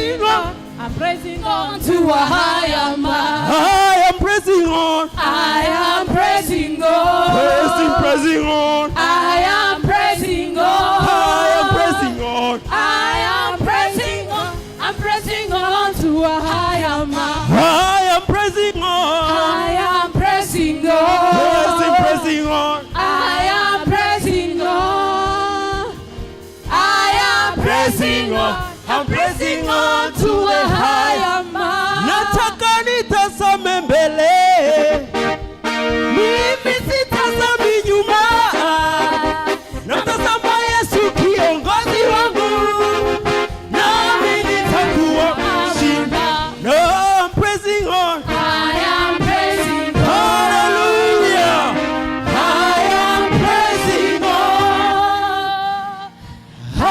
Pressing on. I'm pressing on To a higher mark. I am pressing on. I am pressing on. Pressing, pressing on. I am pressing on. I am pressing on. I am pressing on. I'm pressing on to a higher mark. I am pressing on. I am pressing on. Pressing, pressing on. I am pressing on. I am pressing on. I'm pressing on to a higher mark. Nataka nitazame mbele, mimi sitazami nyuma. Namtazama Yesu kiongozi wangu, nami nitakuwa mshindi. No, I'm pressing on. I am pressing on. Hallelujah. I am pressing on. I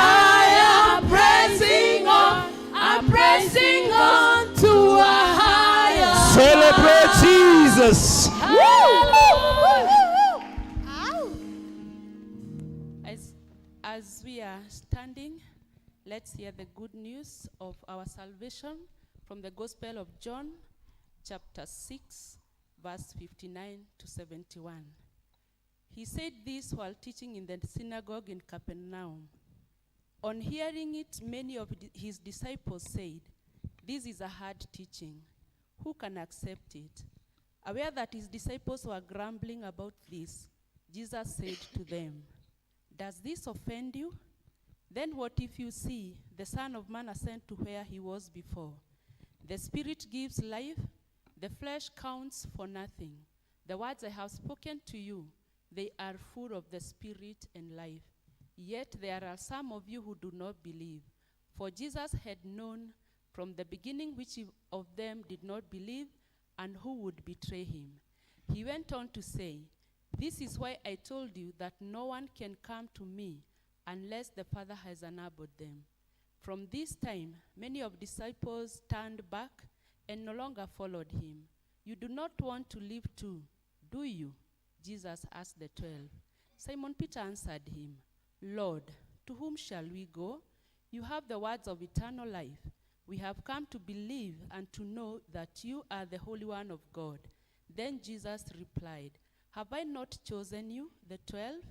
am pressing on. I'm pressing on to a higher. Celebrate Jesus. Woo! As we are standing, let's hear the good news of our salvation from the Gospel of John, chapter 6, verse 59 to 71. He said this while teaching in the synagogue in Capernaum. On hearing it, many of his disciples said, "This is a hard teaching. Who can accept it?" Aware that his disciples were grumbling about this, Jesus said to them, "Does this offend you? Then what if you see the Son of Man ascend to where he was before? The Spirit gives life, the flesh counts for nothing. The words I have spoken to you, they are full of the Spirit and life. Yet there are some of you who do not believe." For Jesus had known from the beginning which of them did not believe and who would betray him. He went on to say, "This is why I told you that no one can come to me unless the Father has enabled them." From this time, many of disciples turned back and no longer followed him. "You do not want to leave too, do you?" Jesus asked the 12. Simon Peter answered him, "Lord, to whom shall we go? You have the words of eternal life. We have come to believe and to know that you are the Holy One of God." Then Jesus replied, "Have I not chosen you, the 12?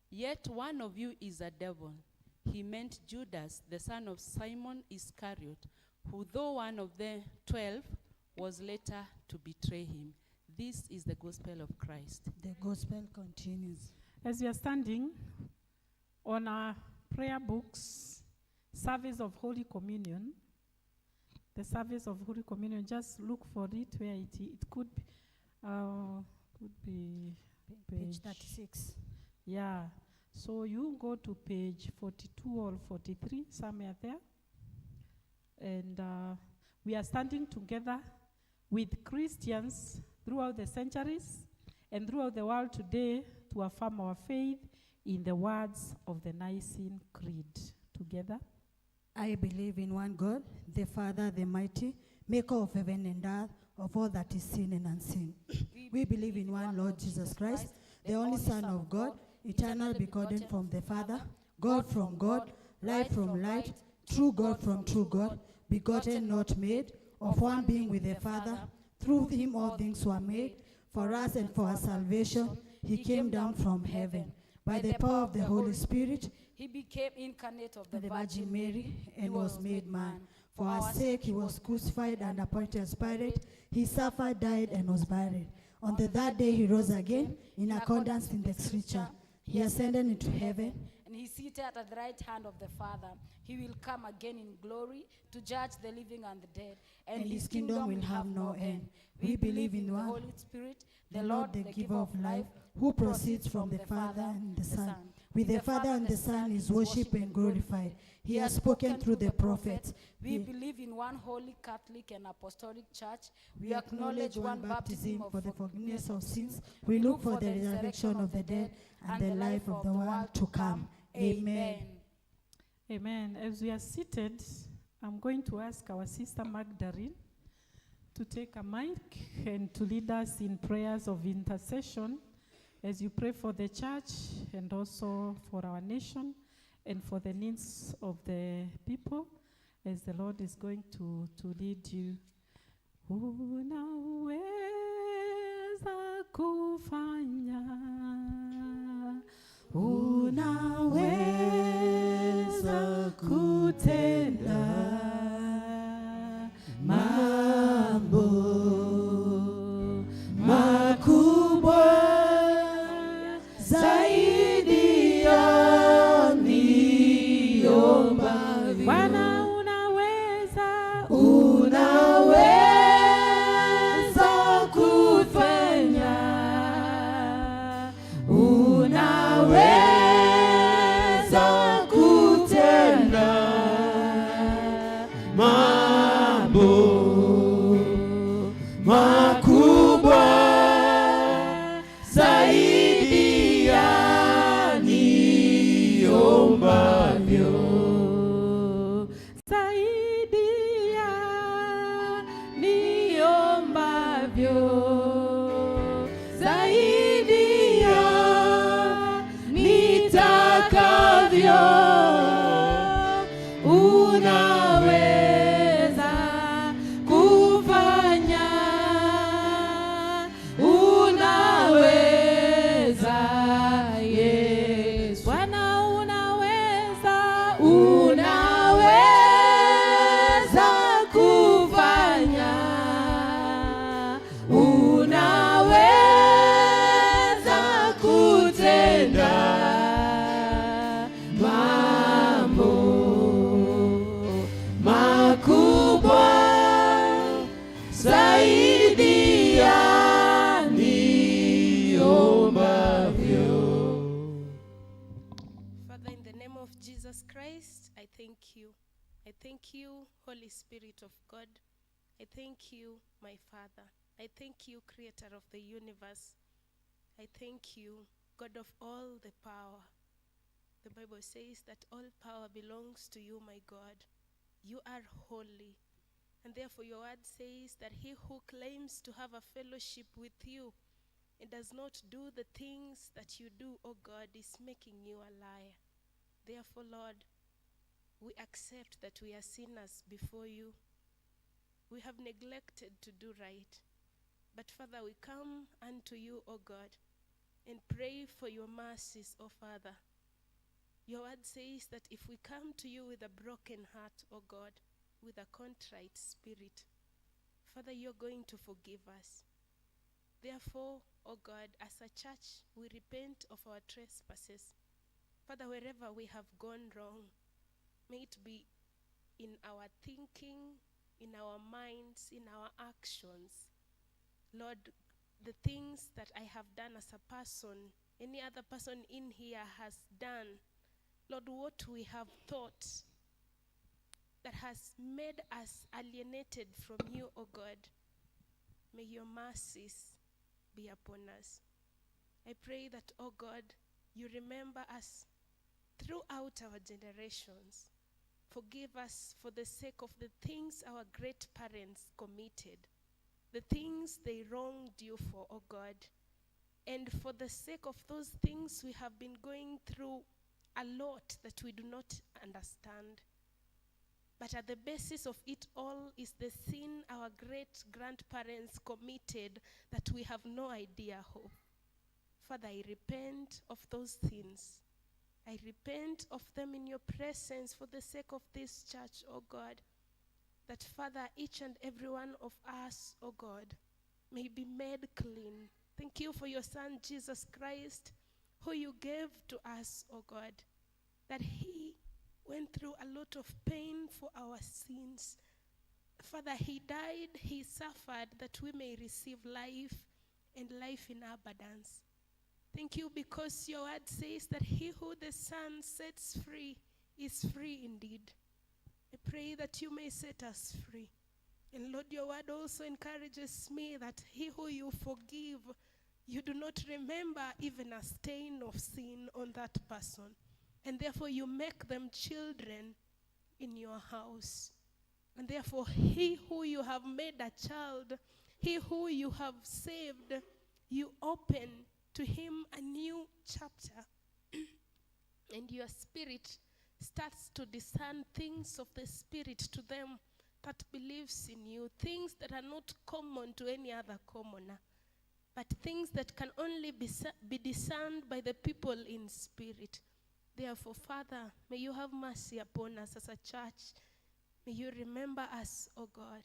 Yet one of you is a devil." He meant Judas, the son of Simon Iscariot, who, though one of the 12, was later to betray him. This is the gospel of Christ. The gospel continues. As we are standing on our prayer books, service of Holy Communion, the service of Holy Communion, just look for it where it could be Page 36. Yeah. So you go to page 42 or 43, somewhere there. And we are standing together with Christians throughout the centuries and throughout the world today to affirm our faith in the words of the Nicene Creed. Together. I believe in one God, the Father, the mighty, maker of heaven and earth, of all that is seen and unseen. We believe in one Lord Jesus Christ, the only Son of God, eternal begotten from the Father, God from God, light from light, true God from true God, begotten, not made, of one being with the Father. Through him all things were made. For us and for our salvation, he came down from heaven. By the power of the Holy Spirit, He became incarnate of the the Virgin Mary and was made man. For our sake he was crucified under Pontius Pilate. He suffered, died, and was buried. On the third day he rose again in accordance with the scripture. He ascended into heaven. And he seated at the right hand of the Father. He will come again in glory to judge the living and the dead. And his kingdom will have no end. We believe in the one, Holy Spirit, the Lord, the giver of life, who proceeds from the Father and the Son. With the Father and the Son is worshipped and glorified. He has spoken through the prophets. We believe in one holy Catholic and Apostolic Church. We acknowledge one baptism for the forgiveness of sins. We look for the resurrection of the dead and the life of the world to come. Amen. Amen. As we are seated, I'm going to ask our sister Magdalene to take a mic and to lead us in prayers of intercession as you pray for the church and also for our nation and for the needs of the people. as the Lord is going to lead you. Unaweza kufanya, unaweza kutenda mambo makubwa zaidi ya niombavyo. Bwana unaweza, unaweza kufanya, unaweza kutenda Mambo makubwa zaidi ya niombavyo. Zaidi ya niombavyo, zaidi ya nitakavyo, unaweza kufanya, unaweza Yesu. Bwana unaweza, unaweza kufanya, unaweza kutenda mambo makubwa zaidi ya niombavyo. Father, in the name of Jesus Christ, I thank you. I thank you, Holy Spirit of God. I thank you, my Father. I thank you, Creator of the universe. I thank you, God of all the power. The Bible says that all power belongs to you, my God. You are holy. And therefore, your word says that he who claims to have a fellowship with you and does not do the things that you do, O God, is making you a liar. Therefore, Lord, we accept that we are sinners before you. We have neglected to do right. But Father, we come unto you, O God, and pray for your mercies, O Father. Your word says that if we come to you with a broken heart, O God, with a contrite spirit, Father, you're going to forgive us. Therefore, O God, as a church, we repent of our trespasses. Father, wherever we have gone wrong, may it be in our thinking, in our minds, in our actions. Lord, the things that I have done as a person, any other person in here has done, Lord, what we have thought that has made us alienated from you, O God, may your mercies be upon us. I pray that, O God, you remember us throughout our generations. Forgive us for the sake of the things our great parents committed, the things they wronged you for, O God, and for the sake of those things we have been going through a lot that we do not understand. But at the basis of it all is the sin our great grandparents committed that we have no idea of. Father, I repent of those things. I repent of them in your presence for the sake of this church, O God. That, Father, each and every one of us, O God, may be made clean. Thank you for your Son, Jesus Christ, who you gave to us, O God, that he went through a lot of pain for our sins. Father, he died, he suffered that we may receive life and life in abundance. Thank you because your word says that he who the Son sets free is free indeed. I pray that you may set us free. And Lord, your word also encourages me that he who you forgive, you do not remember even a stain of sin on that person. And therefore you make them children in your house. And therefore he who you have made a child, he who you have saved, you open to him a new chapter. And your spirit starts to discern things of the Spirit to them that believes in you, things that are not common to any other commoner, but things that can only be discerned by the people in spirit. Therefore, Father, may you have mercy upon us as a church. May you remember us, O God.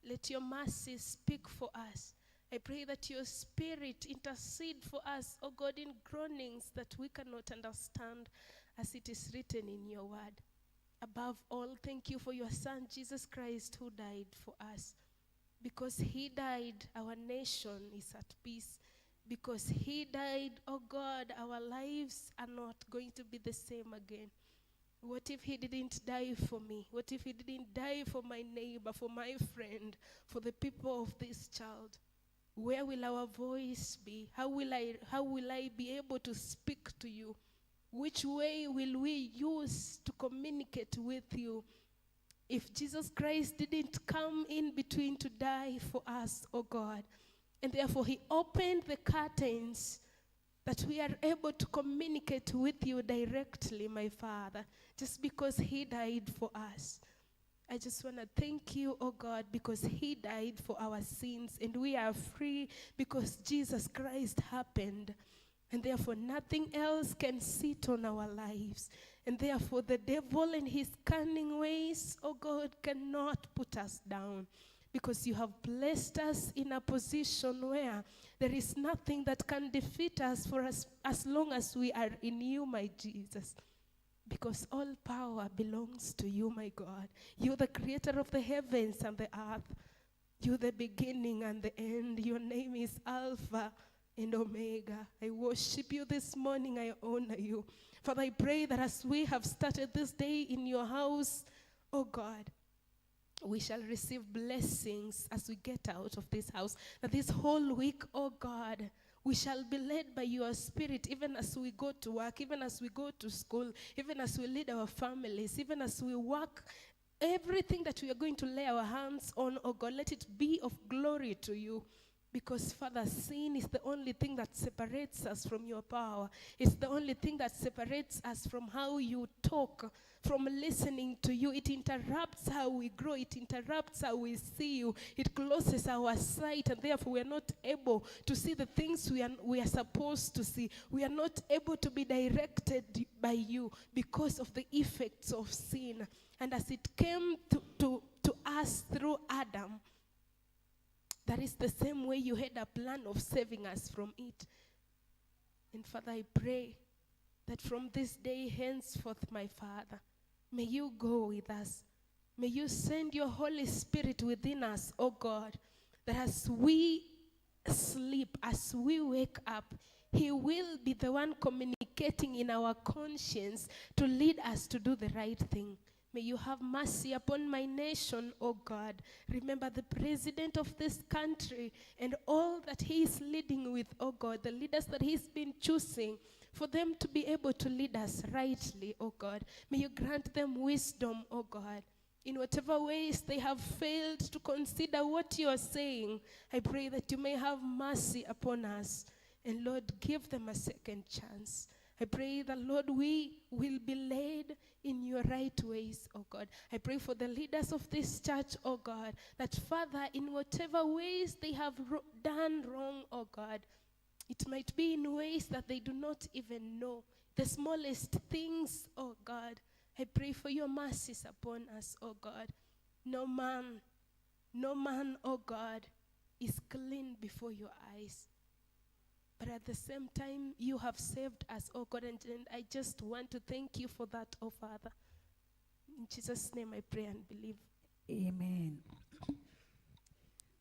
Let your mercy speak for us. I pray that your spirit intercede for us, O God, in groanings that we cannot understand, as it is written in your word. Above all, thank you for your Son, Jesus Christ, who died for us. Because he died, our nation is at peace. Because he died, oh God, our lives are not going to be the same again. What if he didn't die for me? What if he didn't die for my neighbor, for my friend, for the people of this child? Where will our voice be? How will I be able to speak to you? Which way will we use to communicate with you? If Jesus Christ didn't come in between to die for us, oh God, and therefore he opened the curtains that we are able to communicate with you directly, my Father, just because he died for us. I just want to thank you, oh God, because he died for our sins and we are free because Jesus Christ happened. And therefore nothing else can sit on our lives. And therefore the devil and his cunning ways, oh God, cannot put us down. Because you have blessed us in a position where there is nothing that can defeat us for us as long as we are in you, my Jesus. Because all power belongs to you, my God. You're the creator of the heavens and the earth. You're the beginning and the end. Your name is Alpha and Omega. I worship you this morning. I honor you. Father, I pray that as we have started this day in your house, oh God, we shall receive blessings as we get out of this house. That this whole week, oh God, we shall be led by your spirit, even as we go to work, even as we go to school, even as we lead our families, even as we work. Everything that we are going to lay our hands on, oh God, let it be of glory to you. Because, Father, sin is the only thing that separates us from your power. It's the only thing that separates us from how you talk, from listening to you. It interrupts how we grow. It interrupts how we see you. It closes our sight, and therefore we are not able to see the things we are supposed to see. We are not able to be directed by you because of the effects of sin. And as it came to us through Adam, that is the same way you had a plan of saving us from it. And Father, I pray that from this day henceforth, my Father, may you go with us. May you send your Holy Spirit within us, oh God, that as we sleep, as we wake up, he will be the one communicating in our conscience to lead us to do the right thing. May you have mercy upon my nation, O God. Remember the president of this country and all that he is leading with, O God, the leaders that he's been choosing, for them to be able to lead us rightly, O God. May you grant them wisdom, O God. In whatever ways they have failed to consider what you are saying, I pray that you may have mercy upon us. And Lord, give them a second chance. I pray that, Lord, we will be led in your right ways, oh God. I pray for the leaders of this church, oh God, that, Father, in whatever ways they have done wrong, oh God, it might be in ways that they do not even know, the smallest things, oh God. I pray for your mercies upon us, oh God. No man, no man, oh God, is clean before your eyes. But at the same time, you have saved us, oh God, and I just want to thank you for that, oh Father. In Jesus' name I pray and believe. Amen.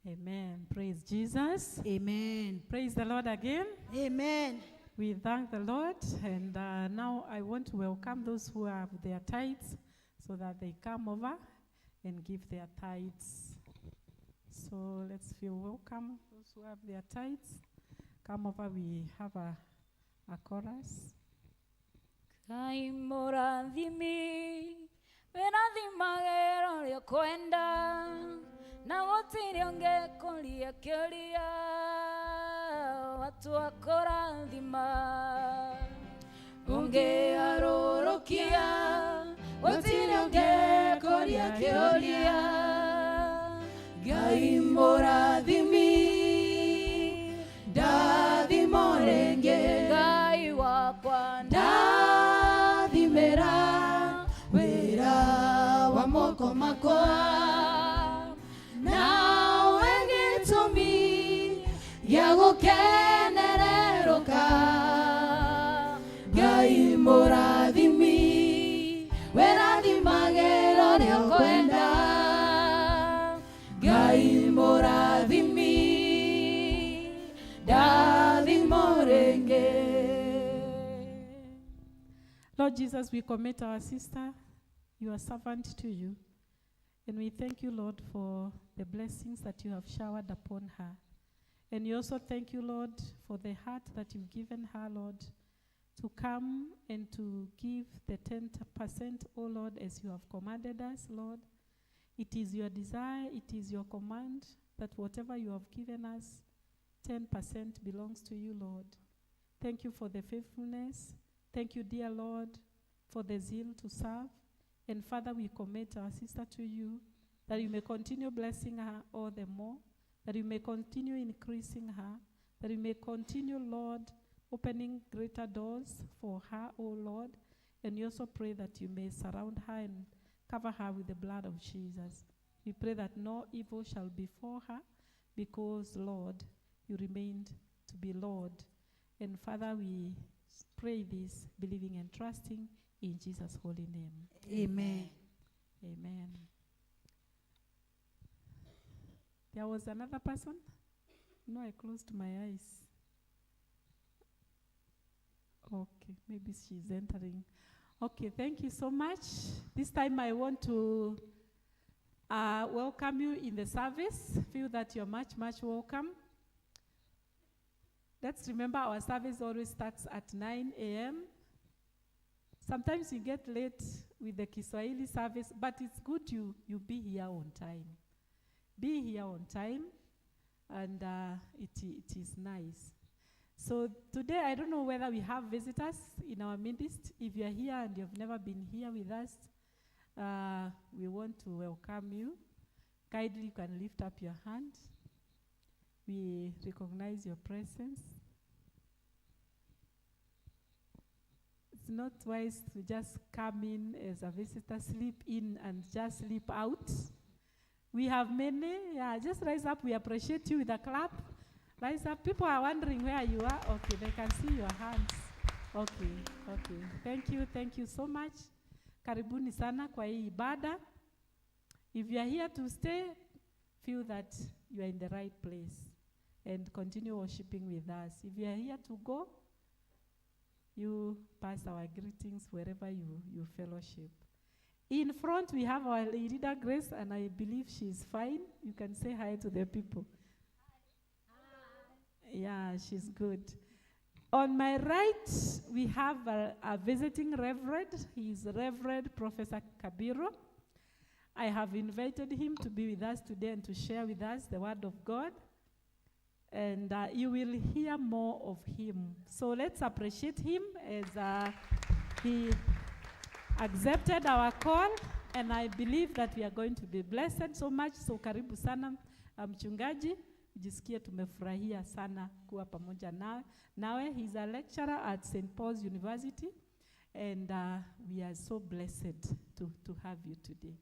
Amen. Praise Jesus. Amen. Praise the Lord again. Amen. We thank the Lord, and now I want to welcome those who have their tithes so that they come over and give their tithes. So let's feel welcome, those who have their tithes. Come over, we have a chorus. Kaimorathimi, werathimagero rĩokwenda, na gũtirĩ ũngĩkũria kĩũria, watu akũrathima. Ũngĩarũrũkia Gũtirĩ ũngĩkũria kĩũria. Ngai mũrathimi, ndathimo rĩngĩ. Ngai wakwa Ndathimĩra wĩra wa moko makwa. Nawe gĩtũmi gĩa gũkenererũka. Ngai mũrathimi, wĩrathimagĩra ũrĩa ũkwenda. Ngai mũrathimi, ndathimo rĩngĩ. Lord Jesus, we commit our sister, your servant, to you. And we thank you, Lord, for the blessings that you have showered upon her. And we also thank you, Lord, for the heart that you've given her, Lord, to come and to give the 10%, O Lord, as you have commanded us, Lord. It is your desire, it is your command that whatever you have given us, 10% belongs to you, Lord. Thank you for the faithfulness. Thank you, dear Lord, for the zeal to serve. And Father, we commit our sister to you, that you may continue blessing her all the more, that you may continue increasing her, that you may continue, Lord, opening greater doors for her, O Lord. And we also pray that you may surround her and cover her with the blood of Jesus. We pray that no evil shall befall her, because, Lord, you remained to be Lord. And Father, we pray this, believing and trusting in Jesus' holy name. Amen. Amen. There was another person? No, I closed my eyes. Okay, maybe she's entering. Okay, thank you so much. This time I want to welcome you in the service. Feel that you're much, much welcome. Let's remember our service always starts at 9 a.m. Sometimes you get late with the Kiswahili service, but it's good you be here on time. Be here on time, and it is nice. So today, I don't know whether we have visitors in our midst. If you are here and you've never been here with us, we want to welcome you. Kindly, you can lift up your hand. We recognize your presence. It's not wise to just come in as a visitor, sleep in and just sleep out. We have many. Yeah, just rise up. We appreciate you with a clap. Rise up. People are wondering where you are. Okay, they can see your hands. Okay, okay. Thank you, thank you so much. Karibuni sana kwa hii ibada. If you are here to stay, feel that you are in the right place and continue worshiping with us. If you are here to go, you pass our greetings wherever you fellowship. In front, we have our leader, Grace, and I believe she's fine. You can say hi to the people. Hi. Yeah, she's good. On my right, we have a visiting reverend. He's Reverend Professor Kabiro. I have invited him to be with us today and to share with us the Word of God. And you will hear more of him. So let's appreciate him as he accepted our call. And I believe that we are going to be blessed so much. So karibu sana mchungaji. Jisikie tumefurahia sana kuwa pamoja nawe. He's a lecturer at St. Paul's University. And we are so blessed to have you today.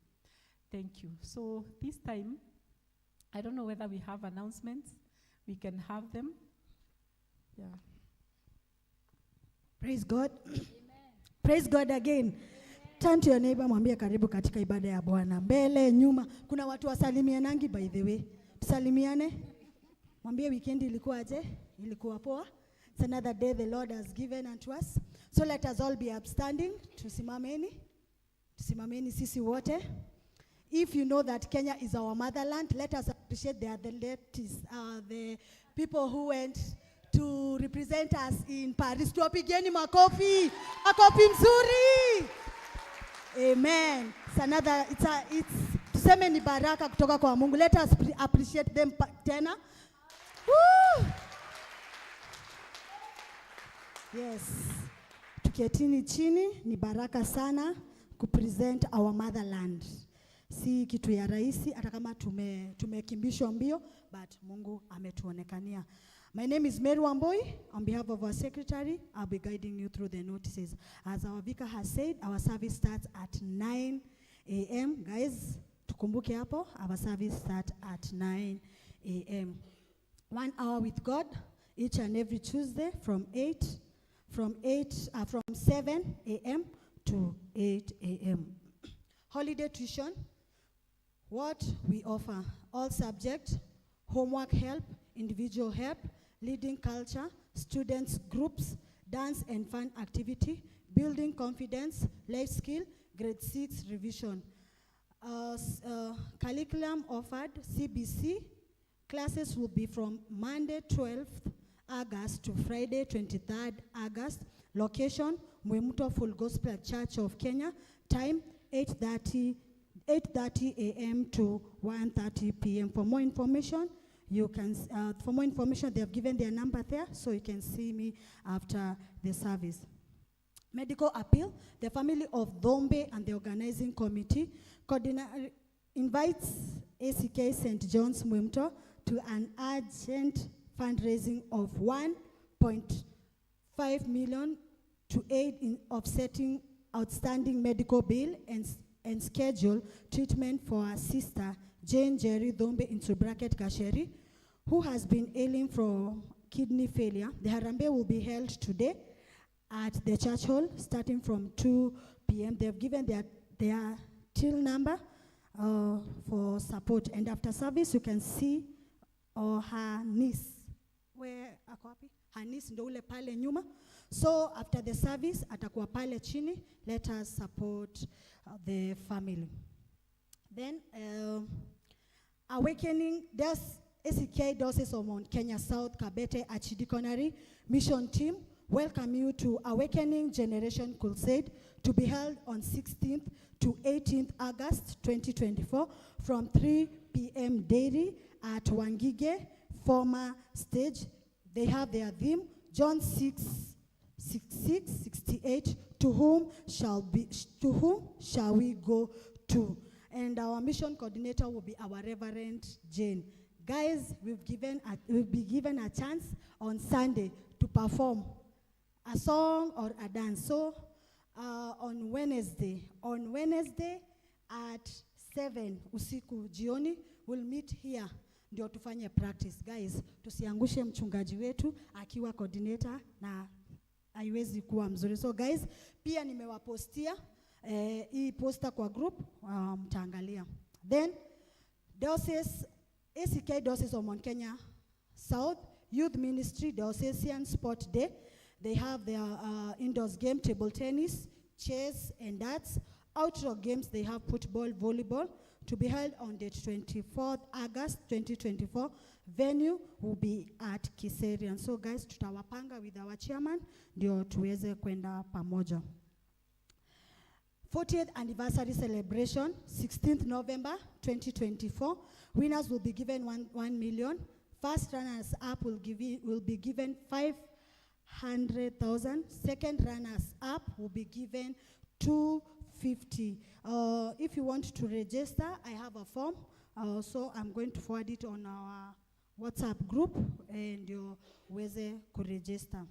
Thank you. So this time, I don't know whether we have announcements. We can have them. Yeah. Praise God. Amen. Praise God again. Amen. Turn to your neighbor, mwambie karibu katika ibada ya Bwana. Mbele, nyuma. Kuna watu wasalimianangi by the way. Tusalimiane. Mwambie weekend ilikuwa aje? Ilikuwa poa. It's another day the Lord has given unto us. So let us all be upstanding. Tusimameni. Tusimameni sisi wote. If you know that Kenya is our motherland, let us appreciate the athletes, the people who went to represent us in Paris. Tuwapigeni makofi, makofi mzuri. Amen. It's another, it's tuseme ni baraka kutoka kwa Mungu. Let us appreciate them tena. Woo! Yes. Tuketini chini ni baraka sana. kupresent our motherland. Si kitu ya rahisi, hata kama tumekimbishwa mbio, but Mungu ametuonekania. My name is Mary Wamboi. On behalf of our secretary, I'll be guiding you through the notices. As our vicar has said, our service starts at 9 a.m. Guys, tukumbuke hapo, our service starts at 9 a.m. 1 hour with God each and every Tuesday from 7 a.m. to 8 a.m. Holiday tuition, what we offer: all subjects, homework help, individual help, leading culture, students groups, dance and fun activity, building confidence, life skill, grade 6 revision. Curriculum offered, CBC. Classes will be from Monday 12th August to Friday 23rd August. Location, Mwimuto Full Gospel Church of Kenya. Time, 8:30 a.m. to 1:30 p.m. For more information, they have given their number there, so you can see me after the service. Medical appeal, the family of Dombe and the organizing committee invites ACK St. John's Mwimuto to an urgent fundraising of 1.5 million to aid in offsetting outstanding medical bill and schedule treatment for her sister, Jane Jerry Dombe, into bracket Kasheri, who has been ailing from kidney failure. The Harambee will be held today at the church hall starting from 2 p.m. They've given their till number for support. And after service, you can see or her niece. Where ako wapi? Her niece ndo ule pale nyuma. So after the service, atakuwa pale chini. Let us support the family. Then, Awakening, there's ACK Diocese of Mount Kenya South Kabete Archdeaconry Mission Team welcome you to Awakening Generation Crusade to be held on 16th to 18th August 2024 from 3 p.m. daily at Wangige former stage. They have their theme, John 6, 6, 6, 68, to whom shall we go to? And our mission coordinator will be our Reverend Jane. Guys, we'll be given a chance on Sunday to perform a song or a dance. So on Wednesday at 7 usiku jioni, we'll meet here ndio tufanye practice. Guys, tusiangushe mchungaji wetu akiwa coordinator na haiwezi kuwa mzuri. So guys, pia nimewapostia hii poster kwa group, mtaangalia. Then Diocese, ACK Diocese of Mount Kenya South Youth Ministry Diocesan Sport Day. They have their indoors game, table tennis, chess, and darts. Outdoor games, they have football, volleyball, to be held on date 24th August 2024. Venue will be at Kiserian. So guys, tutawapanga with our chairman, ndio tuweze kwenda pamoja. 40th anniversary celebration, 16th November 2024. Winners will be given 1 million. First runners up will be given 500,000. Second runners up will be given 250. If you want to register, I have a form. So I'm going to forward it on our WhatsApp group and you uweze kuregister.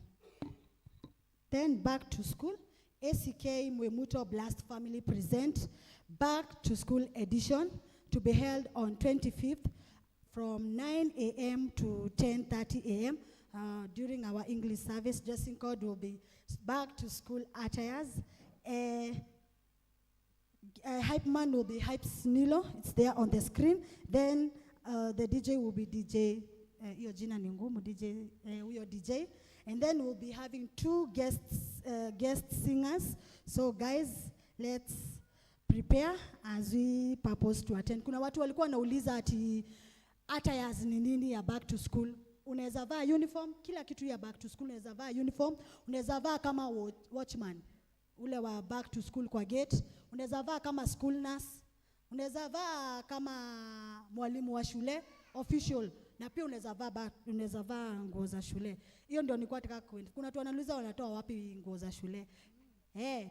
Then back to school. ACK Mwimuto Blast Family present Back to School edition to be held on 25th from 9 a.m. to 10:30 a.m. During our English service. Dressing code will be back to school attires. Hype man will be Hype Snilo. It's there on the screen. Then the DJ will be DJ, hiyo jina ni ngumu, DJ, huyo DJ. And then we'll be having two guest singers. So guys, let's prepare as we purpose to attend. Kuna watu walikuwa wanauliza ati attires ni nini ya back to school. Unaweza vaa uniform, kila kitu ya back to school unaweza vaa uniform, unaweza vaa kama watchman ule wa back to school kwa gate, unaweza vaa kama school nurse, unaweza vaa kama mwalimu wa shule official, na pia unaweza vaa nguo za shule. Hiyo ndio nilikuwa nataka kwenda. Kuna watu wanauliza wanatoa wapi nguo za shule.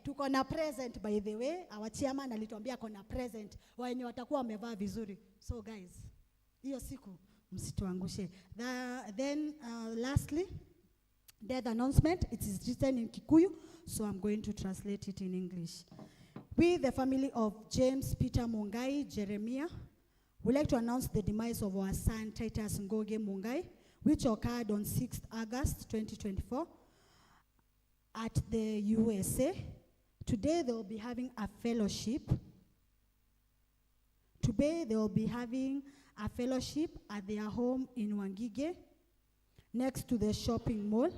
Tuko na present by the way. Our chairman alituambia kona present wenye watakuwa wamevaa vizuri. So guys, hiyo siku msituangushe. Then lastly, death announcement. It is written in Kikuyu, so I'm going to translate it in English. We, the family of James Peter Mungai Jeremiah, would like to announce the demise of our son Titus Ngoge Mungai, which occurred on 6th August 2024 at the USA. Today they will be having a fellowship. Today they will be having a fellowship at their home in Wangige, next to the shopping mall.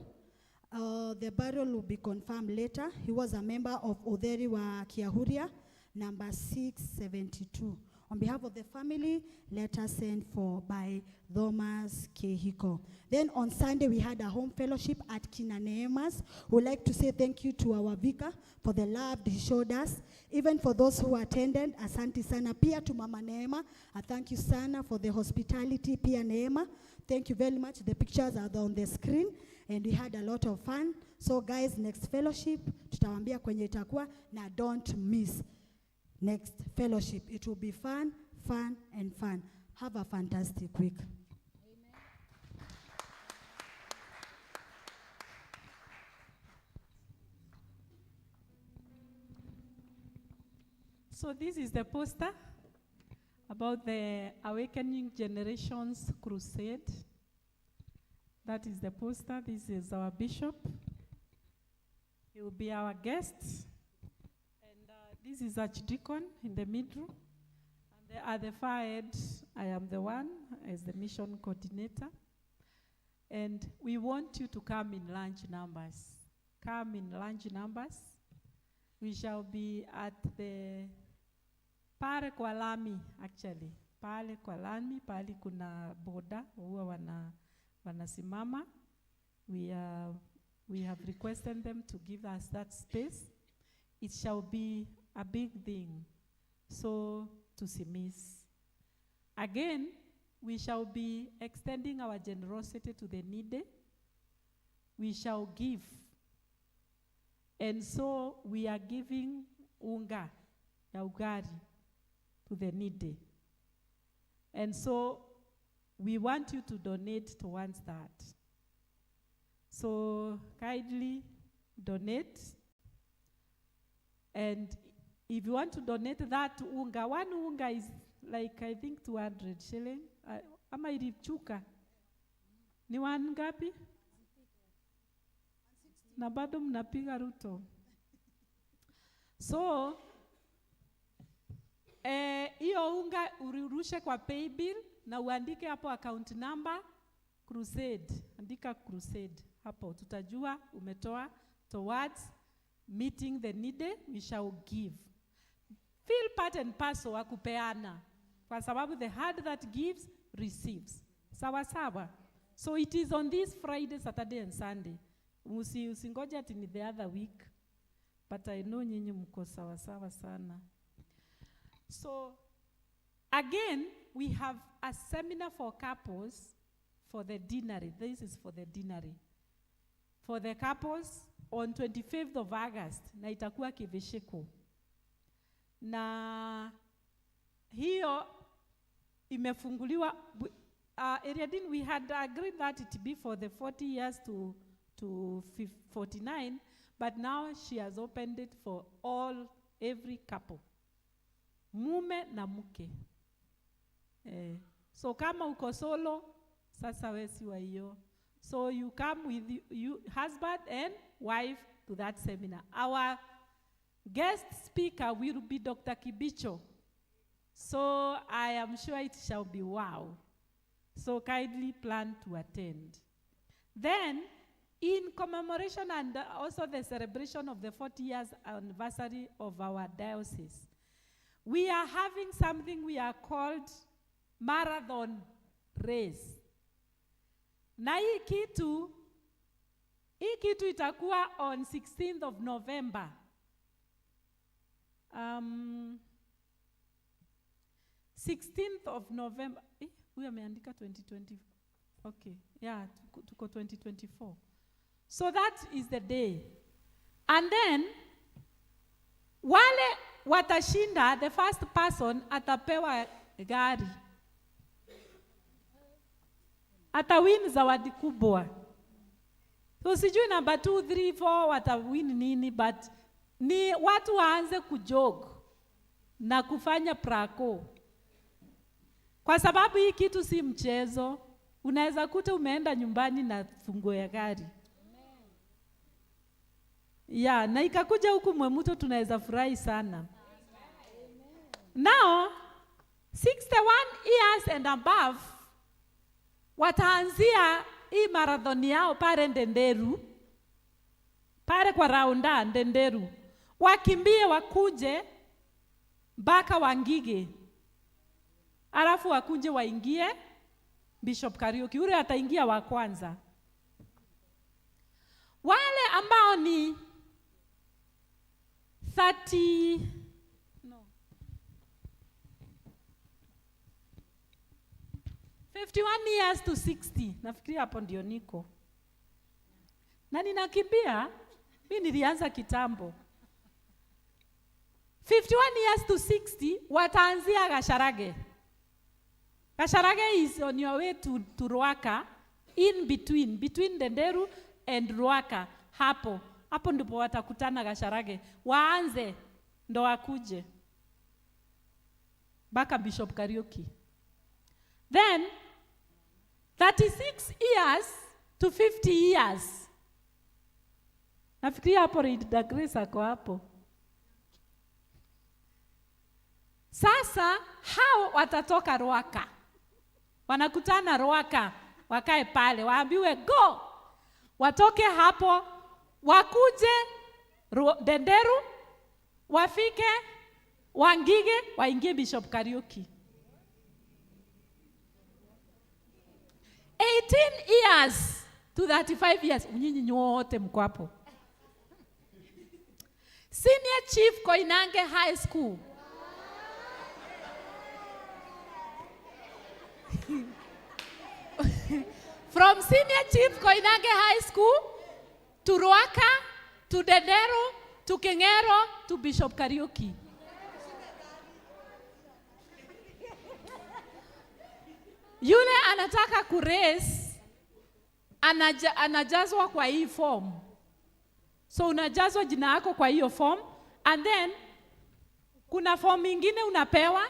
The burial will be confirmed later. He was a member of Otheri wa Kiahuria, number 672. On behalf of the family, letter sent for by Thomas Kehiko. Then on Sunday, we had a home fellowship at Kinaneemas. We'd like to say thank you to our vicar for the love he showed us. Even for those who attended, asante sana. Pia to Mama Neema, I thank you sana for the hospitality. Pia Neema, thank you very much. The pictures are on the screen and we had a lot of fun. So guys, next fellowship, tutawaambia kwenye itakuwa na don't miss next fellowship. It will be fun, fun, and fun. Have a fantastic week. So this is the poster about the Awakening Generations Crusade. That is the poster. This is our bishop. He will be our guest. And this is Archdeacon in the middle. And at the far end, I am the one as the mission coordinator. And we want you to come in large numbers. Come in large numbers. We shall be at the pale kwa lami actually, pale kwa lami, pale kuna boda huwa wanasimama. We have requested them to give us that space. It shall be a big thing, so tusimiss. Again, we shall be extending our generosity to the needy. We shall give. And so we are giving unga ya ugali to the needy. And so we want you to donate towards that. So kindly donate. And if you want to donate that unga, one unga is like I think 200 shilling. Ama ilichuka. Ni one ngapi? Na bado mnapiga Ruto. So hiyo unga urushe kwa paybill na uandike hapo account number crusade. Andika crusade hapo, tutajua umetoa towards meeting the needy. We shall give. Feel part and parcel wa kupeana, kwa sababu the hand that gives receives. Sawa sawa. So it is on this Friday, Saturday and Sunday. Usingoje ati ni the other week. But I know nyinyi mko sawa sawa sana. So again, we have a seminar for couples for the deanery. This is for the deanery. For the couples on 25th of August, na itakuwa Kivishiko. Na hiyo imefunguliwa, area dean, we had agreed that it be for the 40 years to 49, but now she has opened it for every couple. Mume na mke. So kama uko solo, sasa we si wa hiyo. So you come with you husband and wife to that seminar. Our guest speaker will be Dr. Kibicho. So I am sure it shall be wow. So kindly plan to attend. Then, in commemoration and also the celebration of the 40 years anniversary of our diocese, we are having something we are called marathon race. Na hii kitu itakuwa on 16th of November. 16th of November. Huyu ameandika 2020. Okay, yeah, tuko 2024. So that is the day. And then Wale watashinda, the first person atapewa gari, atawin zawadi kubwa. So sijui number 2, 3, 4 watawin nini, but ni watu waanze kujog na kufanya prako, kwa sababu hii kitu si mchezo. Unaweza kuta umeenda nyumbani na funguo ya gari ya na ikakuja huku Mwemuto, tunaweza furahi sana. Now 61 years and above wataanzia hii marathon yao pale Ndenderu, pale kwa raunda Ndenderu, wakimbie wakuje mpaka Wangige, alafu wakuje waingie Bishop Kariuki. Ule ataingia wa kwanza. Wale ambao ni 30 no 51 years to 60, nafikiria hapo ndio niko na ninakimbia. Mi nilianza kitambo. 51 years to 60 wataanzia Gacharage. Gacharage is on your way to Ruaka, in between Ndenderu and Ruaka. Hapo hapo ndipo watakutana Gacharage, waanze ndo wakuje mpaka Bishop Kariuki. Then 36 years to 50 years, nafikiria hapo Rita Grace ako hapo. Sasa hao watatoka Ruaka, wanakutana Ruaka, wakae pale, waambiwe go, watoke hapo wakuje Ndenderu, wafike Wangige, waingie Bishop Kariuki. 18 years to 35 years, nyinyi nyote mko hapo. Senior Chief Koinange High School. From Senior Chief Koinange High School to Ruaka, to Ndenderu, to Kengero, to Bishop Kariuki. Yule anataka kurace anajazwa kwa hii form. So unajazwa jina yako kwa hiyo form, and then kuna form ingine unapewa,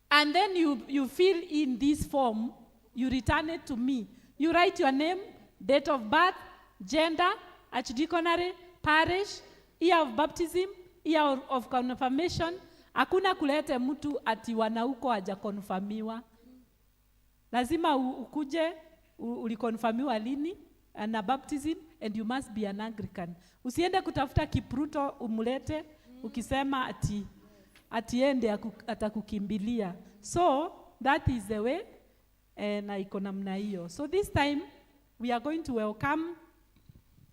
and then you fill in this form, you return it to me. You write your name, date of birth, gender, archdeaconry, parish, year of baptism, year of confirmation. Hakuna kulete mtu ati wanauko hajakonfirmiwa. Lazima ukuje ulikonfirmiwa lini na baptism, and you must be an Anglican. Usiende kutafuta Kipruto umlete ukisema ati ende atakukimbilia. So that is the way, na iko namna hiyo. So this time we are going to welcome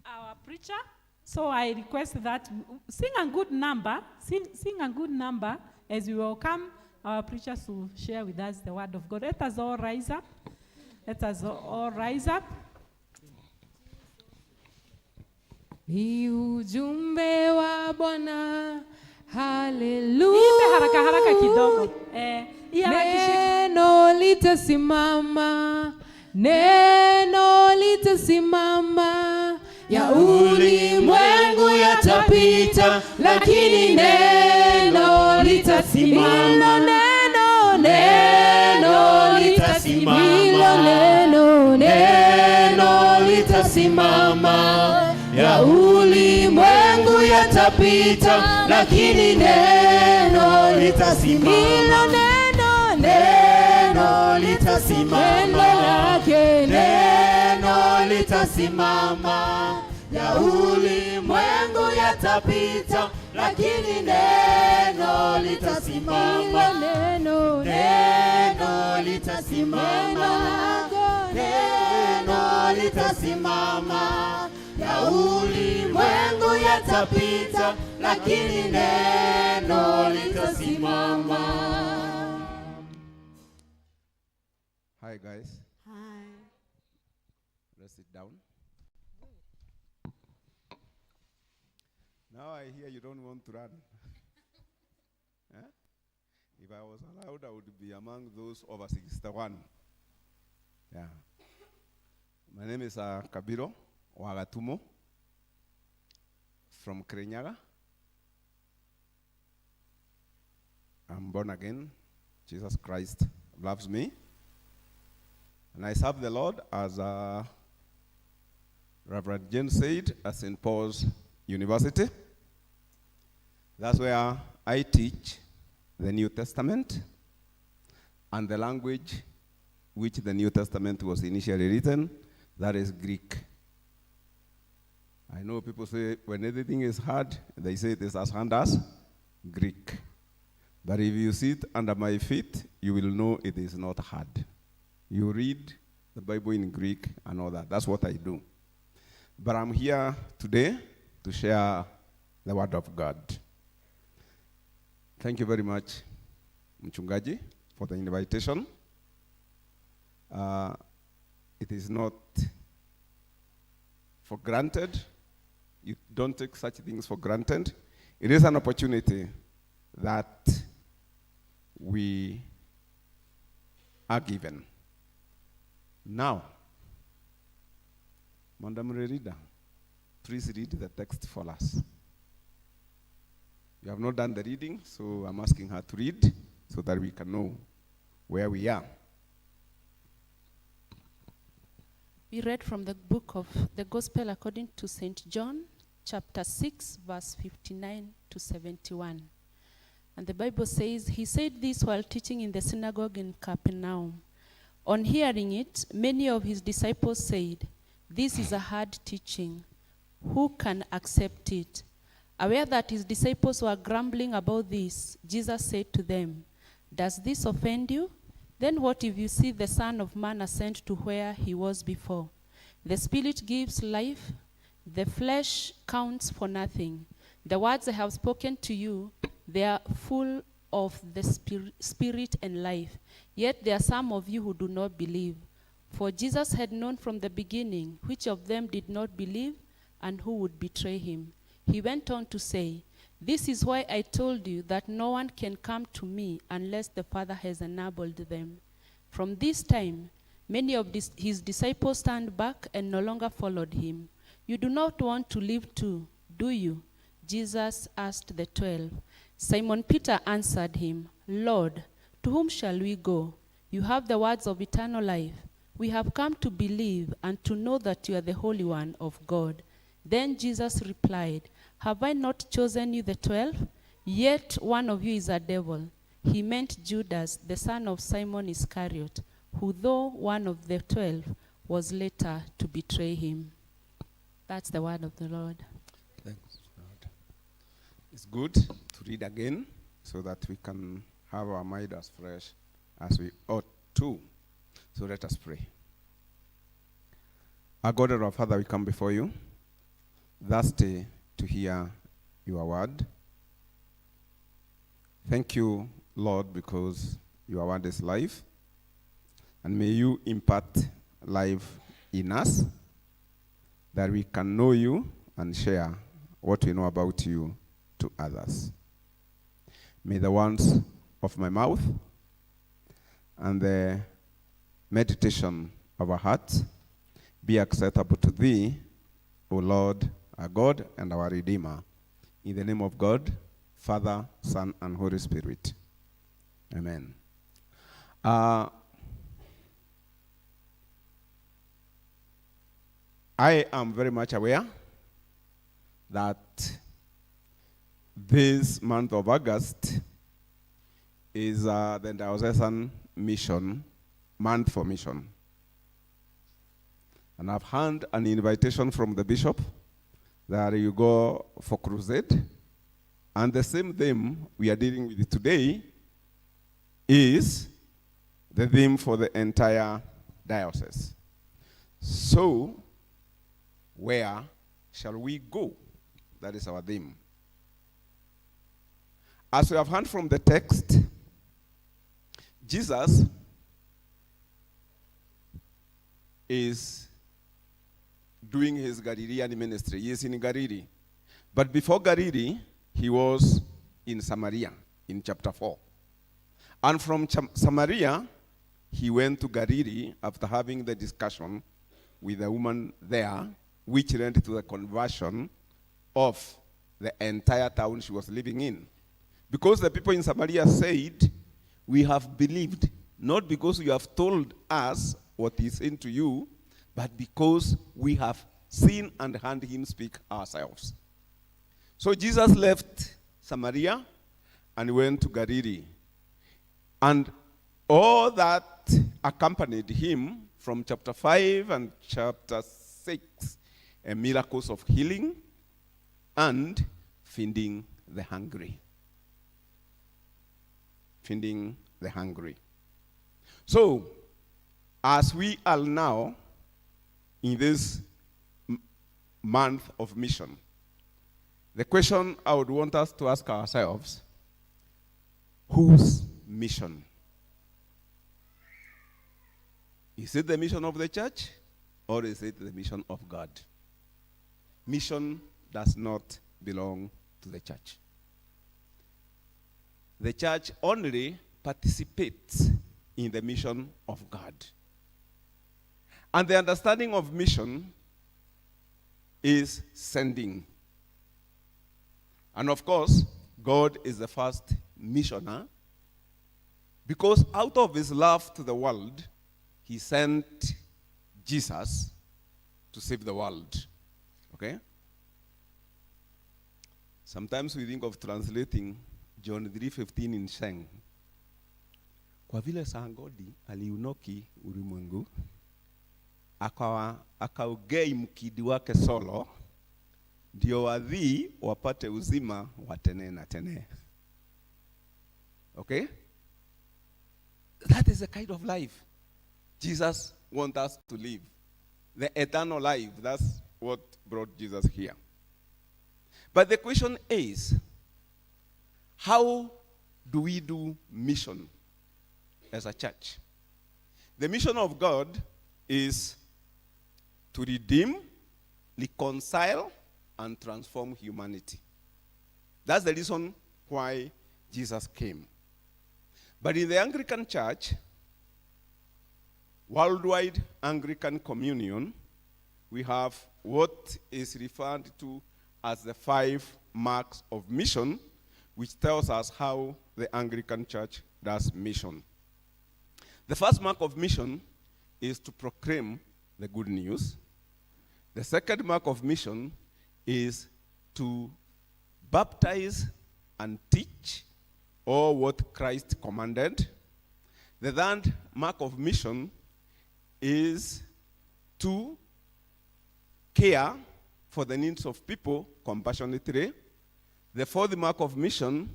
our preacher. So I request that sing a good number, sing a good number as we welcome our preachers to share with us the word of God. Let us all rise up. Let us all rise up. Ni ujumbe wa Bwana. Haleluya. Imbe haraka haraka kidogo. Neno litasimama, neno litasimama, ya ulimwengu yatapita, lakini neno litasimama. Neno, neno litasimama, hilo neno, neno litasimama, ya ulimwengu yatapita, lakini neno litasimama. Hilo neno, neno litasimama, neno lake, neno litasimama, ya ulimwengu yatapita, lakini neno litasimama. Neno, neno litasimama, neno litasimama, ya ulimwengu yatapita, lakini neno litasimama. Hi guys. Hi. Let's sit down. Now I hear you don't want to run. Eh? If I was allowed, I would be among those over 61. Yeah. My name is Kabiro Gatumu from Kirinyaga. I'm born again. Jesus Christ loves me. And I serve the Lord as Reverend Jane said, at St. Paul's University. That's where I teach the New Testament and the language which the New Testament was initially written, that is Greek. I know people say when anything is hard, they say it is as hard as Greek. But if you sit under my feet, you will know it is not hard. You read the Bible in Greek and all that. That's what I do. But I'm here today to share the Word of God. Thank you very much, Mchungaji, for the invitation. It is not for granted. You don't take such things for granted. It is an opportunity that we are given. Now, Madam Rerida, please read the text for us. You have not done the reading, so I'm asking her to read so that we can know where we are. We read from the book of the Gospel according to St. John, chapter 6, verse 59 to 71. And the Bible says, he said this while teaching in the synagogue in Capernaum. On hearing it, many of his disciples said, "This is a hard teaching. Who can accept it?" Aware that his disciples were grumbling about this, Jesus said to them, "Does this offend you? Then what if you see the Son of Man ascend to where he was before? The Spirit gives life, the flesh counts for nothing. The words I have spoken to you, they are full of the Spirit and life. Yet there are some of you who do not believe." For Jesus had known from the beginning which of them did not believe and who would betray him. He went on to say, "This is why I told you that no one can come to me unless the Father has enabled them." From this time, many of his disciples turned back and no longer followed him. "You do not want to leave too, do you?" Jesus asked the 12. Simon Peter answered him, "Lord, to whom shall we go? You have the words of eternal life. We have come to believe and to know that you are the Holy One of God." Then Jesus replied, "Have I not chosen you, the 12? Yet one of you is a devil." He meant Judas, the son of Simon Iscariot, who, though one of the 12, was later to betray him. That's the word of the Lord. Thanks, Lord. It's good to read again so that we can have our mind as fresh as we ought to. So let us pray. Our God and our Father, we come before you, thirsty to hear your word. Thank you, Lord, because your word is life. And may you impart life in us, that we can know you and share what we know about you to others. May the words of my mouth and the meditation of our hearts be acceptable to thee, O Lord, our God and our Redeemer. In the name of God, Father, Son, and Holy Spirit. Amen. I am very much aware that this month of August is the diocesan mission, month for mission. And I've had an invitation from the bishop that you go for crusade. And the same theme we are dealing with today is the theme for the entire diocese. So, where shall we go? That is our theme. As we have heard from the text, Jesus is doing his Galilean ministry. He is in Galilee. But before Galilee, he was in Samaria. in chapter 4. And from Samaria, he went to Galilee after having the discussion with the woman there, which led to the conversion of the entire town she was living in. Because the people in Samaria said, "We have believed, not because you have told us what is into you, but because we have seen and heard him speak ourselves." So Jesus left Samaria and went to Galilee. And all that accompanied him from chapter 5 and chapter 6, miracles of healing and feeding the hungry. Feeding the hungry. So, as we are now in this month of mission, the question I would want us to ask ourselves, whose mission? Is it the mission of the church or is it the mission of God? Mission does not belong to the church. The church only participates in the mission of God. And the understanding of mission is sending. And of course, God is the first missioner, because out of his love to the world, he sent Jesus to save the world. Okay? Sometimes we think of translating John 3:15 in Sheng. Kwa vile Sangodi aliunoki ulimwengu, akaugei mkidi wake solo, ndio wadhii wapate uzima wa tene na tene. Okay? That is the kind of life Jesus wants us to live. The eternal life. That's what brought Jesus here. But the question is, how do we do mission as a church? The mission of God is to redeem, reconcile, and transform humanity. That's the reason why Jesus came. But in the Anglican Church, Worldwide Anglican Communion, we have what is referred to as the 5 marks of mission, which tells us how the Anglican Church does mission. The first mark of mission is to proclaim the good news. The second mark of mission is to baptize and teach all what Christ commanded. The third mark of mission is to care for the needs of people compassionately. The fourth mark of mission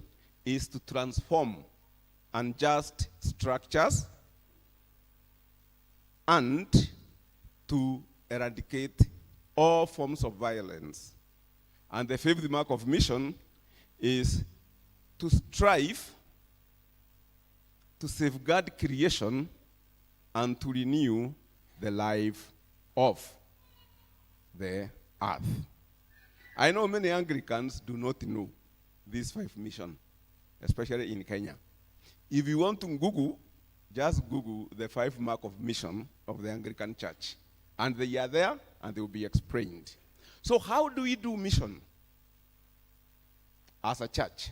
is to transform unjust structures and to eradicate all forms of violence. And the fifth mark of mission is to strive to safeguard creation and to renew the life of the earth. I know many Anglicans do not know these 5 missions, especially in Kenya. If you want to Google, just Google the 5 mark of mission of the Anglican Church. And they are there, and they will be explained. So how do we do mission as a church?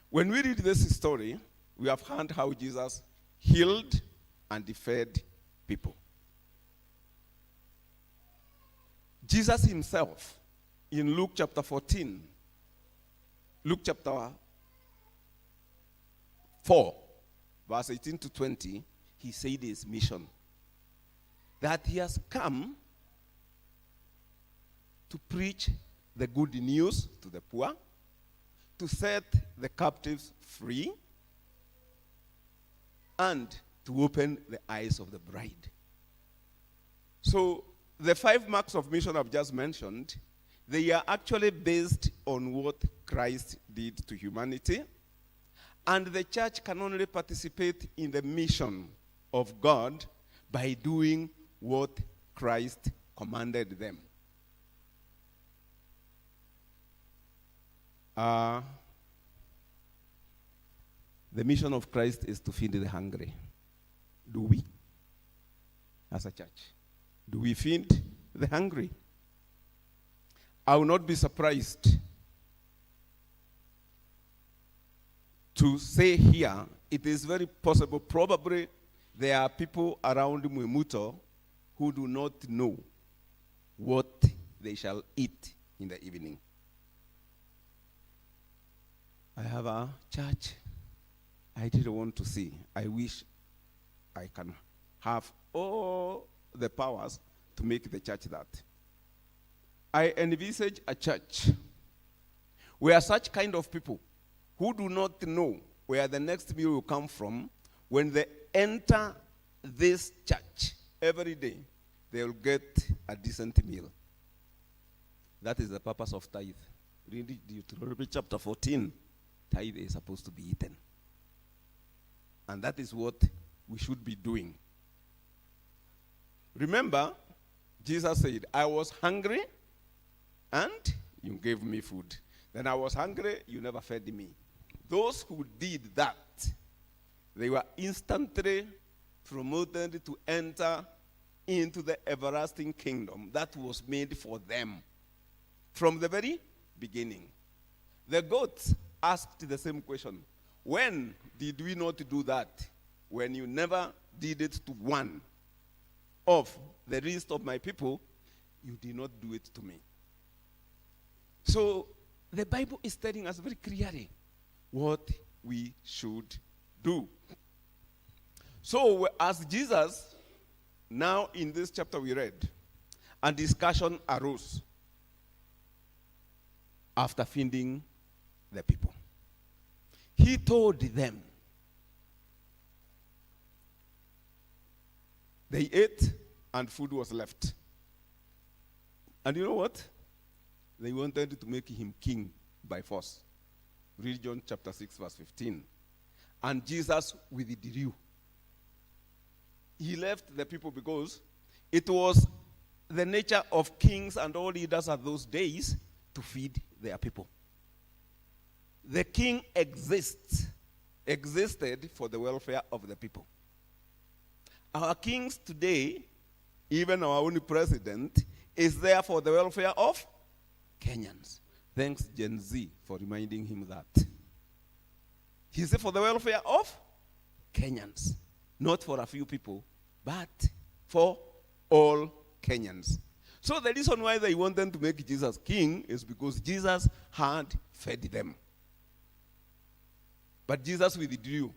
When we read this story, we have heard how Jesus healed and fed people. Jesus himself, in Luke chapter 14, Luke chapter 4, verse 18 to 20, he said his mission, that he has come to preach the good news to the poor, to set the captives free, and to open the eyes of the bride. So the 5 marks of mission I've just mentioned, they are actually based on what Christ did to humanity. And the church can only participate in the mission of God by doing what Christ commanded them. The mission of Christ is to feed the hungry. Do we? As a church, do we feed the hungry? I will not be surprised to say here, it is very possible, probably there are people around Mwimuto who do not know what they shall eat in the evening. I have a church I didn't want to see. I wish I can have all the powers to make the church that. I envisage a church where such kind of people who do not know where the next meal will come from, when they enter this church every day, they will get a decent meal. That is the purpose of tithe. Read Deuteronomy chapter 14. Tithe is supposed to be eaten. And that is what we should be doing. Remember, Jesus said, I was hungry and you gave me food. Then I was hungry, you never fed me. Those who did that, they were instantly promoted to enter into the everlasting kingdom that was made for them from the very beginning. The goats asked the same question. When did we not do that? When you never did it to one of the least of my people, you did not do it to me. So the Bible is telling us very clearly what we should do. So as Jesus, now in this chapter we read, a discussion arose after feeding the people. He told them. They ate and food was left. And you know what? They wanted to make him king by force. Read John chapter 6, verse 15. And Jesus withdrew. He left the people because it was the nature of kings and all leaders at those days to feed their people. The king existed for the welfare of the people. Our kings today, even our own president, is there for the welfare of Kenyans. Thanks, Gen Z, for reminding him that. He's there for the welfare of Kenyans. Not for a few people, but for all Kenyans. So the reason why they wanted to make Jesus king is because Jesus had fed them. But Jesus withdrew.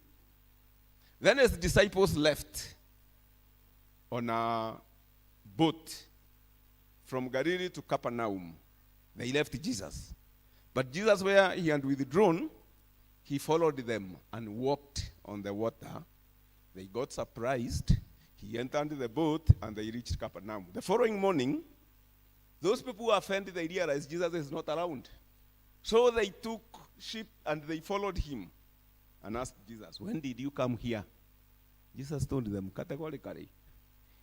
Then his disciples left on a boat from Galilee to Capernaum. They left Jesus. But Jesus, where he had withdrawn, he followed them and walked on the water. They got surprised. He entered the boat and they reached Capernaum. The following morning, those people who were offended, they realized Jesus is not around. So they took ship and they followed him and asked Jesus, when did you come here? Jesus told them categorically,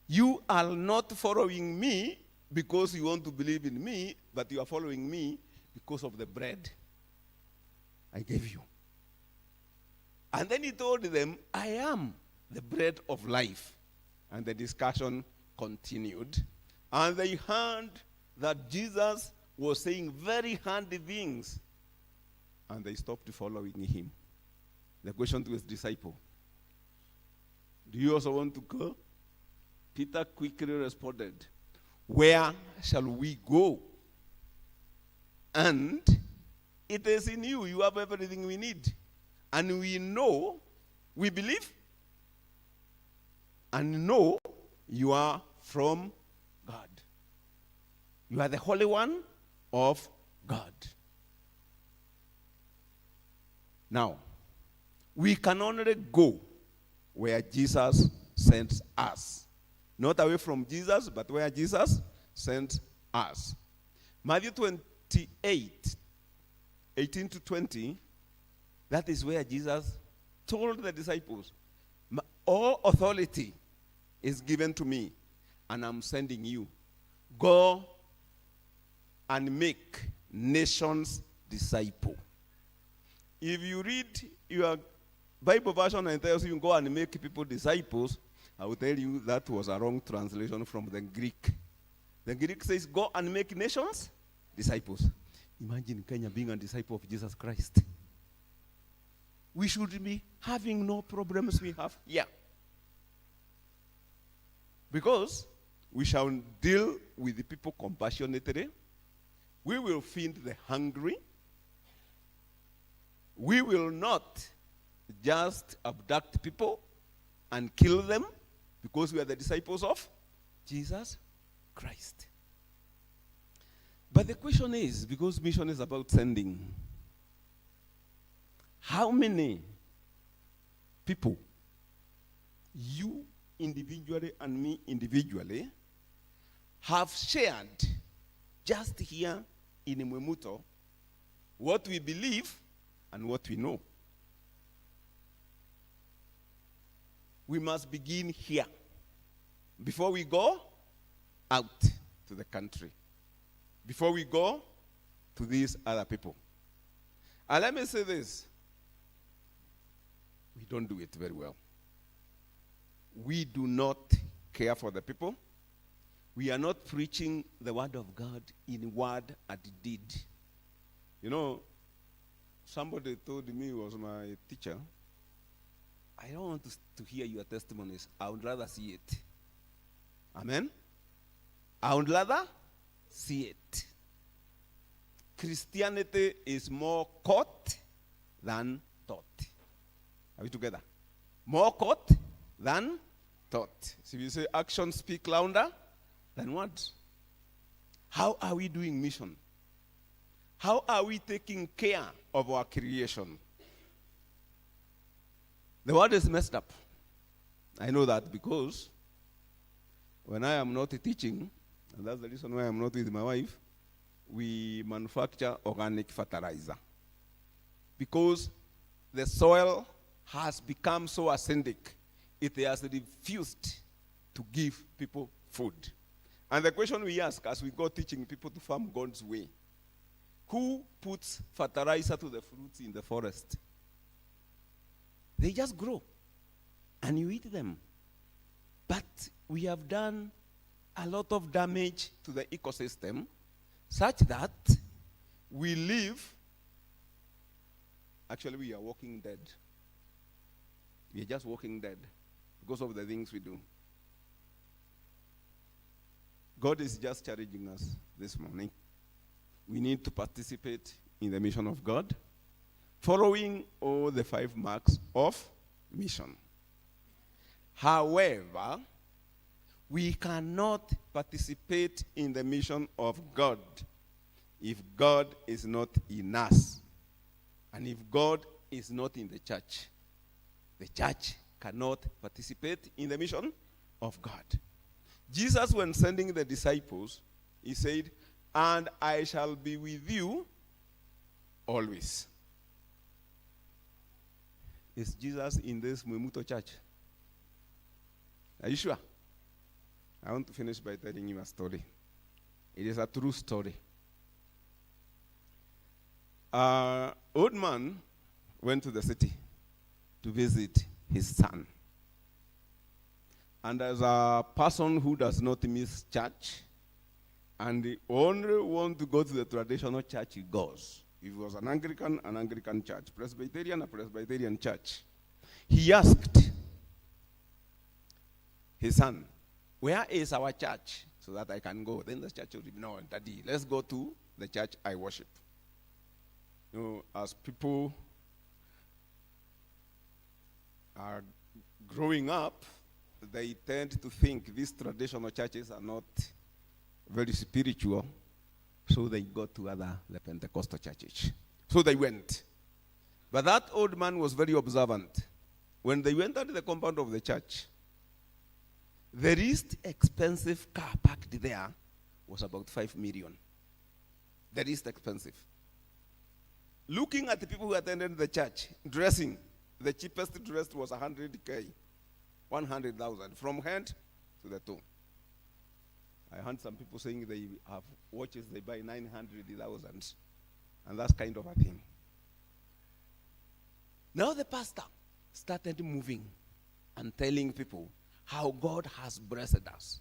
you are not following me because you want to believe in me, but you are following me because of the bread I gave you. And then he told them, I am the bread of life. And the discussion continued. And they heard that Jesus was saying very handy things. And they stopped following him. The question to his disciple, do you also want to go? Peter quickly responded, where shall we go? And it is in you. You have everything we need. And we know, we believe, and know you are from God. You are the Holy One of God. Now, we can only go where Jesus sends us. Not away from Jesus, but where Jesus sent us. Matthew 28, 18 to 20, that is where Jesus told the disciples, all authority is given to me, and I'm sending you. Go and make nations disciple. If you read your Bible version and tells you go and make people disciples, I will tell you that was a wrong translation from the Greek. The Greek says go and make nations disciples. Imagine Kenya being a disciple of Jesus Christ. We should be having no problems we have here. Because we shall deal with the people compassionately. We will feed the hungry. We will not just abduct people and kill them because we are the disciples of Jesus Christ. But the question is, because mission is about sending, how many people, you individually and me individually, have shared just here in Mwimuto what we believe and what we know? We must begin here before we go out to the country, before we go to these other people. And let me say this. We don't do it very well. We do not care for the people. We are not preaching the word of God in word and deed. You know, somebody told me, was my teacher, I don't want to hear your testimonies. I would rather see it. Amen? I would rather see it. Christianity is more caught than taught. Are we together? More caught than taught. So you say actions speak louder than words. How are we doing mission? How are we taking care of our creation? The world is messed up. I know that because when I am not teaching, and that's the reason why I'm not with my wife, we manufacture organic fertilizer. Because the soil has become so acidic, it has refused to give people food. And the question we ask as we go teaching people to farm God's way, who puts fertilizer to the fruits in the forest? They just grow, and you eat them. But we have done a lot of damage to the ecosystem such that we live, actually we are walking dead. We are just walking dead because of the things we do. God is just challenging us this morning. We need to participate in the mission of God, following all the 5 marks of mission. However, we cannot participate in the mission of God if God is not in us and if God is not in the church. The church cannot participate in the mission of God. Jesus, when sending the disciples, he said, and I shall be with you always. Is Jesus in this Mwimuto church? Are you sure? I want to finish by telling you a story. It is a true story. An old man went to the city to visit his son. And as a person who does not miss church, and the only one to go to the traditional church he goes. If he was an Anglican, an Anglican church. Presbyterian, a Presbyterian church. He asked his son, where is our church so that I can go? Then the church would be, no, Daddy, let's go to the church I worship. You know, as people are growing up, they tend to think these traditional churches are not very spiritual, so they go to other the Pentecostal churches. So they went. But that old man was very observant. When they went out to the compound of the church, the least expensive car parked there was about 5 million. The least expensive. Looking at the people who attended the church, dressing, the cheapest dressed was 100K, 100,000, from hand to the toe. I heard some people saying they have watches, they buy 900,000, and that's kind of a thing. Now the pastor started moving and telling people how God has blessed us.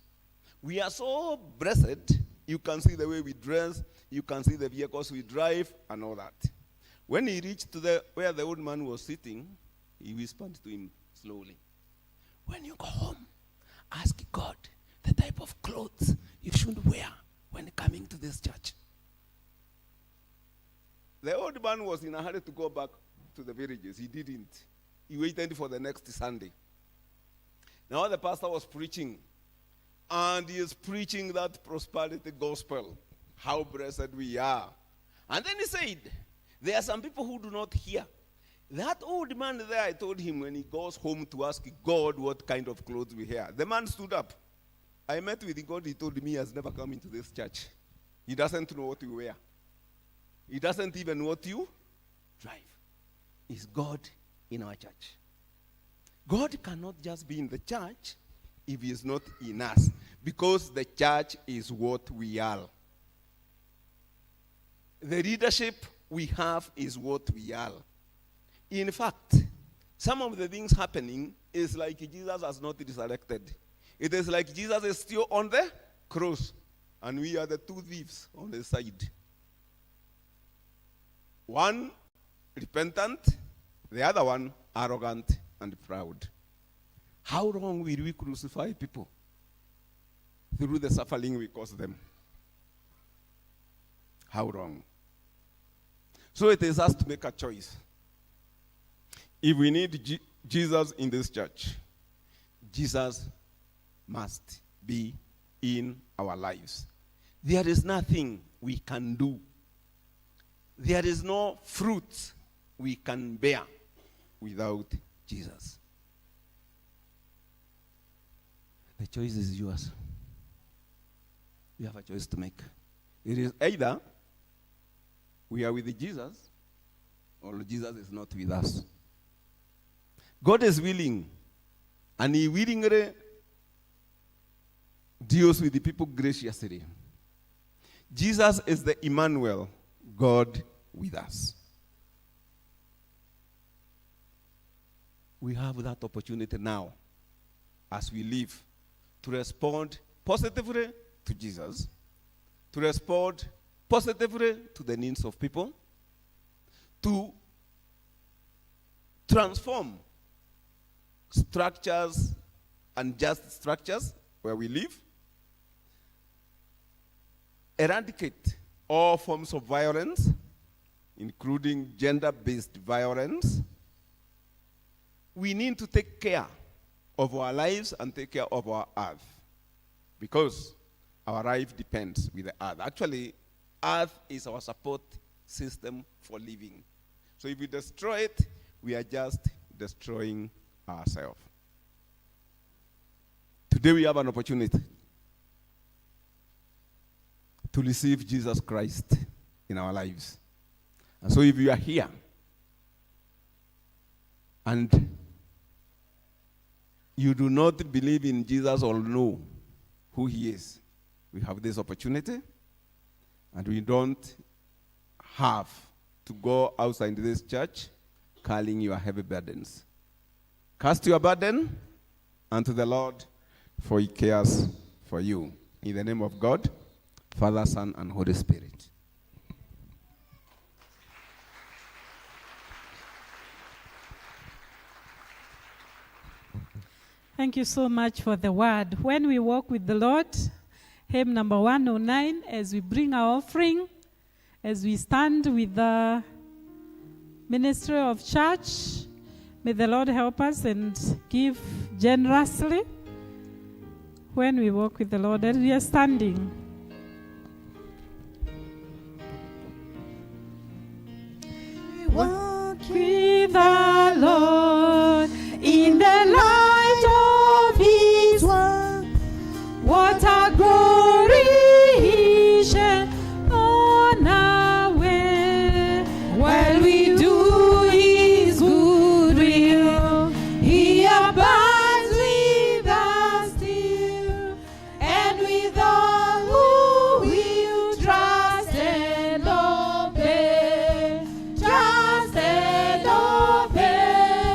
We are so blessed, you can see the way we dress, you can see the vehicles we drive, and all that. When he reached to where the old man was sitting, he whispered to him slowly, "When you go home, ask God the type of clothes you should wear when coming to this church." The old man was in a hurry to go back to the villages. He didn't. He waited for the next Sunday. Now the pastor was preaching, and he is preaching that prosperity gospel, how blessed we are. And then he said, there are some people who do not hear. That old man there, I told him when he goes home to ask God what kind of clothes we wear. The man stood up. I met with God. He told me he has never come into this church. He doesn't know what you wear. He doesn't even know what you drive. Is God in our church? God cannot just be in the church if he is not in us, because the church is what we are. The leadership we have is what we are. In fact, some of the things happening is like Jesus has not resurrected. It is like Jesus is still on the cross, and we are the two thieves on the side. One repentant, the other one arrogant and proud. How long will we crucify people through the suffering we cause them? How long? So it is us to make a choice. If we need Jesus in this church, Jesus must be in our lives. There is nothing we can do. There is no fruit we can bear without Jesus. The choice is yours. You have a choice to make. It is either we are with Jesus or Jesus is not with us. God is willing, and he willingly deals with the people graciously. Jesus is the Emmanuel, God with us. We have that opportunity now, as we live, to respond positively to Jesus, to respond positively to the needs of people, to transform structures and just structures where we live, eradicate all forms of violence, including gender-based violence. We need to take care of our lives and take care of our earth, because our life depends with the earth. Actually, earth is our support system for living. So if we destroy it, we are just destroying ourselves. Today we have an opportunity to receive Jesus Christ in our lives. And so if you are here and you do not believe in Jesus or know who he is, we have this opportunity, and we don't have to go outside this church carrying your heavy burdens. Cast your burden unto the Lord, for he cares for you. In the name of God, Father, Son, and Holy Spirit. Thank you so much for the word. When we walk with the Lord, hymn number 109, as we bring our offering, as we stand with the ministry of church, may the Lord help us and give generously when we walk with the Lord. As we are standing. We walk with the Lord in the light of his word. What a glory he shed on our way. While we do his good will, he abides with us still, and with all who will trust and obey, trust and obey.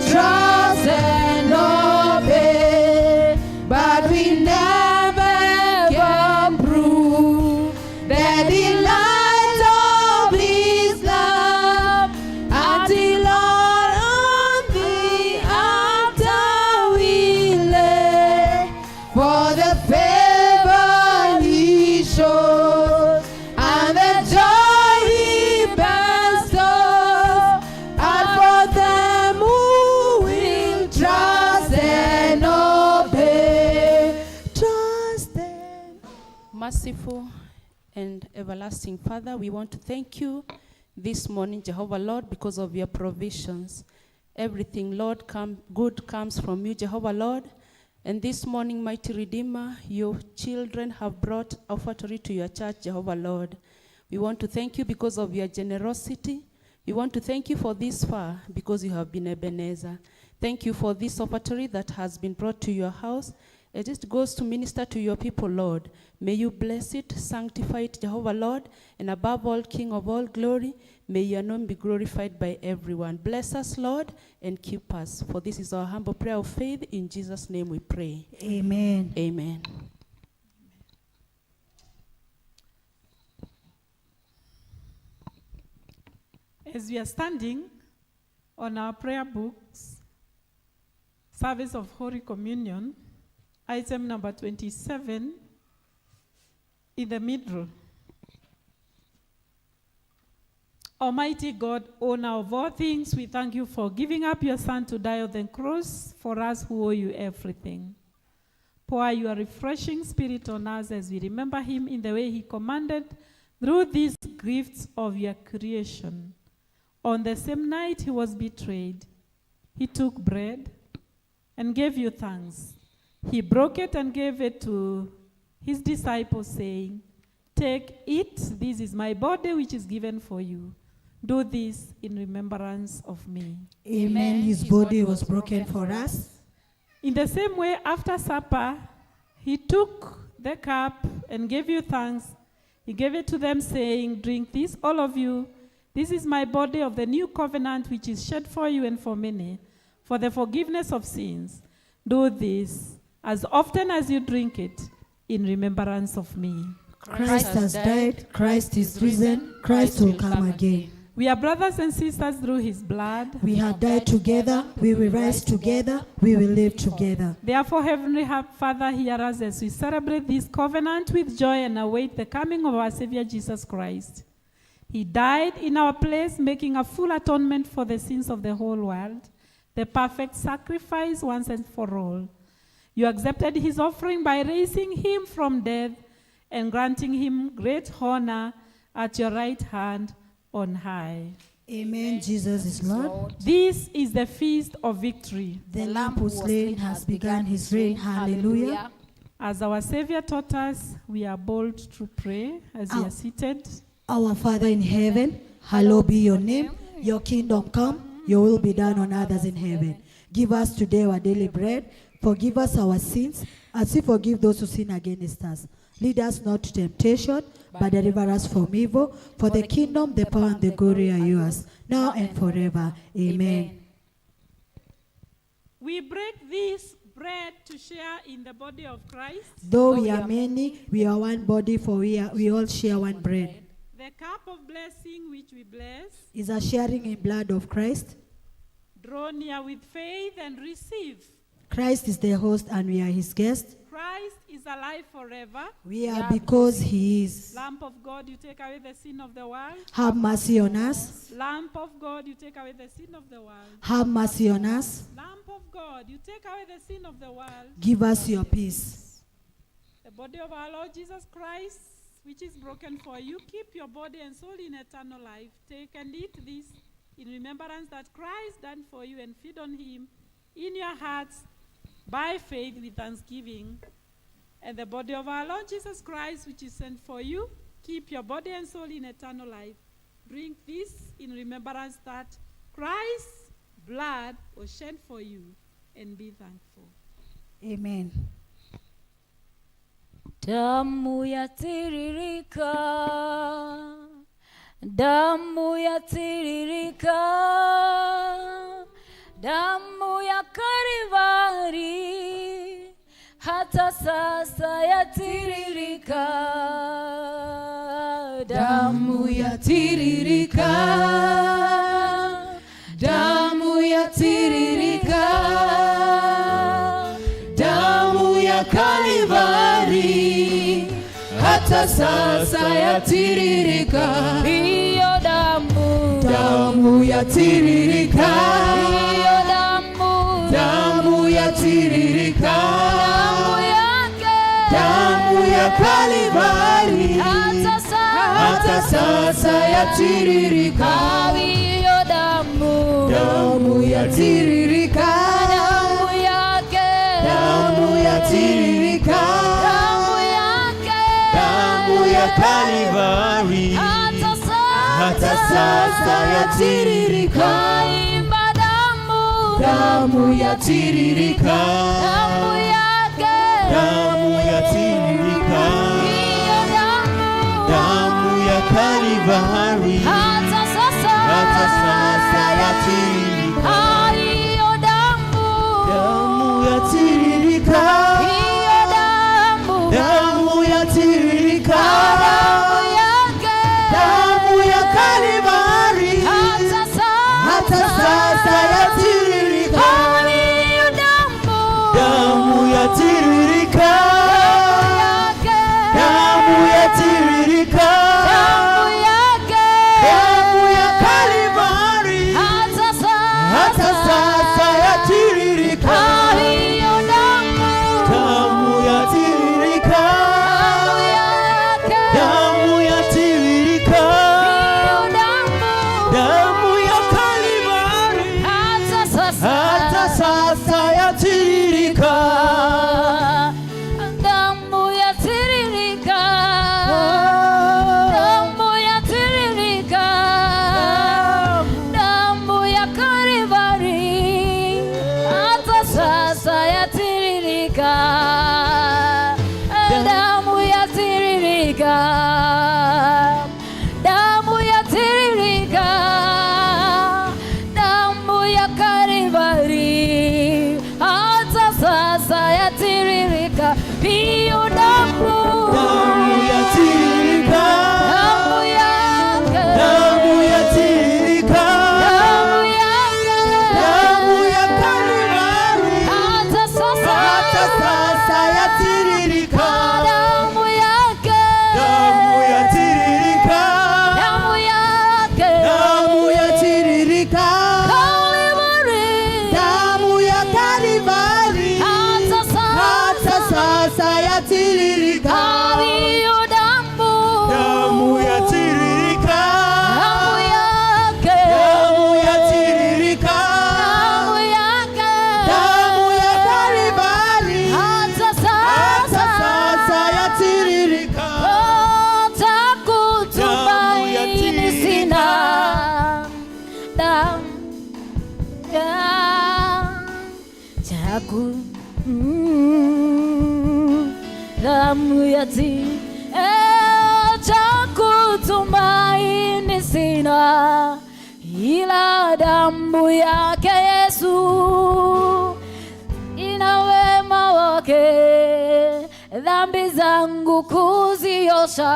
trust and obey, but we never can prove the delight of His love until all on the altar we lay for the favor He shows and the joy He bestows, and for them who will trust and obey, Trust and Merciful and everlasting Father, we want to thank you this morning, Jehovah Lord, because of your provisions. Everything, Lord, good comes from you, Jehovah Lord. And this morning, mighty Redeemer, your children have brought offertory to your church, Jehovah Lord. We want to thank you because of your generosity. We want to thank you for this far, because you have been Ebenezer. Thank you for this offertory that has been brought to your house. It just goes to minister to your people, Lord. May you bless it, sanctify it, Jehovah Lord, and above all, King of all glory, may your name be glorified by everyone. Bless us, Lord, and keep us. For this is our humble prayer of faith. In Jesus' name we pray. Amen. Amen. As we are standing on our prayer books, service of Holy Communion, item number 27 in the middle. Almighty God, owner of all things, we thank you for giving up your Son to die on the cross for us who owe you everything. Pour your refreshing spirit on us as we remember him in the way he commanded through these gifts of your creation. On the same night he was betrayed, he took bread and gave you thanks. He broke it and gave it to his disciples, saying, "Take, eat, this is my body which is given for you. Do this in remembrance of me." Amen. His body was broken for us. In the same way, after supper, he took the cup and gave you thanks. He gave it to them, saying, "Drink this, all of you. This is my body of the new covenant, which is shed for you and for many, for the forgiveness of sins. Do this, as often as you drink it, in remembrance of me." Christ has died, Christ is risen, Christ will come again. We are brothers and sisters through his blood. We have died together, we will rise together, we will live together. Therefore, Heavenly Father, hear us as we celebrate this covenant with joy and await the coming of our Savior Jesus Christ. He died in our place, making a full atonement for the sins of the whole world, the perfect sacrifice once and for all. You accepted his offering by raising him from death and granting him great honor at your right hand on high. Amen. Jesus is Lord. This is the feast of victory. The Lamb who slain has begun his reign. Hallelujah. As our Savior taught us, we are bold to pray as we are seated. Our Father in heaven, hallowed be your name. Your kingdom come, your will be done on earth as in heaven. Give us today our daily bread. Forgive us our sins, as we forgive those who sin against us. Lead us not to temptation, but deliver us from evil. For the kingdom, the power, and the glory are yours, now and forever. Amen. We break this bread to share in the body of Christ. Though we are many, we are one body, for we all share one bread. The cup of blessing which we bless is a sharing in blood of Christ. Draw near with faith and receive. Christ is the host and we are his guest. Christ is alive forever. We are because he is. Lamb of God, you take away the sin of the world. Have mercy on us. Lamb of God, you take away the sin of the world. Have mercy on us. Lamb of God, you take away the sin of the world. Give us your peace. The body of our Lord Jesus Christ, which is broken for you, keep your body and soul in eternal life. Take and eat this in remembrance that Christ died for you, and feed on him in your hearts by faith with thanksgiving. And the body of our Lord Jesus Christ, which is sent for you, keep your body and soul in eternal life. Drink this in remembrance that Christ's blood was shed for you, and be thankful. Amen. Damu yatiririka, damu yatiririka, Damu ya Kalvari hata sasa yatiririka. Damu yatiririka, damu yatiririka, damu ya Kalvari hata sasa yatiririka. Hiyo damu, Damu yatiririka, hiyo damu, damu yatiririka, damu yake damu ya Kalvari hata sasa, hata sasa yatiririka. Hiyo damu, Damu yatiririka, damu yake, damu yatiririka, damu yake, damu ya Kalvari hata sasa, hata sasa yatiririka. Imba damu, Damu yatiririka, damu yake, damu yatiririka, hiyo damu, damu ya Kalvari hata sasa, hata sasa yatiririka. Hiyo damu, Damu yatiririka, hiyo damu, damu yatiririka, damu yake, damu ya Kalvari hata sasa, hata sasa yatiririka. Hiyo damu, Damu yatiririka, yake, damu yatiririka, damu yake, damu ya Kalvari hata sasa, hata sasa yatiririka. Hiyo damu, Damu yatiririka, damu yake, damu yatiririka, hiyo damu, damu ya Kalvari hata sasa, hata sasa yatiririka. Damu yatiririka, damu yatiririka, damu ya Kalvari hata sasa yatiririka, damu yatiririka, damu yatiririka, damu ya Kalvari hata sasa yatiririka, hiyo damu, Damu yatiririka, damu yake, damu yatiririka, damu yake, damu ya Kalvari hata sasa, hata sasa yatiririka. damu yake, Damu yatiririka, damu yake, damu yatiririka, Kalvari, damu ya Kalvari hata sasa, hata sasa yatiririka. hiyo damu, Damu yatiririka, damu yake, damu yatiririka, damu yake, damu ya Kalvari hata hata sasa, sasa yatiririka. Cha kutumaini sina, damu cha ku damu ya ti cha kutumaini sina, ila damu yake Yesu ina wema wake, dhambi zangu kuziosha.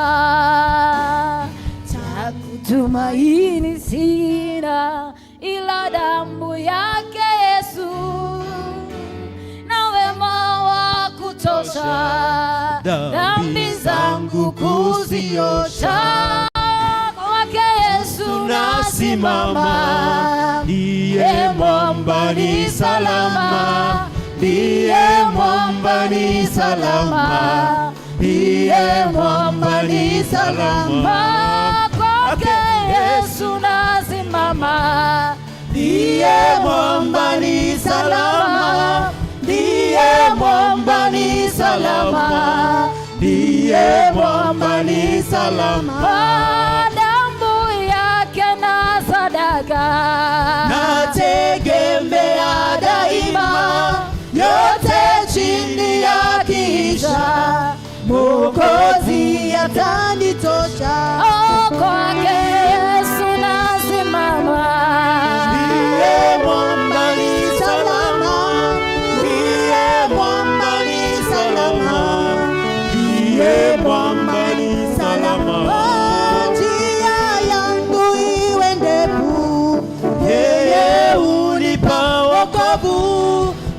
Cha kutumaini sina, ila damu yake Yesu na wema wa kutosha, dhambi zangu kuziosha. Kwake Yesu nasimama, Ndiye mwamba ni salama, ndiye mwamba ni salama, ndiye mwamba ni salama. Kwake Yesu nasimama, Ndiye mwamba ni salama, ndiye mwamba ni salama, ndiye mwamba ni salama. Damu yake na sadaka Nategemea daima, yote chini ya kisha, Mwokozi atanitosha. Oh, kwake Yesu nasimama, Ndiye mwamba ni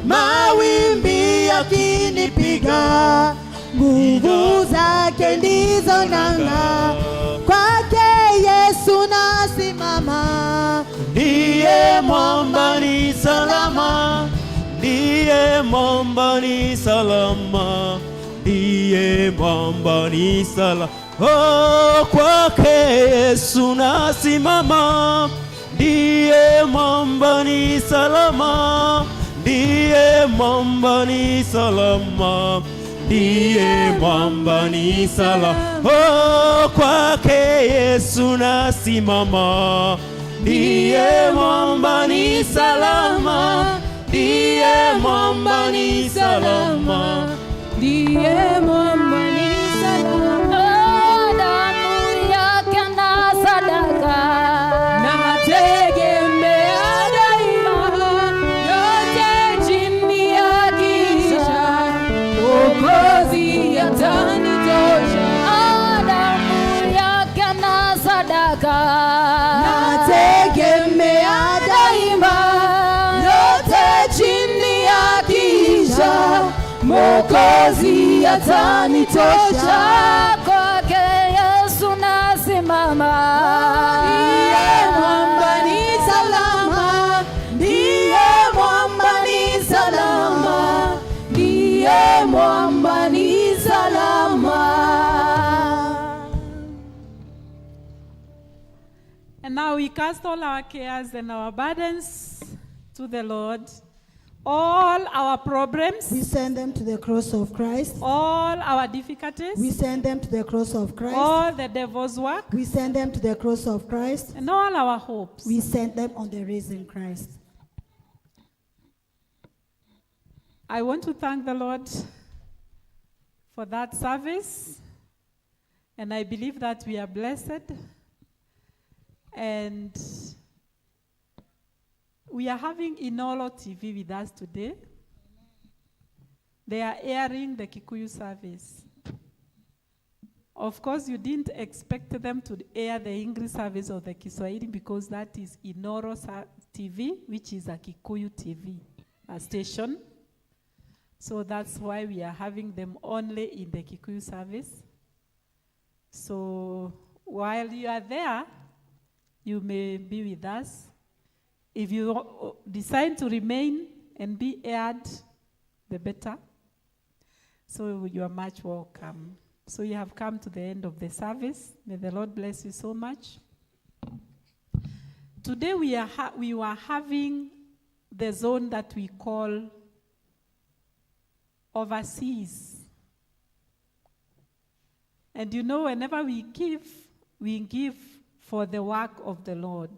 Mawimbi yakinipiga, nguvu zake ndizo nanga. Kwake Yesu nasimama, Ndiye mwamba ni salama, ndiye mwamba ni salama, ndiye mwamba ni salama. Oh, kwake Yesu nasimama, ndiye mwamba ni salama, ndiye mwamba ni salama, ndiye mwamba ni salama. Oh, kwake Yesu nasimama, ndiye mwamba ni salama, ndiye mwamba ni salama, Ndiye mwamba ni salama. Oh, damu yake na sadaka. Nategemea daima, yote chini ya kisha, Mwokozi atanitosha. Oh, damu yake na sadaka. Nategemea daima, yote chini ya kisha, Mwokozi atanitosha. Kwake Yesu nasimama. Ndiye mwamba ni salama, ndiye mwamba ni salama, Ndiye mwamba ni salama. And now we cast all our cares and our burdens to the Lord. All our problems, We send them to the cross of Christ. All our difficulties, We send them to the cross of Christ. All the devil's work, We send them to the cross of Christ. And all our hopes. We send them on the risen Christ. I want to thank the Lord for that service, and I believe that we are blessed. And we are having Inoro TV with us today. They are airing the Kikuyu service. Of course, you didn't expect them to air the English service or the Kiswahili because that is Inoro TV, which is a Kikuyu TV station. So that's why we are having them only in the Kikuyu service. So while you are there, you may be with us. If you decide to remain and be aired, the better. So you are much welcome. So you have come to the end of the service. May the Lord bless you so much. Today we were having the zone that we call overseas. And you know, whenever we give for the work of the Lord.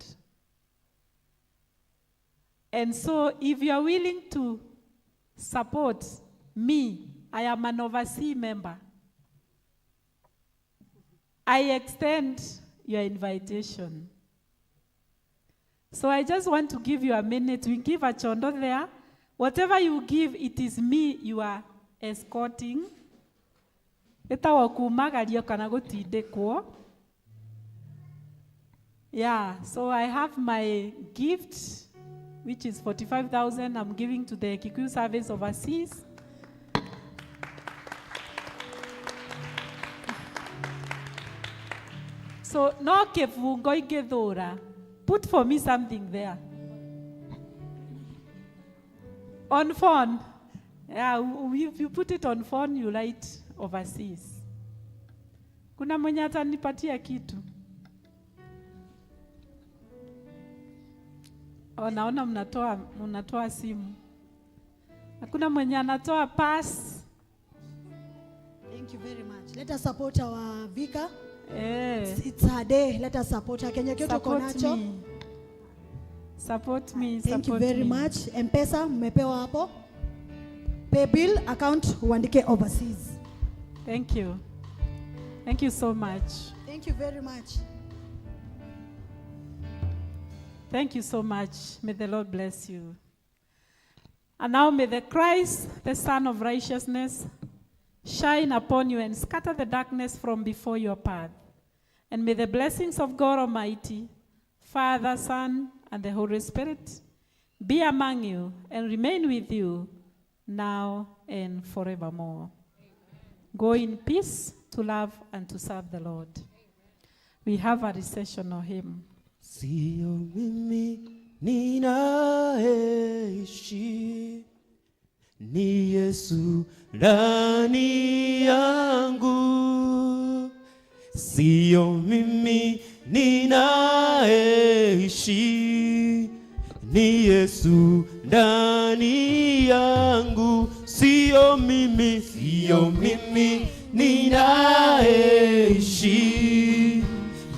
And so if you are willing to support me, I am an overseas member. I extend your invitation. So I just want to give you a minute. We give a chondo there. Whatever you give, it is me you are escorting. Ĩtagwo kumagario kana gũtindĩkwo. Yeah, so I have my gift, which is 45,000 I'm giving to the Kikuyu Service overseas. So no kĩbungo ingĩthũra. Put for me something there. On phone. Yeah, if you put it on phone, you write overseas. Kuna mwenye atanipatia kitu? Oh, naona mnatoa simu. Hakuna mwenye anatoa pass. Thank you very much. Let us support our vicar. It's her day. Let us support her. Kenya kitu uko Support nacho. Me. Support me. Thank you Support very me. Much. M-Pesa mmepewa hapo. Pay bill account uandike overseas. Thank you. Thank you so much. Thank you very much. Thank you so much. May the Lord bless you. And now may the Christ, the Sun of Righteousness, shine upon you and scatter the darkness from before your path. And may the blessings of God Almighty, Father, Son, and the Holy Spirit be among you and remain with you now and forevermore. Go in peace to love and to serve the Lord. We have a recessional hymn. Sio mimi ninaishi, ni Yesu ndani yangu. Sio mimi ninaishi, ni Yesu ndani yangu. Sio mimi, sio mimi ninaishi,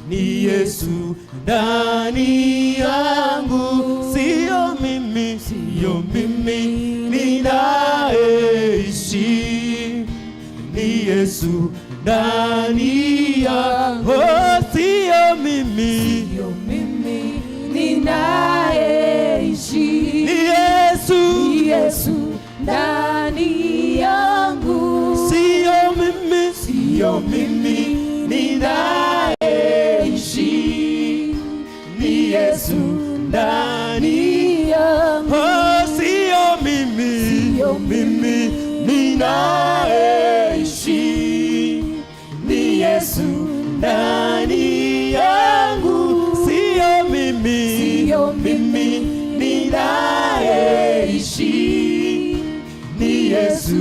ni Yesu ndani yangu. Sio mimi, sio mimi ninaishi, ni Yesu ndani yangu. Oh, sio mimi, Sio mimi ninaishi, ni Yesu, ni Yesu ndani yangu. Sio mimi, sio mimi ninaishi, ni Yesu ndani yangu. Oh, sio mimi, Sio mimi ninaishi, ni Yesu ndani yangu. Sio mimi, Sio mimi ninaishi, ni Yesu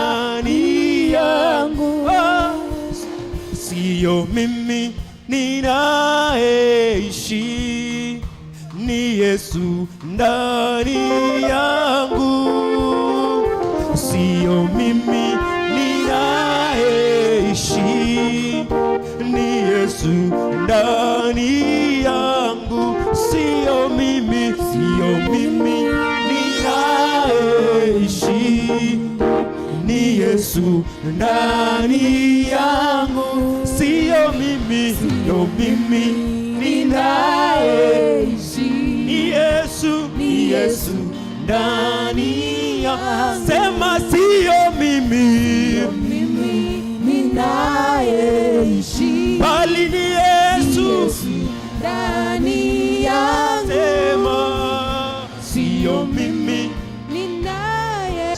ndani yangu. Oh, sio mimi ninaishi, ni Yesu ndani yangu. Sio mimi ninaishi, ni Yesu ndani yangu. Sio mimi, sio mimi ninaishi, ni Yesu ndani yangu. Sio mimi, sio mimi ninaishi, ni Yesu, ni Yesu ndani yangu. Sema sio mimi, Mimi ninaishi, bali ni Yesu, ndani yangu. Sema sio mimi Ninaye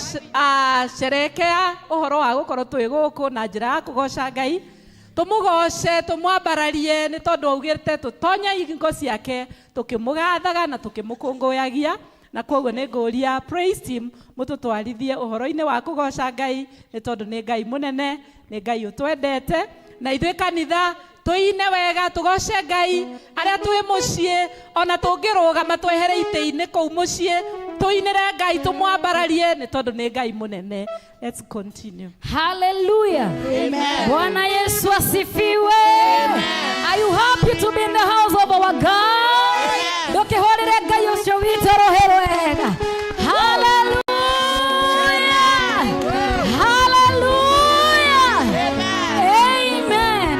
Sherehekea uhoro wa gukorwo twi guku na njira ya kugoca Ngai, tumugoce, tumwambararie, ni tondu augite tutonye ihingo ciake tukimugathaga na tukimukunguyagia. Na koguo nĩ ngũria praise team mũtũtwarithie ũhoro-inĩ wa kũgoca Ngai, nĩ tondũ nĩ Ngai mũnene, nĩ Ngai ũtwendete. Na ithuĩ kanitha tũine wega, tũgoce Ngai arĩa twĩ mũciĩ, ona tũngĩrũgama twehere itĩ-inĩ kũu mũciĩ, tũinĩre Ngai, tũmwambararie, nĩ tondũ nĩ Ngai mũnene. Let's continue. Hallelujah. Amen. Bwana Yesu asifiwe. Are you happy to be in the house of our God? Ndũkĩhũrĩre Ngai ũcio witũ rũhĩ rwega. Hallelujah. Hallelujah. Amen.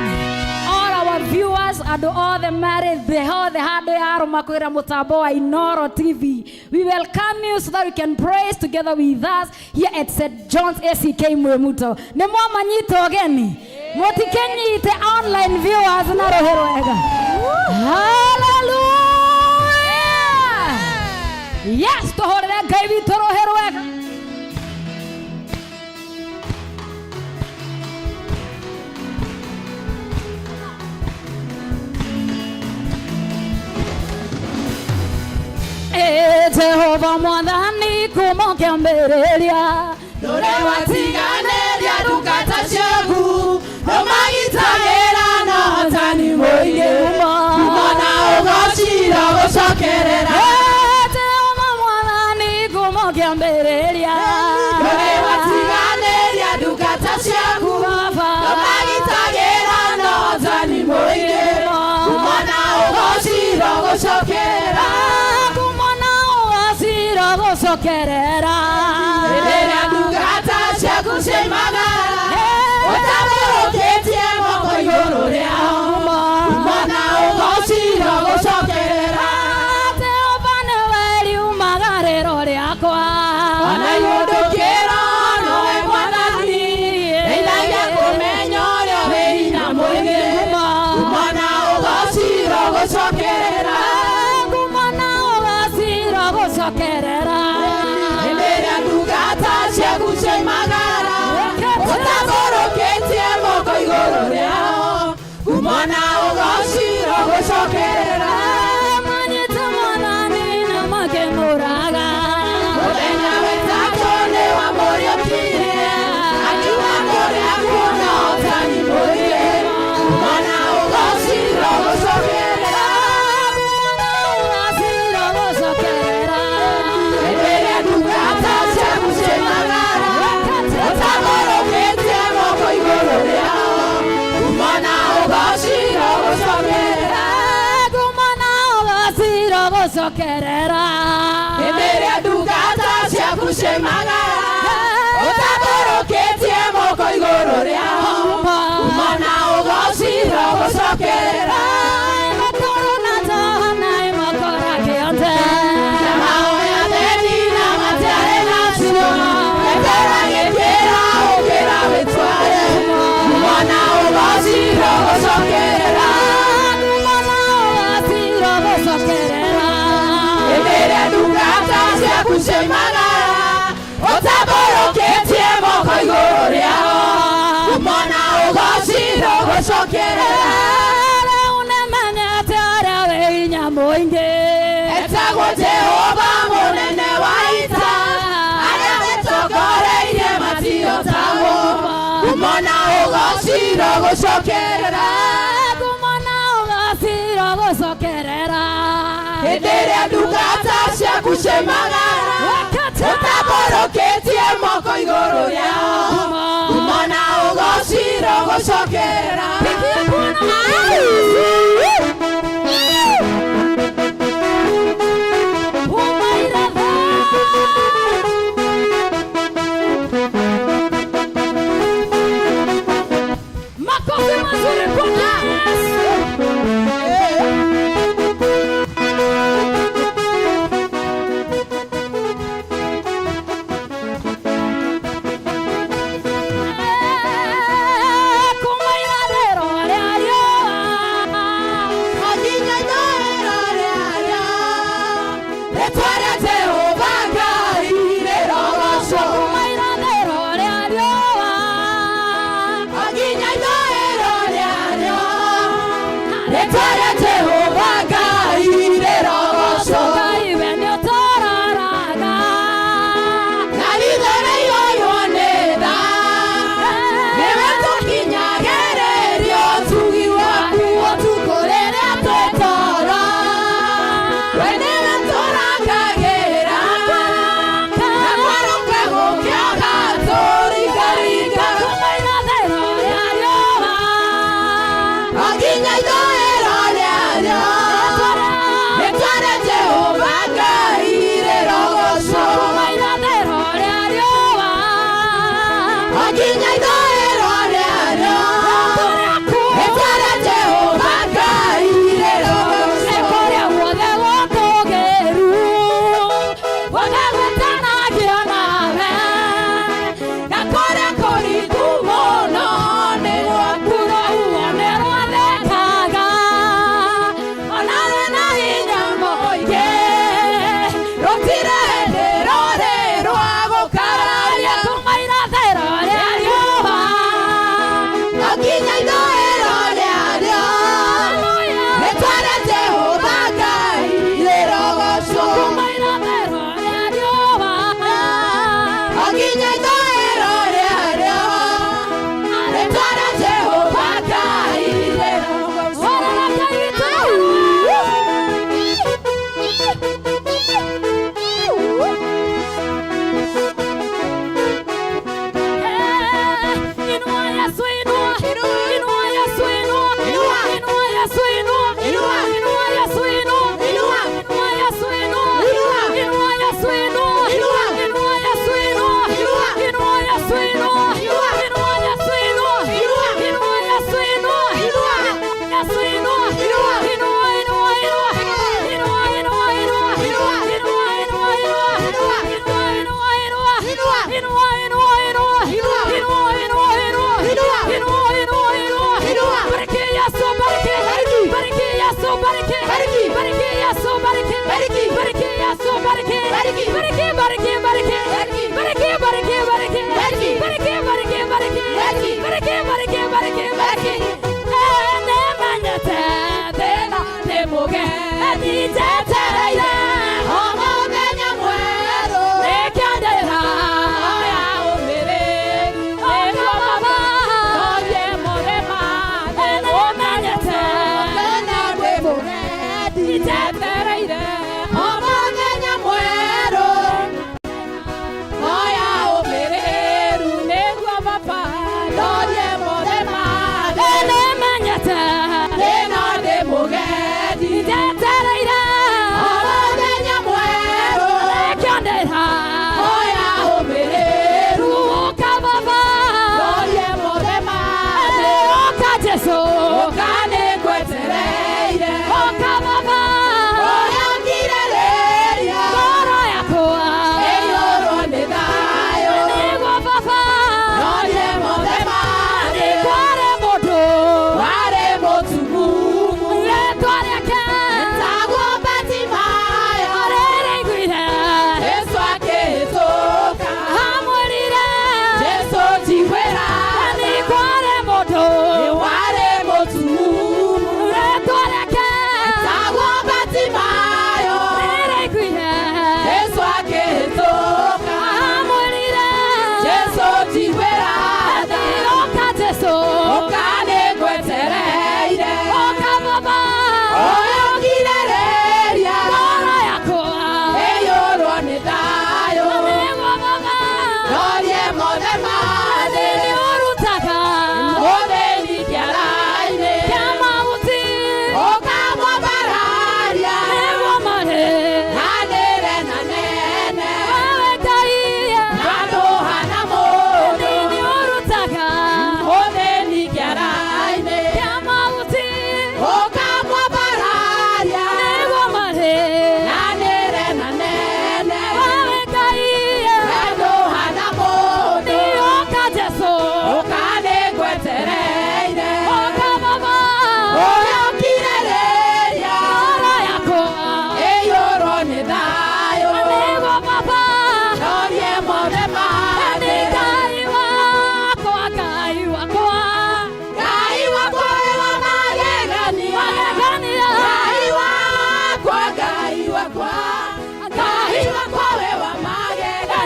All our viewers and all the married, the all the handũ ya arũma kwĩra mũtambo wa Inoro TV. We welcome you so that you can praise together with us here at St. John's ACK Mwimuto. Nĩ mwamanyita ũgeni. Mũtikenyite online viewers na rũhĩ rwega. Hallelujah. Yes, tũhũrĩre Ngai witũ rũhĩ rwega. Ĩ Jehova mwathani kuma kĩambĩrĩria, Ndũre watiganĩria ndungata ciaku, ndũmagitagĩra na ũhotani mũingĩ, kuma na ũgocira gũcokerera. Ĩ Jehova mwathani kuma kĩambĩrĩria, Ndũre watiganĩria ndungata ciaku, Baba. ndũmagitagĩra na ũhotani mũingĩ, kuma na ũgocira gũcokerera. Kuma na ũgocira gũcokerera. Rĩrĩa ndungata ciaku ciaimagara, ũtambũrũkĩtie moko igũrũ rĩao, kuma na ũgocira gũcokerera. Jehova nĩwe riumagarĩro rĩakwa. Ona ihũndũkĩro nowe Mwathani, ndeithagia kũmenya ũrĩa wĩ hinya mũingĩ, kuma na ũgocira gũcokerera. Kuma na ũgocira gũcokerera. Rĩrĩa ndungata Gũcokerera. Makoro na tohana makora kĩonje. Na mahoya theni na matiarĩ nacio. Petero agĩkĩra ũkĩra wĩtware. Mwana ũgocirwo gũcokerera. Mwana ũgocirwo gũcokerera. Hĩndĩ ĩrĩa ndungata ciaku cioimagara, ũtambũrũkĩtie moko igũrũ rĩao. Mwana ũgocirwo gũcokerera. Rĩu nĩmenyete ũrĩa wĩ hinya mũingĩ. Etagwo Jehova mũnene wa ita, arĩa metongoreirie matihotagwo. Kumona ũgocirwo gũcokerera. Kumona ũgocirwo gũcokerera. Hĩndĩ ĩrĩa ndungata ciaku cioimagara, ũtambũrũkĩtie moko igũrũ rĩao. Kumona ũgocirwo gũcokerera. Makofi mazuri kwa Yesu. Kuma irathĩro rĩa riũa. Nginya ithũĩro rĩarĩo, rĩĩtwa rĩa Jehova Ngai rĩrogocwo. Kuma irathĩro rĩa riũa. Nginya ithũĩro rĩarĩo, rĩĩtwa rĩa Jehova Ngai rĩrogocwo. Ngai we nĩũtũroraga. Na ritho rĩiyũirwo nĩ tha, nĩwe tũkinyagĩrĩrio ũtugi waku ũtukũ rĩrĩa twĩ toro. We nĩwe tũrangagĩra, na kwarũka gũkĩaga tũringaringaga. Kuma irathĩro rĩa riũa. Nginya ithũĩro rĩarĩo, rĩĩtwa rĩa Jehova Ngai rĩrogocwo. Kuma irathĩro rĩa riũa. Nginya ithũĩro rĩarĩo, rĩĩtwa rĩa Jehova Ngai rĩrogocwo. Kũrĩa guothe gũtũũgĩru, guothe gũtanagio nawe, na kũrĩa kũriku mũno nĩ gwaku rũhuho nĩ rwathekaga, ona rwĩna hinya mũingĩ, Rũtirĩ hĩndĩ rũrĩ rwa gũkararia. Kuma irathĩro rĩa riũa. Nginya ithũĩro rĩarĩo, rĩĩtwa rĩa Jehova Ngai rĩrogocwo. Kuma irathĩro rĩa riũa. Nginya ithũĩro rĩarĩo, rĩĩtwa rĩa Jehova Ngai rĩrogocwo. Horera Ngai witũ. Inua Yesu, inua. Inua Yesu, inua. Inua Yesu, inua. Inua Yesu, inua. Inua Yesu, inua. Inua Yesu, inua. Inua Yesu, inua. Inua Yesu, inua. Inua Yesu, inua. Inua Yesu, inua. Yesu, inua. Inua, inua, inua. Inua, inua, inua. Inua, inua, inua. Inua, inua, inua. Inua, inua, inua. Inua, inua, inua. Inua, inua, inua. Bariki Yesu, bariki. Bariki Yesu, bariki. Bariki Yesu, bariki. Bariki Yesu, bariki. Bariki, bariki, bariki. Bariki, bariki, bariki. Bariki, bariki, bariki. Bariki, bariki, bariki, bariki. Nĩmenyete thĩna nĩ mũgeni njetereire O mũthenya mwerũ, nĩkĩo ndĩra oya ũmĩrĩru, nĩguo baba tũthiĩ mũrĩma, nĩmenyete thĩna ndĩ mũgeni njetereire O mũthenya mwerũ,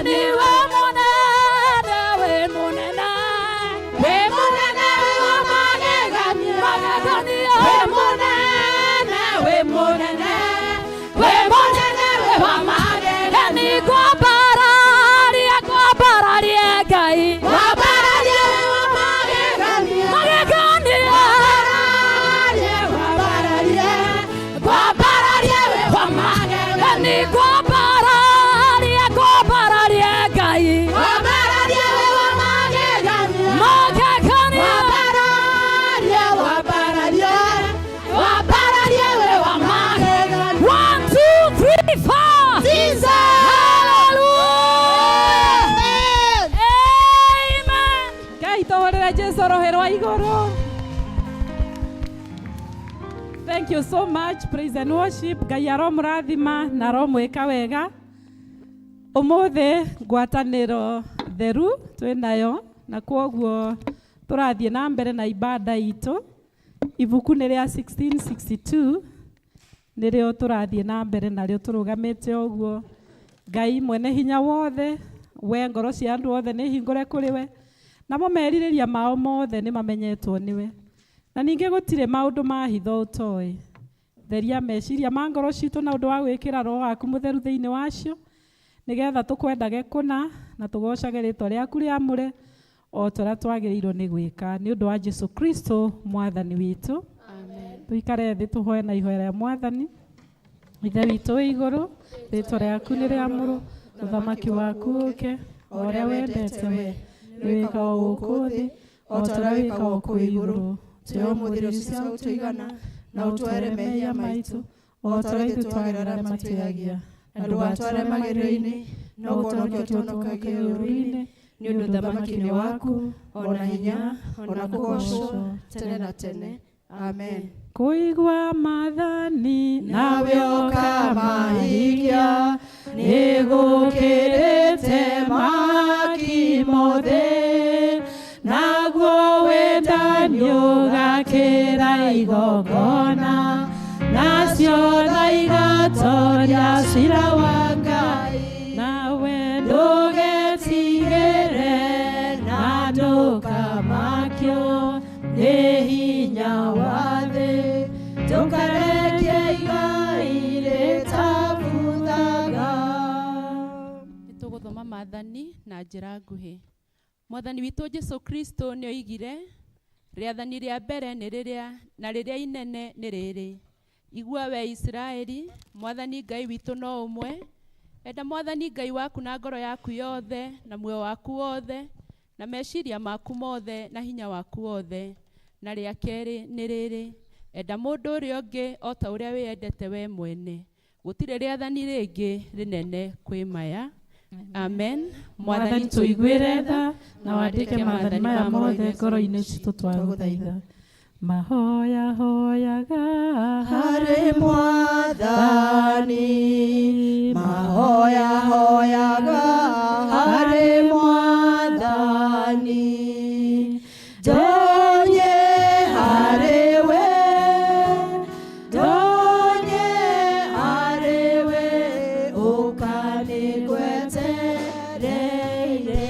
Magegani we munene we munene we munene wa magegani magegani we munene we munene we munene wa magegani kwambararia kwambararia Ngai kwambararia wa magegani magegani kwambararia kwambararia wa magegani kwambararia kwambararia Ngai kwambararia wa magegani magegani kwambararia kwambararia kwambararia wa magegani 1 2 3 4 Jesus hallelujah amen. Ngai tũhũrĩre Jesu rũhĩ rwa igũrũ. Thank you so much, praise and worship. Ngai aromũrathima na aromwĩka wega. Ũmũthĩ ngwatanĩro theru twĩnayo na kwoguo tũrathiĩ na mbere na ibada itũ. Ibuku nĩ rĩa 1662 nĩrĩo tũrathiĩ na mbere narĩo tũrũgamĩte ũguo. Ngai mwene hinya wothe, we ngoro cia andũ othe nĩ hingũre kũrĩ we, namo merirĩria mao mothe nĩ mamenyetwo nĩwe. Na ningĩ gũtirĩ maũndũ ma hitho ũtoĩ. Theria meciria ma ngoro citũ na ũndũ wa gwĩkĩra roho waku mũtheru thĩinĩ wacio, nĩgetha tũkwendage kũna na tũgocage rĩtwa rĩaku rĩamũre o ta ũrĩa twagĩrĩirwo nĩ gwĩka nĩ ũndũ wa Jesu Kristo mwathani witũ. Tũikare thĩ tũhoe na ihoya rĩa mwathani. Ithe witũ wĩ igũrũ, rĩtwa rĩaku nĩ rĩamũrwo, ũthamaki waku ũke, o ũrĩa wendete we nĩ wĩkagwo gũkũ thĩ o ta ũrĩa wĩkagwo kũu igũrũ. Tũhe ũmũthĩ irio cia gũtũigana na ũtware mehia maitũ o ta ũrĩa ithuĩ twagĩra arĩa matwĩhagia, na ndũgatware magerio-inĩ no ũtũhonokie ũtũhonokagie ũũru-inĩ, nĩ ũndũ ũthamaki nĩ waku ona hinya ona kũgoocwo tene na tene. Amen. Kũigua maathani Nawe ũkamahingia nĩgũkĩrĩte maki mothe, naguo wendani ũgakĩra igongona, nacio tha igatoria cira wa Ngai. Nawe ndũgetigĩre na ndũkamakio nĩ hinya wa thĩ, ndũkareke igai rĩtabuthaga. Nĩ tũgũthoma maathani na njĩra nguhĩ. Mwathani witũ Jesu Kristo nĩ oigire, rĩathani rĩa mbere nĩ rĩrĩa na rĩrĩa inene nĩ rĩrĩ, igua we Isiraeli, Mwathani Ngai witũ no ũmwe. Enda Mwathani Ngai waku na ngoro yaku yothe na muoyo waku wothe na meciria maku mothe na hinya waku wothe. Na rĩa kerĩ nĩ rĩrĩ, enda mũndũ ũrĩa ũngĩ o ta ũrĩa wĩyendete we mwene. Gũtirĩ rĩathani rĩngĩ rĩnene kwĩ maya. Amen. Mwathani tũiguĩre tha na wandĩke maathani maya mothe ngoro-inĩ citũ twagũthaitha. Mahoya hoyaga Harĩ Mwathani, mahoya hoyaga harĩ Mwathani, ndonye harĩ we, ndonye harĩ we, ũkanĩgwetereire.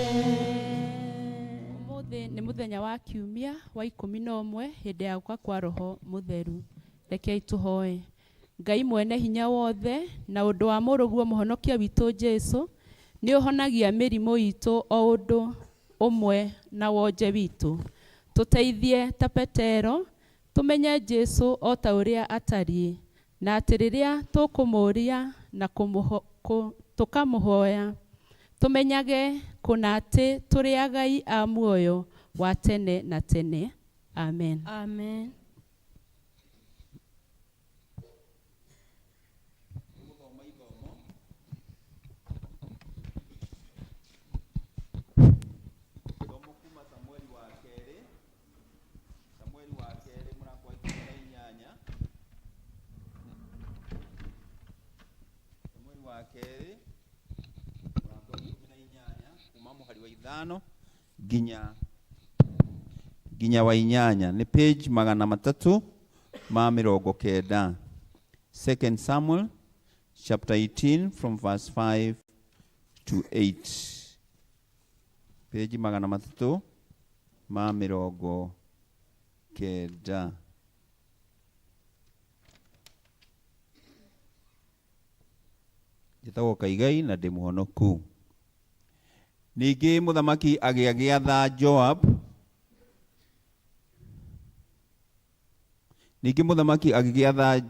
Ũmũthĩ nĩ mũthenya wa kiumia wa 11 hĩndĩ ya gũka kwa Roho Mũtheru. Rekei tũhoe. Ngai mwene hinya wothe na ũndũ wa mũrũguo mũhonokia witũ Jesu nĩ ũhonagia mĩrimũ itũ o ũndũ ũmwe na wonje witũ. Tũteithie ta Petero tũmenye Jesu o ta ũrĩa atariĩ, na atĩ rĩrĩa tũkũmũũria na tũkamũhoya tũmenyage kũna atĩ tũrĩ agai a muoyo wa tene na tene. Amen. Amen. Gĩthomo kuma Samueli wa kerĩ, Samueli wa kerĩ mũrango wa 18. Samueli wa kerĩ mũrango wa 18 kuma mũhari wa 5 nginya wa 8, nĩ page 390. 2 Samuel chapter 18 from verse 5 328 page 390. Njĩtagwo Kaigai na ndĩ mũhonoku. Ningĩ mũthamaki agĩatha Joab. Ningĩ mũthamaki agĩgĩatha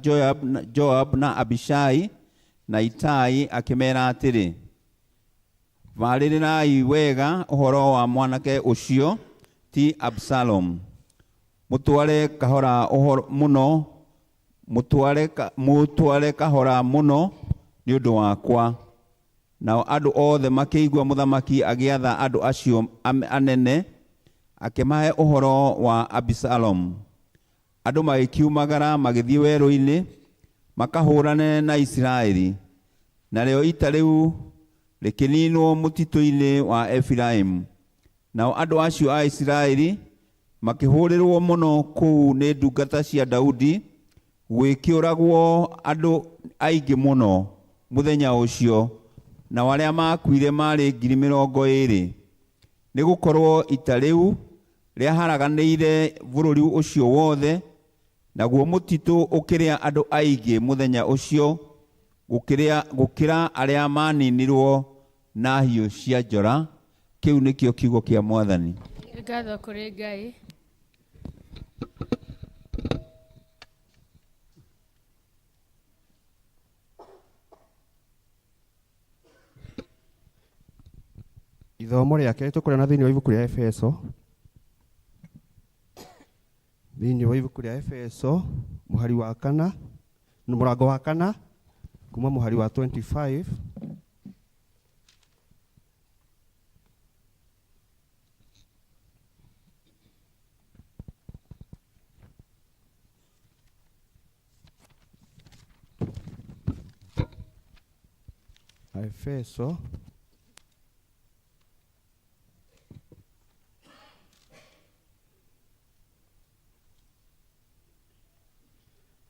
Joab na Abishai na Itai akĩmeera atĩrĩ, barĩrĩrai wega ũhoro wa mwanake ũcio ti Absalom, mũtware kahora ũhoro mũno, mũtware kahora mũno nĩ ũndũ wakwa. Nao andũ othe makĩigua mũthamaki agĩatha andũ acio anene akĩmahe ũhoro wa Absalom. Andũ magĩkiumagara magĩthiĩ werũ-inĩ makahũrane na Isiraeli, narĩo ita rĩu rĩkĩninwo mũtitũ-inĩ wa Efiraimu. Nao andũ acio a Isiraeli makĩhũrĩrwo mũno kũu nĩ ndungata cia Daudi, gwĩkĩũragwo andũ aingĩ mũno mũthenya ũcio, nao arĩa makuire maarĩ 20,000. Nĩgũkorwo ita rĩu rĩaharaganĩire bũrũri ũcio wothe, naguo mũtitũ ũkĩrĩa andũ aingĩ mũthenya ũcio gũkĩra arĩa maninirwo na hiũ cia njora. Kĩu nĩkĩo kiugo kĩa Mwathani. Ngatho kũrĩ Ngai. Ithomo rĩa kerĩ tũkũrĩa thĩinĩ wa ibuku rĩa Efeso. Thĩinĩ wa ibuku rĩa Efeso mũhari wa kana, mũrango wa kana kuma mũhari wa 25 Efeso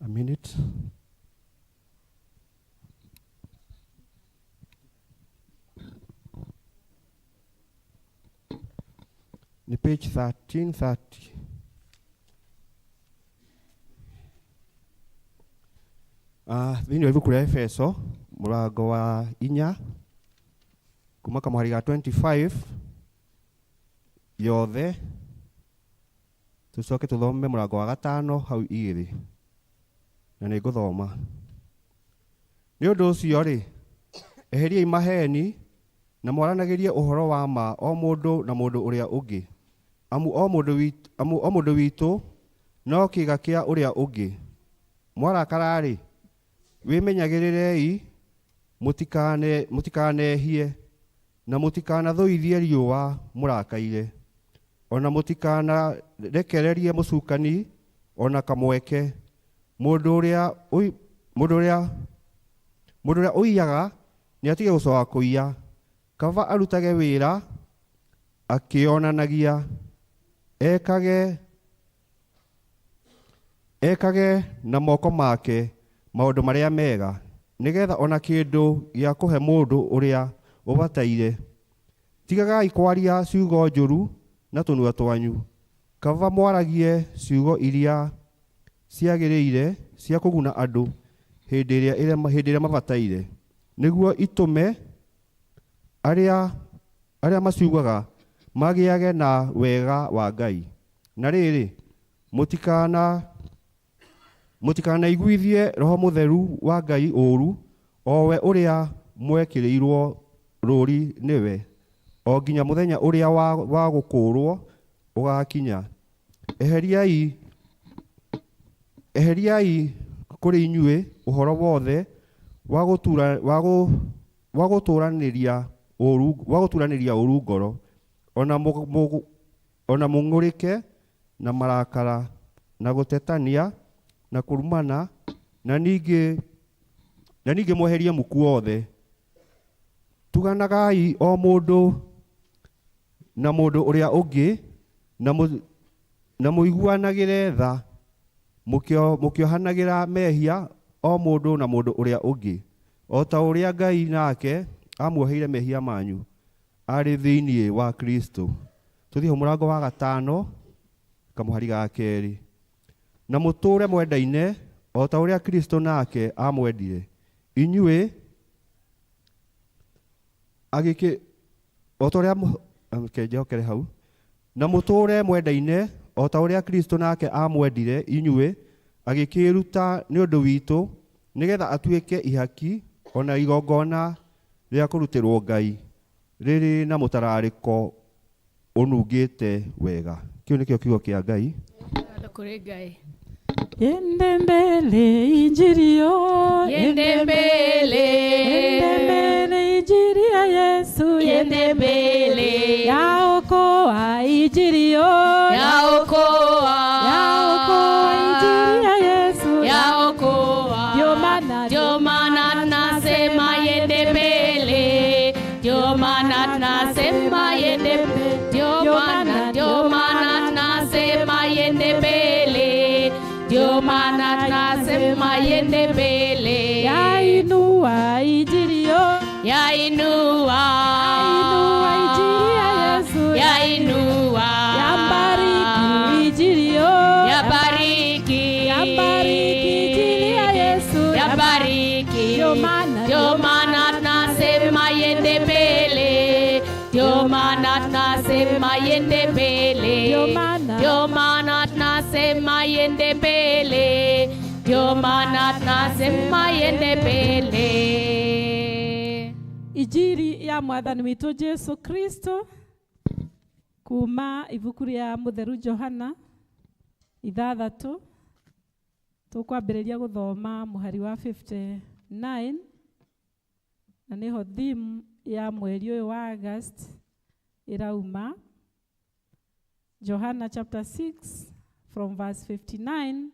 a minute. Ni page 1330. Thĩinĩ wa ibuku rĩa Efeso mũrango wa 4 kuma kamũhari ga 25 yothe, tũcoke tũthome mũrango wa 5 hau 2 na nĩ ngũthoma. Nĩ ũndũ ũcio rĩ, eheriai maheni na mwaranagĩrie ũhoro wa ma o mũndũ na mũndũ ũrĩa ũngĩ, amu o mũndũ witũ no kĩĩga kĩa ũrĩa ũngĩ. Mwarakara-rĩ, wĩmenyagĩrĩrei mũtikanehie na mũtikanathũithie riũa mũrakaire, ona mũtikanarekererie mũcukani ona kamweke. Mũndũ ũrĩa ũiyaga nĩatige gũcoka kũiya, kaba arutage wĩra akĩonanagia, ekage na moko make maũndũ marĩa mega, nĩgetha ona kĩndũ gĩa kũhe mũndũ ũrĩa ũbataire. Tigagai kwaria ciugo njũru na tũnua twanyu, kaba mwaragie ciugo iria ciagĩrĩire cia kũguna andũ hĩndĩ ĩrĩa mabataire, nĩguo itũme arĩa maciugaga magĩage na wega wa Ngai. Na rĩrĩ, mũtikanaiguithie Roho Mũtheru wa Ngai ũũru, o we ũrĩa mwekĩrĩirwo rũũri nĩwe, o nginya mũthenya ũrĩa wa gũkũũrwo ũgaakinya. Eheriai kũrĩ inyuĩ ũhoro wothe wa gũtũũranĩria ũũru ngoro, ona mũng'ũrĩke na marakara na gũtetania na kũrumana, na ningĩ mweherie muku wothe. Tuganagai o mũndũ na mũndũ ũrĩa ũngĩ, na mũiguanagĩre tha, mũkĩohanagĩra mehia o mũndũ na mũndũ ũrĩa ũngĩ, o ta ũrĩa Ngai nake Amuoheire mehia manyu arĩ thĩinĩ wa Kristo. Tũthiĩ hau mũrango wa gatano kamũhari ga kerĩ. Na mũtũũre mwendaine o ta ũrĩa Kristo nake amwendire inyuĩ agĩkĩ o ta ũrĩa reke njokere hau. Na mũtũũre mwendaine o ta ũrĩa Kristo nake amwendire inyuĩ agĩkĩĩruta nĩ ũndũ witũ nĩgetha atuĩke ihaki ona igongona rĩa kũrutĩrwo Ngai rĩrĩ na mũtararĩko ũnungĩte wega. Kĩu nĩkĩo kiugo kĩa Ngai. Ngatho kũrĩ Ngai. Yende mbele injili yo, Yende mbele. Yende mbele injili ya Yesu, Yende mbele. Yaokoa injili yo, Yaokoa. Yaokoa injili ya Yesu, Yaokoa. Ndio maana, Ndio maana tunasema yende mbele. Ndio maana tunasema yende mbele. Ndio maana, ndio maana tunasema yende mbele. Ndio maana tunasema yende mbele. Yainua injili yo, Yainua. Yainua injili ya Yesu, Yainua. Yabariki injili yo, Yabariki. Yabariki injili ya Yesu, Yabariki. Ndio maana, Ndio maana tunasema yende mbele. Ndio maana tunasema yende mbele. Ndio maana. Ndio maana tunasema yende mbele. Ndio maana tunasema yende mbele. Injili ya mwathani witũ Jesu Kristo kuma ibuku rĩa Mũtheru Johana 6 tũkwambĩrĩria gũthoma mũhari wa 59 na nĩho theme ya mweri ũyũ wa August ĩrauma. Johana chapter 6 from verse 59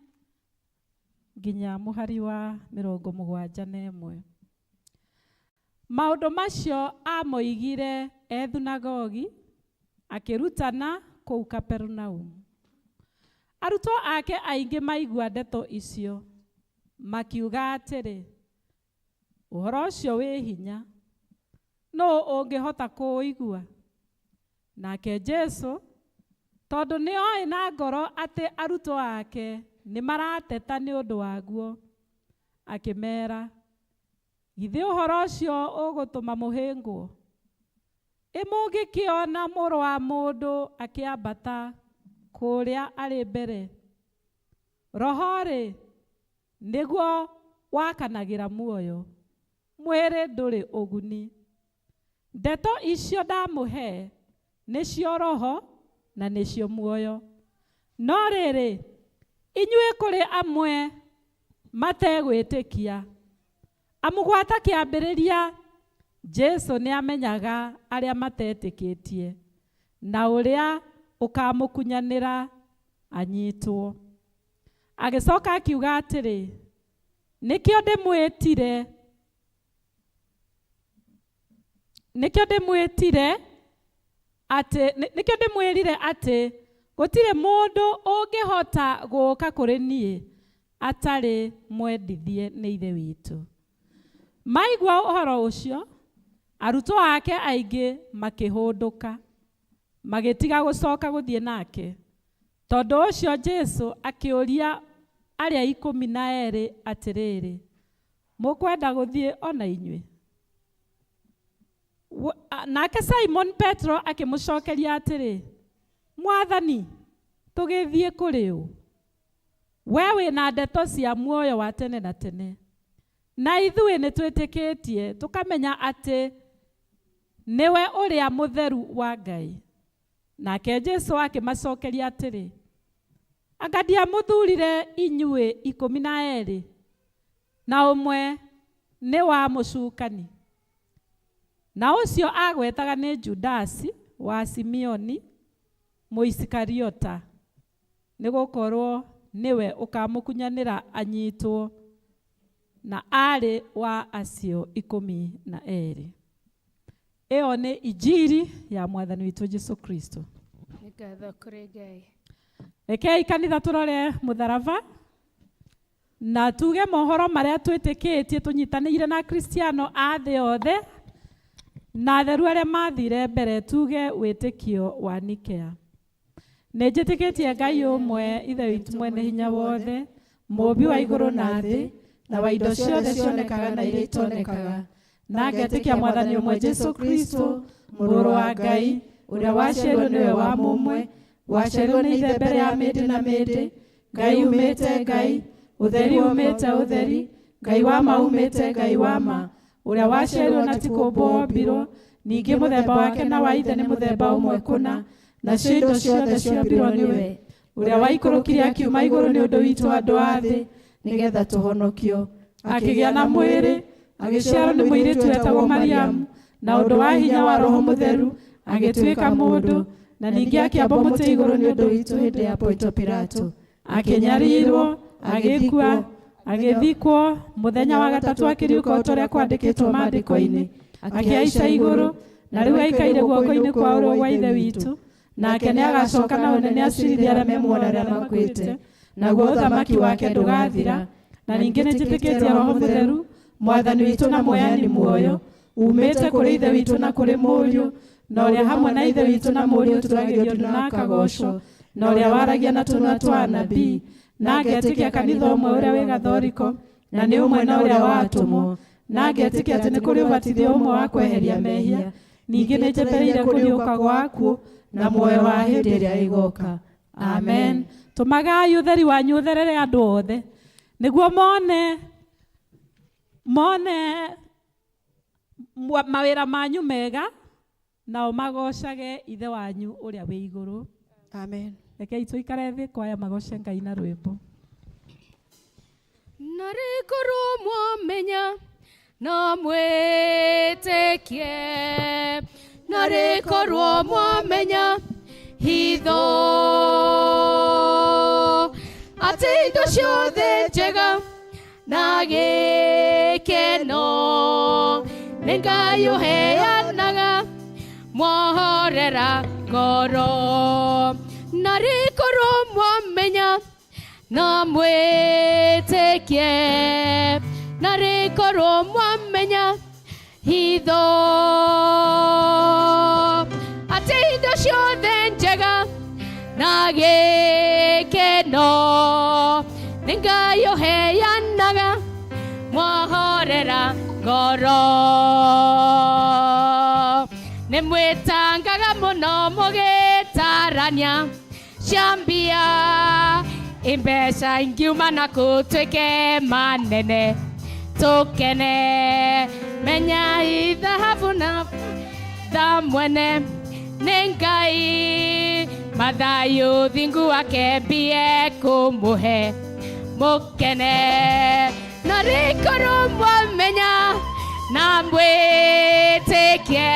nginya mũhari wa 71. Maũndũ macio amoigire e thunagogi akĩrutana kũu Kapernaumu. Arutwo ake aingĩ maigua ndeto icio makiuga atĩrĩ, ũhoro ũcio wĩ hinya, nũũ ũngĩhota kũũigua? Nake Jesũ, tondũ nĩoĩ na ngoro atĩ arutwo ake nĩmarateta nĩ ũndũ waguo, akĩmeera, githĩ ũhoro ũcio ũgũtũma mũhĩngwo? Ĩ mũngĩkĩona mũrũ wa mũndũ akĩambata kũrĩa arĩ mbere? Roho-rĩ, nĩguo wakanagĩra muoyo, mwĩrĩ ndũrĩ ũguni. Ndeto icio ndamũhe nĩcio roho na nĩcio muoyo. No rĩrĩ, inyuĩ kũrĩ amwe mategwĩtĩkia. Amu gwata kĩambĩrĩria Jesũ nĩamenyaga arĩa matetĩkĩtie na ũrĩa ũkamũkunyanĩra anyitwo. Agĩcoka akiuga atĩrĩ, nĩkĩo ndĩmwĩtire, nĩkĩo ndĩmwĩtire atĩ, nĩkĩo ndĩmwĩrire atĩ gũtirĩ mũndũ ũngĩhota gũũka kũrĩ niĩ atarĩ mwendithie nĩ Ithe witũ. Maigua ũhoro ũcio, arutwo ake aingĩ makĩhũndũka, magĩtiga gũcoka gũthiĩ nake. Tondũ ũcio Jesũ akĩũria arĩa 12 atĩrĩrĩ, mũkwenda gũthiĩ ona inyuĩ? Nake Simon Petro akĩmũcokeria atĩrĩ, Mwathani, tũgĩthiĩ kũrĩ ũ? We wĩna ndeto cia muoyo wa tene na tene. Na ithuĩ nĩtwĩtĩkĩtie tũkamenya atĩ nĩwe ũrĩa mũtheru wa Ngai. Nake Jesũ akĩmacokeria atĩrĩ, anga ndiamũthurire inyuĩ 12, na ũmwe nĩ wa mũcukani. Na ũcio agwetaga nĩ Judasi wa Simeoni Mũisikariota, nĩgũkorwo nĩwe ũkamũkunyanĩra anyitwo, na arĩ wa acio 12. Ĩyo nĩ injiri ya mwathani witũ Jesu Kristo. Nĩ ngatho kũrĩ Ngai. Rekei kanitha tũrore mũtharaba na tuge mohoro marĩa twĩtĩkĩtie tũnyitanĩire na Kristiano a thĩ yothe. Na atheru arĩa mathire mbere tuge wĩtĩkio wa Nikea. Nĩ njĩtĩkĩtie Ngai ũmwe, Ithe witũ mwene hinya wothe, mũũmbi wa igũrũ na thĩ, na wa indo ciothe cionekaga na iria itonekaga. Na ngetĩkia Mwathani ũmwe Jesũ Kristo, Mũrũ wa Ngai, ũrĩa waciarirwo nĩwe wa mũmwe, waciarirwo nĩ Ithe mbere ya mĩndĩ na mĩndĩ, Ngai umĩte Ngai, ũtheri umĩte ũtheri, Ngai wa ma umĩte Ngai wa ma, ũrĩa waciarirwo na ti kũũmbwo wombirwo, ningĩ mũthemba wake na wa Ithe nĩ mũthemba ũmwe kũna, nacio indo ciothe ciombirwo nĩwe, ũrĩa waikũrũkire akiuma igũrũ nĩ ũndũ witũ andũ a thĩ, nĩgetha tũhonokio. Akĩgĩa na mwĩrĩ, agĩciarwo nĩ mũirĩtu wetagwo Mariamu, na ũndũ wa hinya wa Roho Mũtheru, agĩtuĩka mũndũ, na ningĩ akĩambwo mũtĩ igũrũ nĩ ũndũ witũ hĩndĩ ya Ponto Pilato. Akĩnyariirwo, agĩkua, agĩthikwo, mũthenya wa gatatũ akĩriũka o ta ũrĩa kwandĩkĩtwo maandĩko-inĩ, akĩhaica igũrũ, na rĩu aikaire guoko-inĩ kwa ũrĩo gwa Ithe witũ, nake nĩagacoka na ũnene acirithie arĩa me muoyo na arĩa makuĩte, naguo ũthamaki wake ndũgathira. Na ningĩ nĩnjĩtĩkĩtie Roho Mũtheru, Mwathani witũ na Mwathani muoyo, umĩte kũrĩ Ithe witũ na kũrĩ Mũriũ, na ũrĩa hamwe na Ithe witũ na Mũriũ tũragĩrio ndu na akagocwo, na ũrĩa waragia na tũnua twa anabii, na ngetĩkia kanitha ũmwe ũrĩa wĩ gathoriko, na nĩ ũmwe na ũrĩa wa atũmwo, na ngetĩkia atĩ nĩ kũrĩ ũbatithio ũmwe wa kweheria mehia, ningĩ nĩnjetereire kũriũka gwa akuũ na muoyo wa hĩndĩ ĩrĩa ĩgoka. Amen. Tũmagai ũtheri wanyu ũtherere andũ othe, nĩguo mone mawĩra manyu mega, nao magocage Ithe wanyu ũrĩa wĩ igũrũ. Amen. Rekei tũikare thĩ kwaya magoce Ngai na rwĩmbo. Na rĩkorwo mwamenya na mwĩtĩkie, na rĩkorwo mwamenya hitho, atĩ indo ciothe njega na gĩkeno nĩ Ngai ũheanaga mwahorera ngoro. Na rĩkorwo mwamenya na mwĩtĩkie, na rĩkorwo mwamenya hitho, atĩ indo ciothe njega na gĩkeno nĩ Ngai ũheanaga mwahorera ngoro. Nĩ mwĩtangaga mũno mũgĩtarania cia mbia, imbeca ingiuma na kũtuĩke manene tũkene, menya ithahabu na tha mwene nĩ Ngai, mathayũ thingu wake mbie kũmũhe mũkene. Na rĩkorwo mwamenya na mwĩtĩkie,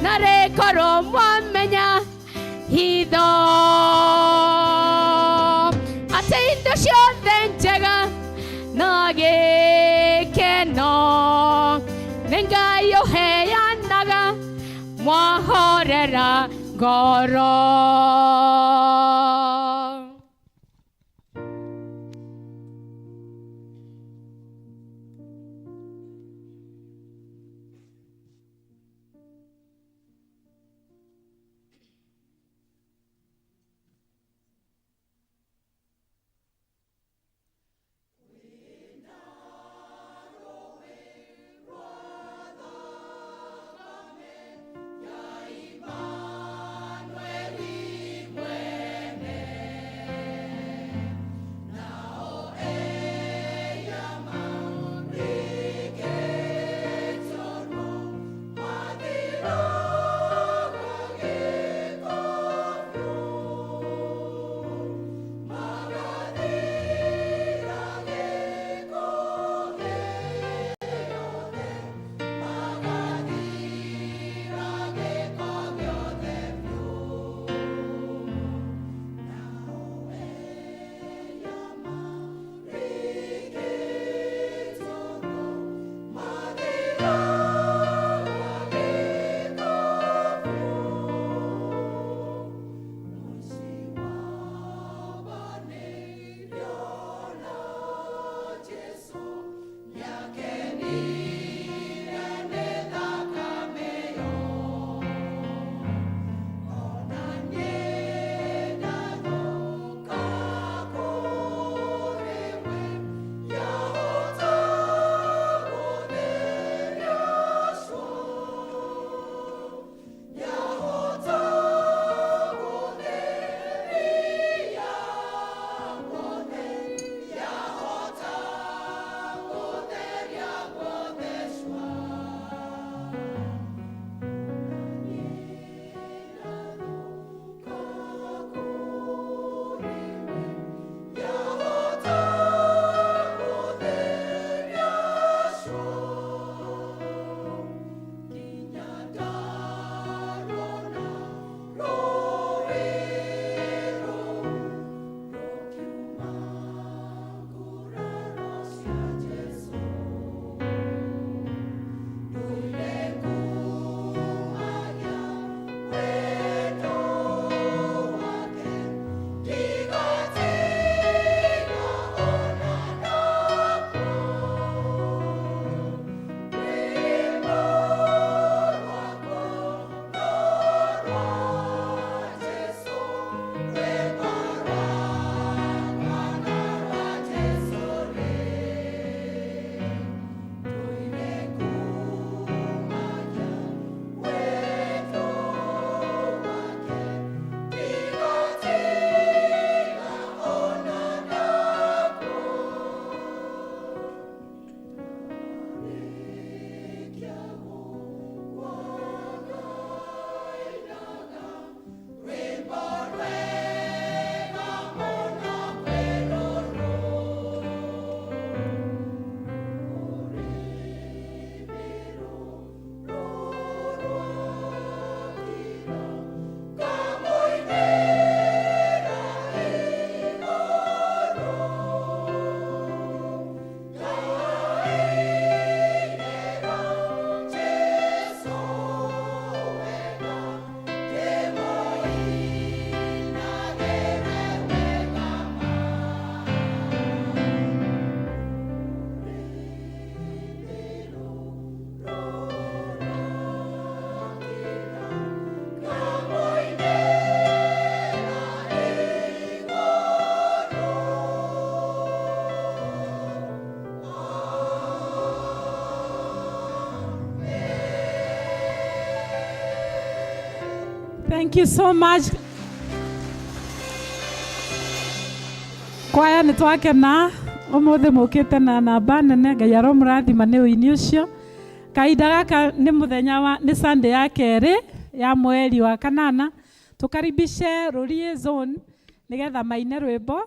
na rĩkorwo mwamenya hitho, atĩ indo ciothe njega na gĩkeno nĩ Ngai ũheanaga mwahorera ngoro. Emmanuel, Thank you so much. Kwaya nĩ twakena ũmũthĩ mũkĩte na namba nene. Ngai aromũrathima nĩ ũini ũcio. Kahinda gaka nĩ mũthenya wa nĩ Sunday ya kerĩ ya mweri wa kanana. Tũkaribishe Rũriĩ Zone nĩgetha maine rwĩmbo,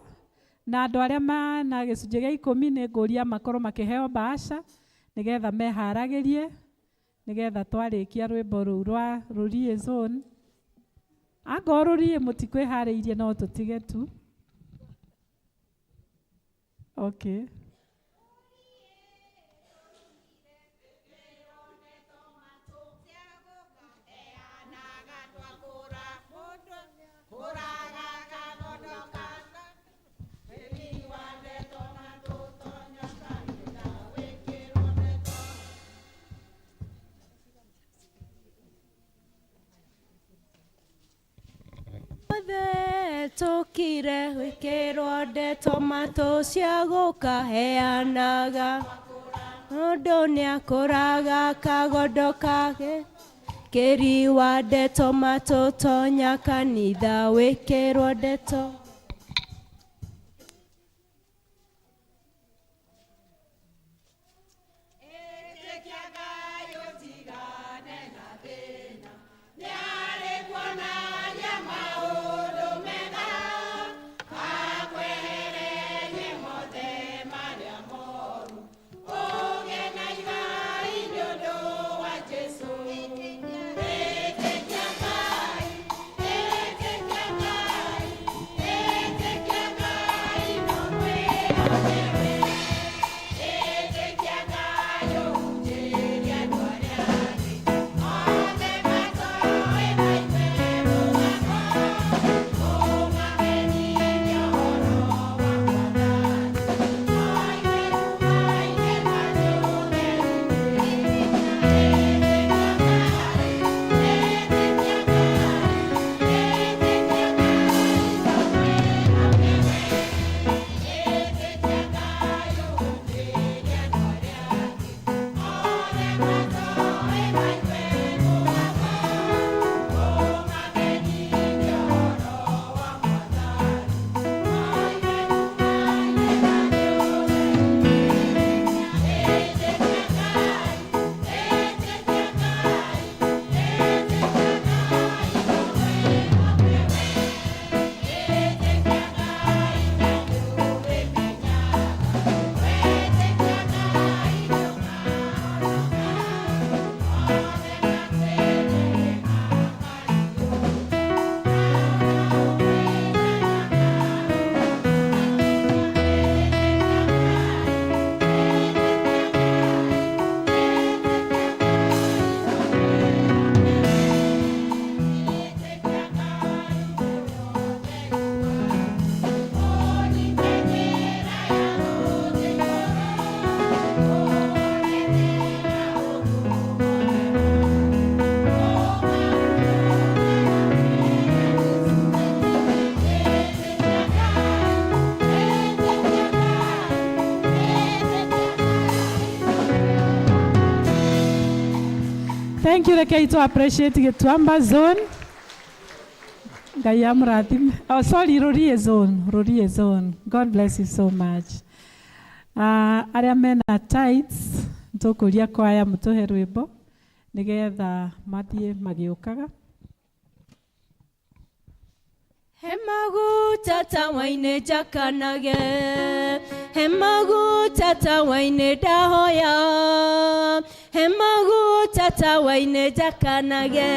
na andũ arĩa mana gĩcunjĩ gĩa 10 nĩ ngũria makorwo makĩheo bahasha nĩgetha meharagĩrie nĩgetha twarĩkia rwĩmbo rũu rwa Rũriĩ Zone. Angorwo Rũriĩ mũtikwĩharĩirie no tũtige tu. Okay. Tũkire gwĩkĩrwo ndeto matũ cia gũkaheanaga mũndũ nĩakũraga kagondo kake kĩriwa ndeto matũ tonya kanitha wĩkĩrwo ndeto. Thank you, rekei to appreciate Gituamba Zone. Ngai amũrathime. Oh, sorry, Rũriĩ Zone, Rũriĩ Zone. God bless you so much. Arĩa mena tithes, tũkũria kwaya mũtũhe rwĩmbo nĩgetha mathiĩ magĩũkaga. Hemaguta tawa-inĩ njakanage, hemaguta tawa-inĩ ndahoya, hemaguta tawa-inĩ njakanage,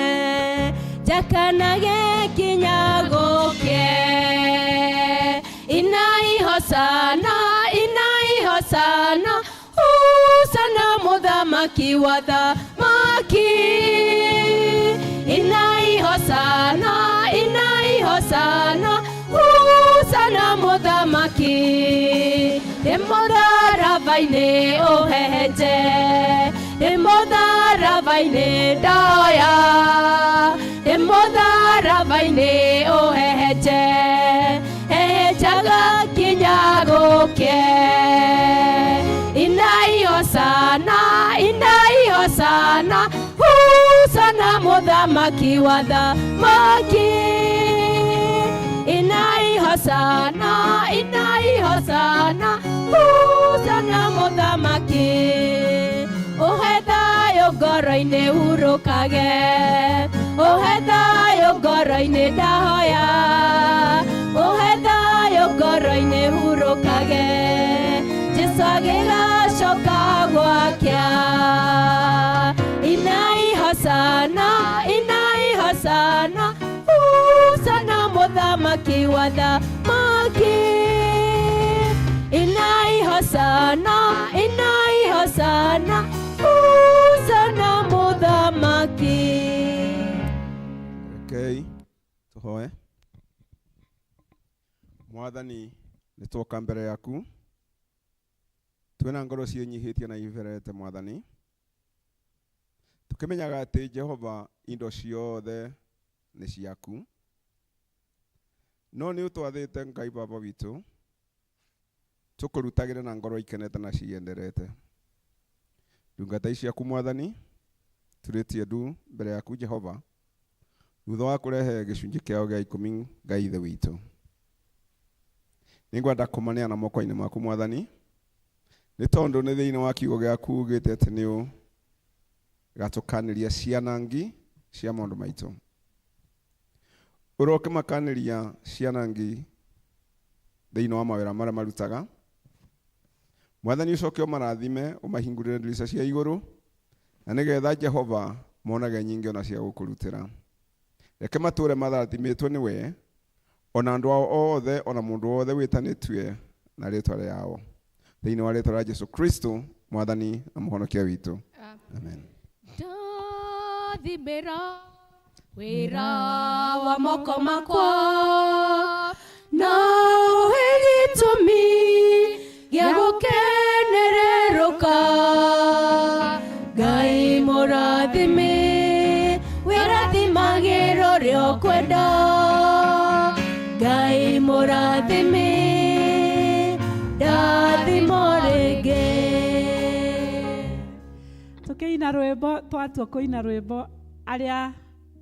njakanage nginya gũkĩe. Inai hosana, inai hosana, hosana mũthamaki wa thamaki. Inai hosana, inai hosana, hosana mũthamaki. Ndĩ mũtharaba-inĩ ũhehenje, ndĩ mũtharaba-inĩ ndoya, ndĩ mũtharaba-inĩ ũhehenje, hehenjaga nginya gũkĩe. Inai hosana, inai hosana, hosana Mũthamaki wa thamaki. Inai hosana, inai hosana, hosana Mũthamaki. Ũhe thayũ ngoro-inĩ hurũkage, ũhe thayũ ngoro-inĩ ndahoya, ũhe thayũ ngoro-inĩ hurũkage, Jesu agĩgacoka gwakĩa. Inai hosana, inai hosana, hosana Mũthamaki wa thamaki. Inai hosana, inai hosana, hosana Mũthamaki. Rekei tuhoe. Mwathani, nĩ twoka mbere yaku twĩna ngoro ciĩnyihĩtie na iberete Mwathani, tukimenyaga atĩ Jehova indo ciothe nĩ ciaku, no nĩ ũtwathĩte Ngai Baba witũ tũkũrutagĩre na ngoro ikenete na cienderete. Ndungata ici ciaku Mwathani turĩtie ndu mbere yaku Jehova, thutha wa kũrehe gĩcunjĩ kĩao gĩa 10 Ngai Ithe witũ. Nĩngwenda kũmaneana moko-inĩ maku Mwathani, nĩ tondũ nĩ thĩinĩ wa kiugo gĩaku ugĩte atĩ nĩ ũgatũkanĩria cianangi cia maũndũ maitũ. Ũrokĩmakanĩria cianangi thĩinĩ wa mawĩra marĩa marutaga. Mwathani ũcoke ũmarathime, ũmahingũrĩre ndirica cia igũrũ, na nĩgetha Jehova monage nyingĩ ona cia gũkũrutĩra. Reke matũũre marathimĩtwo nĩ we, ona andũ ao othe, ona mũndũ wothe wĩtanĩtue na rĩtwa rĩao. Thĩinĩ wa rĩtwa rĩa Jesu Kristo, Mwathani na Mũhonokia witũ. Amen. Ndathimĩra wĩra wa moko makwa, na ũhe gĩtũmi gĩa gũkenererũka. Ngai mũrathime, wĩrathimagĩra ũrĩa ũkwenda. Ngai mũrathime, ndathimwo rĩngĩ. Tukiina rwĩmbo, twatua kũina rwĩmbo, arĩa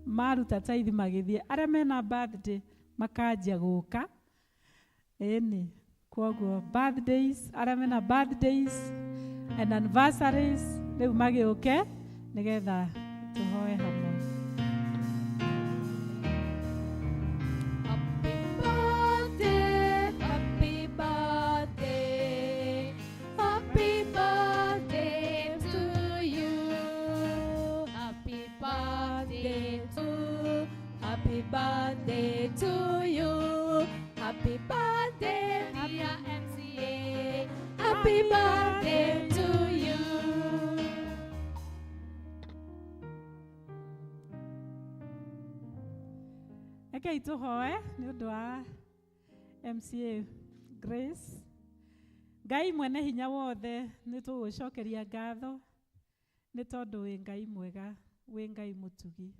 maruta taithi magĩthiĩ, arĩa mena birthday makanjia gũka. Ĩni, kwoguo birthdays, arĩa mena birthdays and anniversaries rĩu magĩũke nĩgetha tũhoe hamwe. Birthday, happy birthday, happy birthday to you. Happy birthday to, happy birthday to you. Happy birthday, dear MCA. Happy birthday to you. Rekei tũhoe nĩ ũndũ wa MCA Grace. Ngai mwene hinya wothe, nĩ tũgũcokeria ngatho nĩ tondũ wĩ Ngai mwega, wĩ Ngai mũtugi.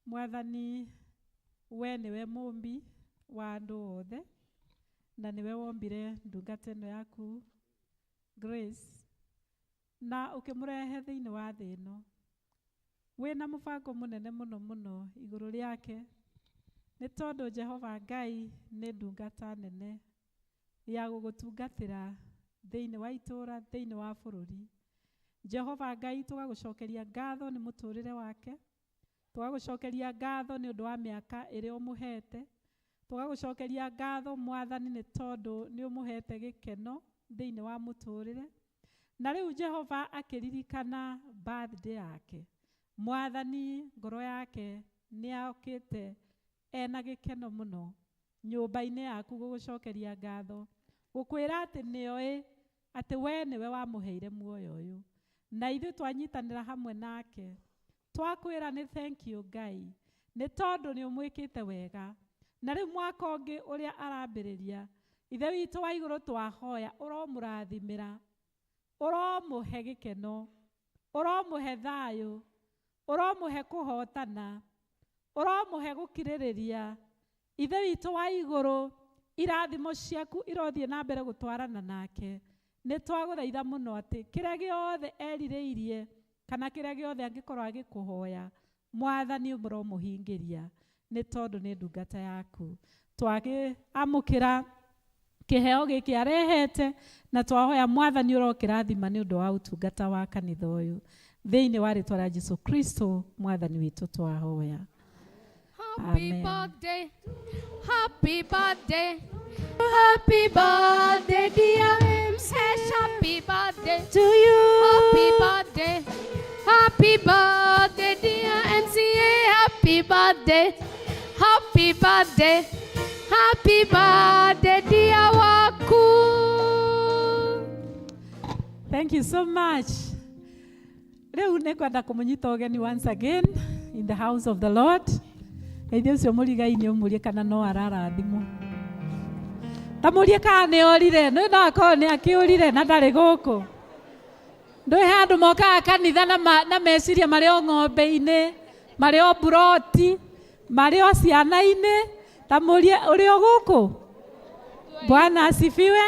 Mwathani, we nĩwe mũmbi wa andũ othe, na nĩwe wombire ndungata ĩno yaku Grace, na ũkĩmũrehe thĩinĩ wa thĩ ĩno wĩna mũbango mũnene mũno mũno igũrũ rĩake, nĩ tondũ Jehova Ngai nĩ ndungata nene ya gũgũtungatĩra thĩinĩ wa itũũra, thĩinĩ wa bũrũri. Jehova Ngai, tũgagũcokeria ngatho nĩ mũtũrĩre wake, tũgagũcokeria ngatho nĩ ũndũ wa mĩaka ĩrĩa ũmũhete, tũgagũcokeria ngatho Mwathani nĩ tondũ nĩ ũmũhete gĩkeno thĩinĩ wa mũtũrĩre. Na rĩu Jehova akĩririkana birthday yake, Mwathani ngoro yake nĩ okĩte ena gĩkeno mũno nyũmba-inĩ yaku gũgũcokeria ngatho, gũkwĩra atĩ nĩoĩ atĩ we nĩwe wamũheire muoyo ũyũ, na ithuĩ twanyitanĩra hamwe nake twakwĩra nĩ thank you Ngai, nĩ tondũ nĩ ũmwĩkĩte wega. Na rĩu mwaka ũngĩ ũrĩa arambĩrĩria, Ithe witũ wa igũrũ twahoya ũromũrathimĩra, ũromũhe gĩkeno, ũromũhe thayũ, ũromũhe kũhotana, ũromũhe gũkirĩrĩria. Ithe witũ wa igũrũ, irathimo ciaku irothiĩ na mbere gũtwarana nake. Nĩ twagũthaitha mũno atĩ kĩrĩa gĩothe erirĩirie kana kĩrĩa gĩothe angĩkorwo agĩkũhoya, Mwathani ũromũhingĩria nĩ tondũ nĩ ndungata yaku. Twagĩamũkĩra kĩheo gĩkĩ arehete na twahoya Mwathani ũrokĩrathima nĩ ũndũ wa ũtungata wa kanitha ũyũ. Thĩinĩ wa rĩtwa rĩa Jesu Kristo Mwathani witũ twahoya. Happy Amen. birthday, happy birthday, happy birthday, dear MC. Happy birthday to you. Happy birthday, dear MCA. Happy birthday, happy birthday, happy birthday, dear Waku. Thank you so much. Rĩu nĩ ngwenda kũmũnyita ũgeni once again in the house of the Lord. Geithia ũcio mũrigainĩ ũmũrie kana no ararathimwo. Ta mũrie kana nĩ orire, nĩ no akorwo nĩ akĩũrire na ndarĩ gũkũ. Ndũĩ he andũ mokaga kanitha na, na meciria marĩ o ng'ombe-inĩ, marĩ o mburoti, marĩ o ciana-inĩ. Ta mũrie ũrĩ o gũkũ? Bwana asifiwe.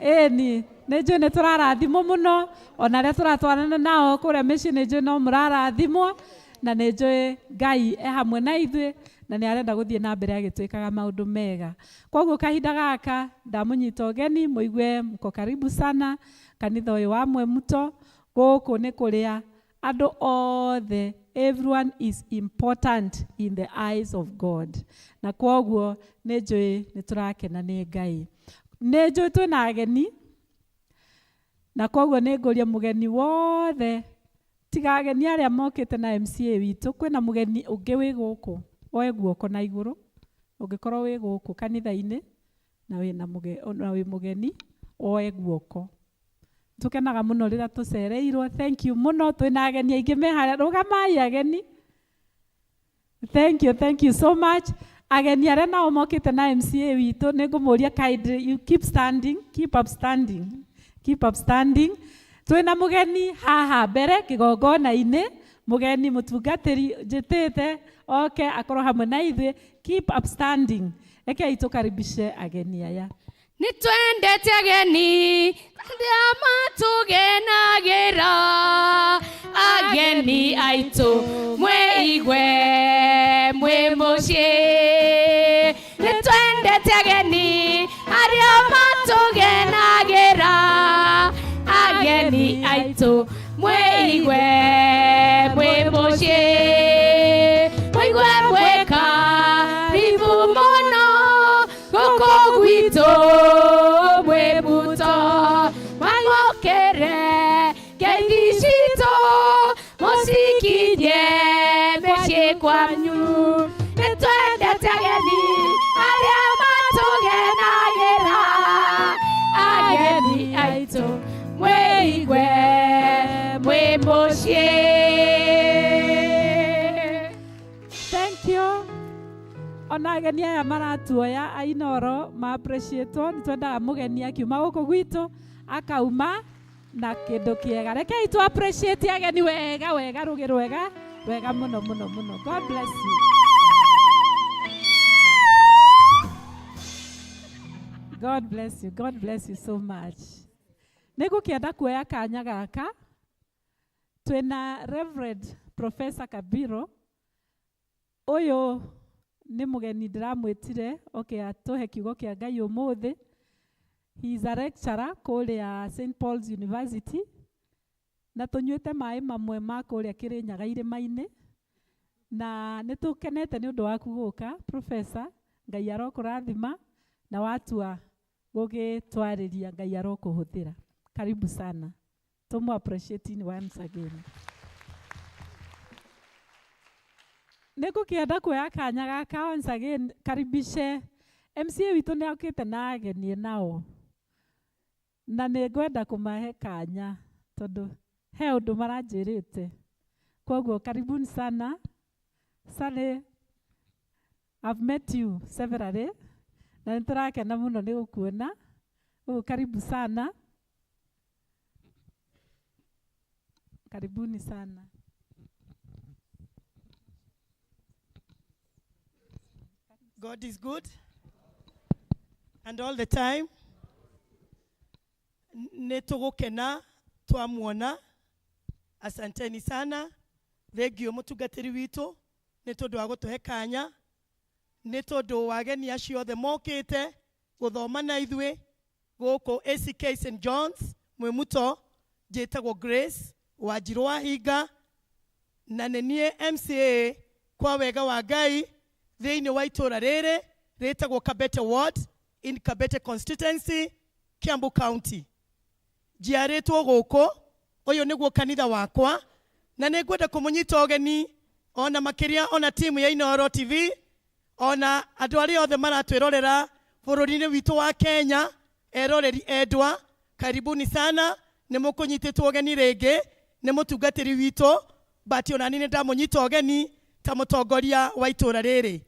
Ĩni nĩ njũĩ nĩ tũrarathimwo mũno ona arĩa tũratwarana nao kũrĩa mĩciĩ nĩ njũĩ no mũrarathimwo na nĩ njũĩ Ngai e hamwe na ithuĩ na nĩ arenda gũthiĩ na mbere agĩtwĩkaga maũndũ mega. Koguo kahinda gaka ndamũnyita ũgeni mũigue mko karibu sana kanitha ũyũ wa Mwemuto. Gũkũ nĩ kũrĩa andũ othe, everyone is important in the eyes of God, na kwoguo nĩ njũĩ nĩ tũrakena nĩ Ngai. Nĩ njũĩ twĩna ageni na kwoguo nĩ ngũria mũgeni wothe tiga ageni arĩa mokĩte na MCA witũ, kwĩna mũgeni ũngĩ wĩ gũkũ oe guoko na igũrũ. Ũngĩkorwo wĩ gũkũ kanitha-inĩ na wĩna na wĩ mũgeni oe guoko. Tũkenaga mũno rĩrĩa tũcereirwo. Thank you mũno. Twĩna ageni aingĩ me harĩa. Rũgamai ageni. Thank you, thank you so much. Ageni arĩa nao mokĩte na MCA witũ nĩ ngũmũria kindly you keep standing, keep up standing, keep up standing. Twĩna mũgeni haha mbere kĩgongona-inĩ, mũgeni mũtungatĩri njĩtĩte oke akorwo hamwe na ithuĩ. Keep up standing. Rekei tũkaribishe ageni aya. Nĩ twendete ageni arĩa matũgenagĩra, ageni aitũ mwĩigue mwĩ mũciĩ. Nĩ twendete ageni arĩa matũgenagĩra, ageni aitũ mwĩigue mwĩ mũciĩ. Mũigue mwĩ karibu mũno gũkũ gwitũ Mwemuto, mamũkĩre ngeithi citũ mũcikinyie mĩciĩ kwanyu. Nĩ twendete ageni arĩa matũgenagĩra, ageni aitũ mwĩigue mwĩ mũciĩ. Thank you. Ona ageni aya maratuoya a Inooro ma appreciate nĩ twendaga mũgeni akiuma gũkũ gwitũ akauma na kĩndũ kĩega. Rekei tu appreciate ageni wega wega, rũgĩ rwega wega mũno mũno mũno. God bless you. God bless you. God bless you so much. Nĩ ngũkĩenda kuoya kanya gaka twĩna Reverend Professor Kabiro. Ũyũ nĩ mũgeni ndĩramwĩtire oke atũhe kiugo kĩa Ngai ũmũthĩ. He is a lecturer kũrĩa St. Paul's University na tũnyuĩte maĩ mamwe ma kũrĩa Kĩrĩnyaga irĩma-inĩ na nĩ tũkenete nĩ ũndũ waku gũka Professor. Ngai arokũrathima na watua gũgĩtwarĩria, Ngai arokũhũthĩra. Karibu sana. Tũmũ appreciate once again. Nĩ ngũkĩenda kuoya kanya gaka once again karibishe MCA witũ nĩ okĩte na ageni nao na nĩ ngwenda kũmahe kanya tondũ he ũndũ maranjĩrĩte. Koguo karibuni sana. Sally, I've met you severally na nĩ tũrakena mũno nĩ gũkuona. Ũguo karibu sana. Karibuni sana. God is good and all the time. Nĩ tũgũkena twamuona. Asanteni sana. Thengiũ mũtungatĩri witũ nĩ tondũ wa gũtũhe kanya, nĩ tondũ wa ageni acio othe mokĩte gũthoma na ithuĩ gũkũ ACK St John's Mwimuto. Njĩtagwo Grace Wanjirũ wa Hinga na nĩ niĩ MCA kwa wega wa Ngai thĩinĩ wa itũra rĩrĩ rĩtagwo Kabete Ward in Kabete constituency, Kiambu County. Njiarĩtwo gũkũ, ũyũ nĩguo kanitha wakwa, na nĩ ngwenda kũmũnyita ũgeni ona makĩria ona timu ya Inooro TV ona andũ arĩa othe maratwĩrorera bũrũri-inĩ witũ wa Kenya, eroreri endwa, karibuni sana, nĩ mũkũnyitĩtwo ũgeni rĩngĩ nĩ mũtungatĩri witũ, but ona niĩ nĩ ndamũnyita ũgeni ta mũtongoria wa itũra rĩrĩ.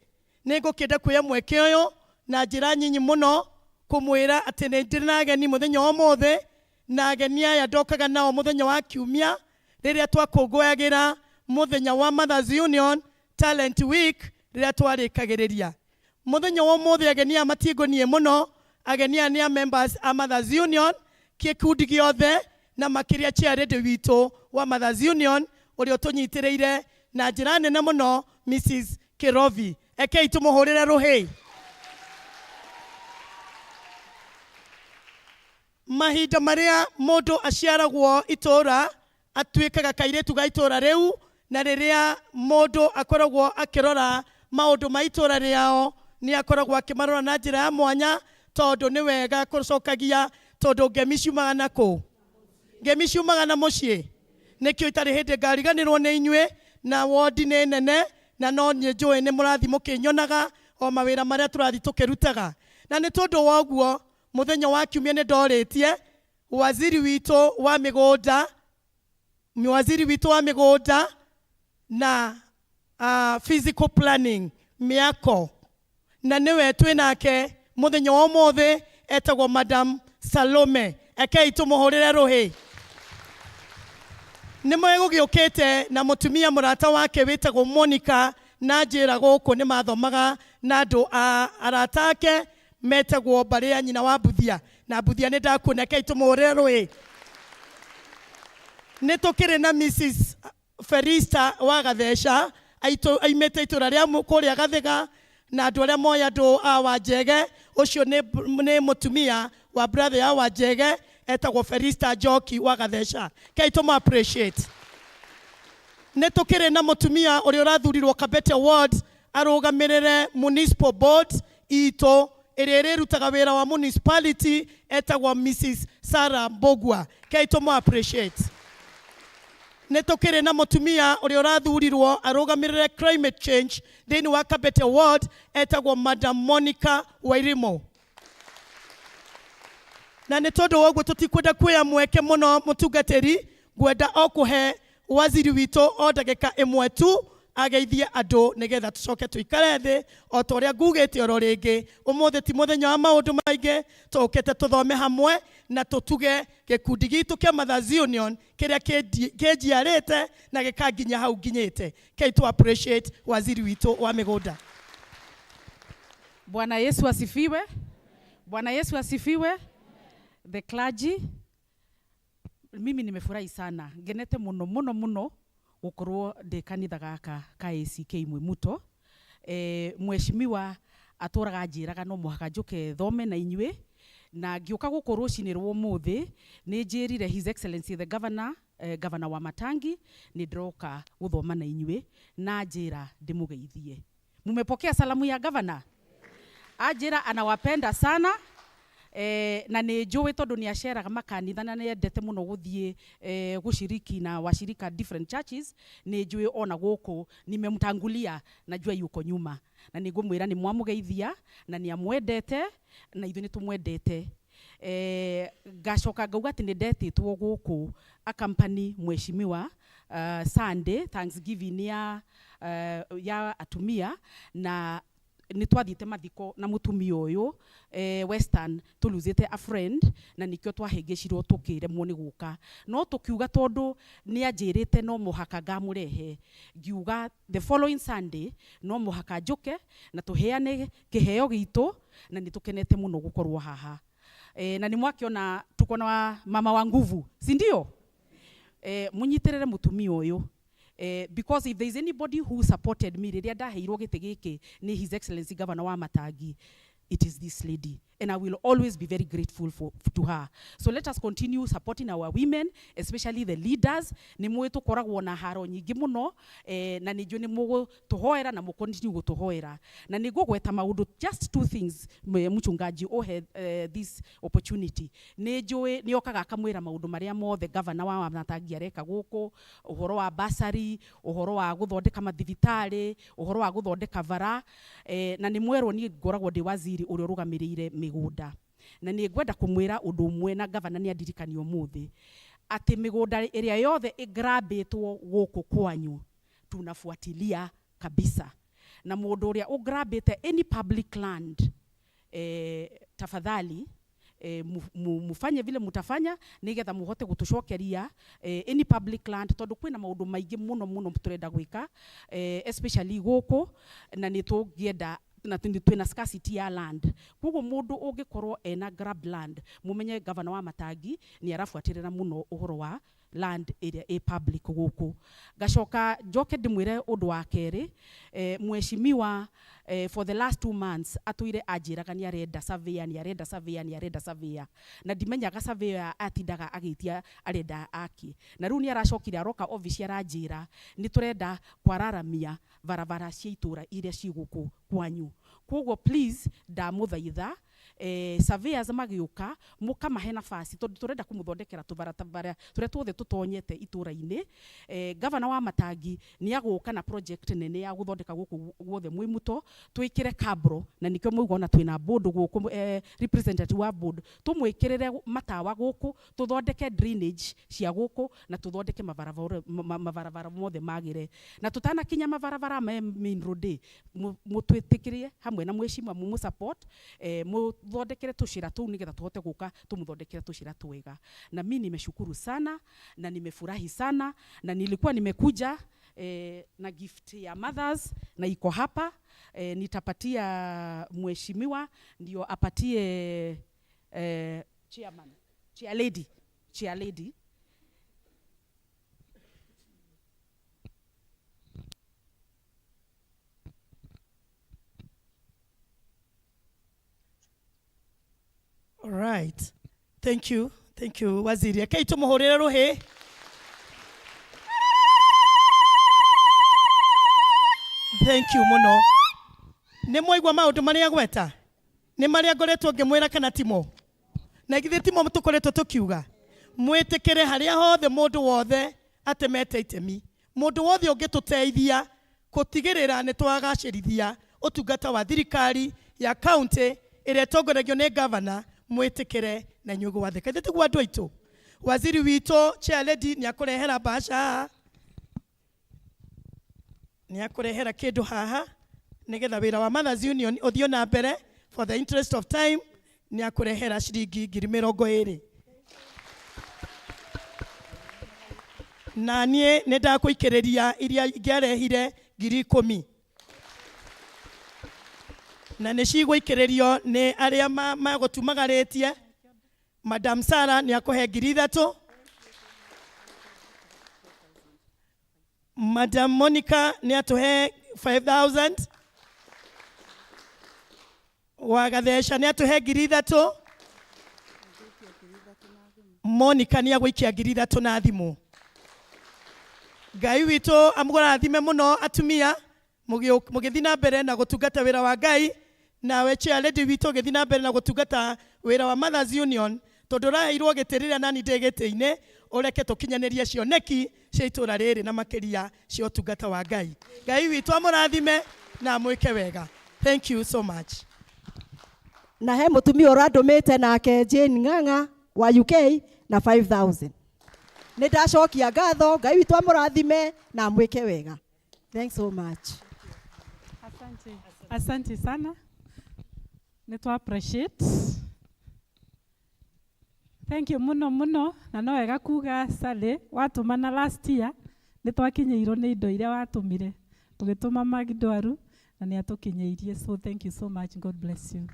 Nĩ ngũkĩenda kuoya mweke ũyũ na njĩra nyinyi mũno kũmwĩra atĩ nĩ ndĩrĩ na ageni mũthenya wa ũmũthĩ, na ageni aya ndokaga nao mũthenya wa kiumia rĩrĩa twakũngũyagĩra mũthenya wa Mothers Union Talent Week rĩrĩa twarĩkagĩrĩria. Mũthenya wa ũmũthĩ ageni aya matingũniĩ mũno, ageni aya nĩ a members a Mothers Union gĩkundi gĩothe na makĩria chairlady witũ wa Mothers Union ũrĩa ũtũnyitĩrĩire na njĩra nene mũno, Mrs Kirovi. Ekei tũmũhũrĩre rũhĩ. Mahinda marĩa mũndũ aciaragwo itũra atuĩkaga kairĩtu ga itũra rĩu, na rĩrĩa mũndũ akoragwo akĩrora maũndũ ma itũra rĩao nĩ akoragwo akĩmarora na njĩra ya mwanya, tondũ nĩ wega kũcokagia, tondũ ngemi ciumaga na kũ? Ngemi ciumaga na mũciĩ. Nĩkĩo itarĩ hĩndĩ ngariganĩrwo nĩ inyuĩ, na wondi nĩ nene, na no niĩ njũĩ nĩ mũrathiĩ mũkĩnyonaga o mawĩra marĩa tũrathiĩ tũkĩrutaga. Na nĩ tondũ wa ũguo mũthenya wa kiumia nĩ ndorĩtie waziri witũ wa mĩgũnda, waziri witũ wa mĩgũnda na physical planning mĩako, na nĩwe twĩ nake mũthenya wa ũmũthĩ, etagwo Madam Salome. Ekei tũmũhũrĩre rũhĩ. Nĩ megũgĩũkĩte na mũtumia mũrata wake wĩtagwo Monica, na njĩra gũkũ nĩ mathomaga na andũ a arata ake metagwo mbarĩ ya nyina wa Mbuthia, na Mbuthia nĩ ndakuona, ekei tũmũhũrĩre rũhĩ. Nĩ tũkĩrĩ na Mrs Felista wa Gatheca, aimĩte itũra rĩa kũrĩa Gathiga, na andũ arĩa moĩ andũ a Wanjege, ũcio nĩ mũtumia wa brother ya Wanjege etagwo Felista Njoki wa Gatheca. Kei tũmũ appreciate. Nĩ tũkĩrĩ na mũtumia ũrĩa ũrathurirwo Kabete Ward arũgamĩrĩre municipal board itũ ĩrĩa ĩrĩrutaga wĩra wa municipality, etagwo Mrs Sarah Mbugua. Kei tũmũ appreciate. Nĩ tũkĩrĩ na mũtumia ũrĩa ũrathurirwo arũgamĩrĩre climate change thĩinĩ wa Kabete Ward, etagwo Madam Monica Wairimu. Na nĩ tondũ wa ũguo tũtikwenda kuoya mweke mũno mũtungatĩri, ngwenda o kũhe waziri witũ o ndagĩka ĩmwe tu ageithie andũ nĩgetha tũcoke tũikare thĩ o ta ũrĩa ngugĩte oro rĩngĩ. Ũmũthĩ ti mũthenya wa maũndũ maingĩ, tũkĩte tũthome hamwe na tũtuge gĩkundi gitũ kĩa Mothers Union kĩrĩa kĩnjiarĩte na gĩkanginya hau nginyĩte. Kei tu appreciate waziri witũ wa mĩgũnda. Bwana Yesu asifiwe. Bwana Yesu asifiwe. The clergy, mimi nimefurahi sana, ngenete muno muno muno gukorwo ndi kanitha gaka ka ACK Mwimuto. Mheshimiwa atũraga anjĩraga no mũhaka njũke thome na inyuĩ, na ngĩũka gũkũ rũcinĩ rwa ũmũthĩ nĩ njĩrire His Excellency the Governor, Governor wa Matangi, nĩ ndĩroka gũthoma na inyuĩ na njĩra ndĩmũgeithie. Mumepokea salamu ya governor? Anjĩra anawapenda sana. Na nĩ njũĩ tondũ nĩ aceraga makanitha na nĩ endete mũno gũthiĩ gũciriki na washirika different churches. Nĩ njũĩ ona gũkũ nimemtangulia, najua yuko nyuma, na nĩ ngũmwĩra nĩ mwamũgeithia na nĩ amwendete na ithuĩ nĩ tũmwendete. Ngacoka ngauga atĩ nĩ ndetĩtwo gũkũ akampani mheshimiwa Sunday Thanksgiving ya atumia, na nĩ twathiĩte mathiko na mũtumia ũyũ Western, tũluzĩte a friend, na nĩkĩo twahĩngĩcirwo tũkĩremwo nĩ gũka, no tũkiuga tondũ nĩ anjĩrĩte no mũhaka ngamũrehe, ngiuga the following Sunday no mũhaka njũke na tũheane kĩheo gitũ, na nĩ tũkenete mũno gũkorwo haha. Na nĩ mwakĩona tuko na mama wa nguvu, si ndio? Mũnyitĩrĩre mũtumia ũyũ. Because if there is anybody who supported me rĩrĩa ndaheirwo gĩtĩ gĩkĩ nĩ His Excellency Governor wa Matangi, it is this lady, and I will always be very grateful to her. So let us continue supporting our women, especially the leaders. Nĩ mũĩ tũkoragwo na haro nyingĩ mũno, na nĩ njũĩ nĩ mũgũtũhoera na mũcontinue gũtũhoera. Na nĩ ngũgweta maũndũ, just two things, mchungaji ũhe this opportunity. Nĩ njũĩ nĩ okaga akamwĩra maũndũ marĩa mothe governor wa Matangi areka gũkũ, ũhoro wa bursary, ũhoro wa gũthondeka mathibitarĩ, ũhoro wa gũthondeka bara, na nĩ mwerwo niĩ ngoragwo ndĩ waziri ũrĩa ũrũgamĩrĩire mĩgũnda. Na nĩ ngwenda kũmwĩra ũndũ ũmwe, na gavana nĩ andirikania ũmũthĩ atĩ mĩgũnda ĩrĩa yothe ĩgrabĩtwo gũkũ kwanyu tunafuatilia kabisa, na mũndũ ũrĩa ũgrabĩte any public land, tafadhali, mufanye vile mutafanya nigetha muhote gutucokeria any public land, tondu kwina maundu maingi muno muno turenda gwika, especially guku, na ni tungienda na twina scarcity ya land. Koguo mundu ungikorwo ena grab land, mumenye governor wa Matangi ni arabuatirira muno uhoro wa land ĩrĩa ĩ public gũkũ. Ngacoka njoke ndĩmwĩre ũndũ wa kerĩ, mheshimiwa, for the last 2 months atũire anjĩraga nĩ arenda surveyor, nĩ arenda surveyor, nĩ arenda surveyor, na ndimenyaga surveyor atindaga agĩtia arenda aki. Na rĩu nĩ aracokire aroka office aranjĩra nĩ tũrenda kwararamia barabara cia itũra iria ci gũkũ kwanyu. Koguo please ndamũthaitha, surveyors magĩũka mũkamahe nafasi, tondũ tũrenda kũmũthondekera tũbarabara tũrĩa tuothe tũtonyete itũra-inĩ. Governor wa Matangi nĩ agũka na project nene ya gũthondeka gũkũ guothe Mwĩmuto, twĩkĩre kabro, na nĩkĩo mwaigua ona twĩna board gũkũ, representative wa board, tũmwĩkĩrĩre matawa gũkũ, tũthondeke drainage cia gũkũ, na tũthondeke mabarabara mothe magĩre. Na tũtanakinya mabarabara me main road, mũtwĩtĩkĩrie hamwe na mheshimiwa mũmũ support, mũthondekere tũcĩra tũu nĩgetha tũhote gũka tũmũthondekere tũcĩra twega. Na mi nimeshukuru sana na nimefurahi sana, na nilikuwa nimekuja na gift ya mothers na iko hapa, nitapatia mheshimiwa ndio apatie chairman, chair lady, chair lady. All right. Thank you. Thank you, Waziri. Rekei tũmũhũrĩre rũhĩ. Thank you mũno. Nĩ mwaigua maũndũ marĩa gweta? Nĩ marĩa ngoretwo ngĩmwĩra kana timo? Na githĩ timo tũkoretwo tũkiuga? Mwĩtĩkĩre harĩa hothe mũndũ wothe atemete itemi. Mũndũ wothe ũngĩtũteithia gũtigĩrĩra nĩ twagacĩrithia ũtungata wa thirikari ya county ĩrĩa ĩtongoragio nĩ governor, mwĩtĩkĩre na inyuĩ gwathĩka. Ithuĩ tiguo andũ aitũ. Waziri witũ chair lady nĩ akũrehera mbaca haha, nĩ akũrehera kĩndũ haha nĩgetha wĩra wa Mothers Union ũthiĩ na mbere. For the interest of time nĩ akũrehera ciringi 20,000. Na niĩ nĩ ndakũikĩrĩria iria ingĩarehire 10,000. Na nĩ cigũikĩrĩrio nĩ arĩa magũtumagarĩtie. Madam Sarah nĩ akũhe 3,000. Madam Monica nĩ atũhe 5,000. Wagathesha nĩ atũhe 3,000. Monica nĩ agũikia 3,000 na thimũ. Ngai witũ amũrathime mũno atumia, mũgĩthiĩ na mbere na gũtungata wĩra wa Ngai, nawe chair lady witũ ũgĩthiĩ na mbere na gũtungata wĩra wa Mothers Union, tondũ ũraheirwo gĩtĩ rĩrĩa nani ndĩ gĩtĩ-inĩ, ũreke tũkinyanĩrie cioneki cia itũra rĩrĩ na makĩria cia ũtungata wa Ngai. Ngai witũ amũrathime na amwĩke wega. Thank you so much. Na he mũtumia ũrandũmĩte nake Jane Ng'ang'a wa UK na 5,000. Nĩ ndacokia ngatho, Ngai witũ amũrathime na amwĩke wega. Thanks so much. Asante. Asante sana. Nĩ twa appreciate. Thank you muno muno. Na no wega kuga Sally watũmana last year nĩ twakinyĩirwo nĩ indo iria watũmire. Tũgĩtũma Maggie Ndwaru na nĩ atũkinyĩirie. So thank you so much. God bless you.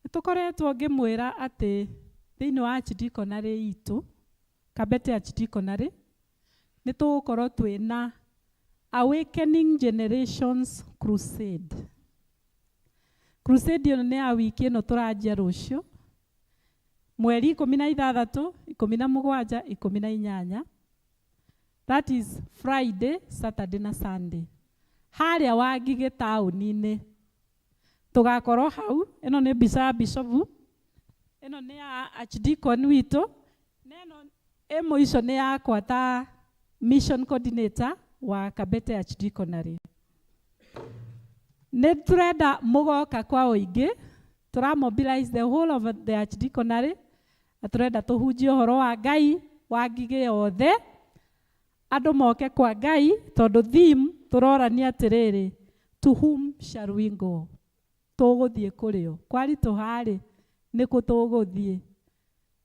Nĩ tũkoretwo ngĩmwĩra atĩ Thĩinĩ wa archdeaconry itũ, Kabete Archdeaconry, nĩ tũgũkorwo twĩna Awakening Generations Crusade. Crusade ĩno nĩ ya wiki ĩno tũranjia rũciũ, mweri 16, 17, 18. That is Friday, Saturday na Sunday. Harĩa Wangigĩ taũni-inĩ. Tũgakorwo hau, ĩno nĩ mbica ya bishopu, ĩno nĩ ya archdeacon witũ, na ĩno ĩ mũico nĩ yakwa ta mission coordinator wa Kabete Archdeaconry. Nĩ tũrenda mũgoka kwa ũingĩ, tũra mobilize the whole of the archdeaconry, na tũrenda tũhunjie ũhoro wa Ngai wa Ngigĩ yothe, andũ moke kwa Ngai, tondũ theme tũrorania atĩrĩrĩ, to whom shall we go? Tũgũthiĩ kũrĩ ũ? Kwaritũha-rĩ, nĩ kũ tũgũthiĩ?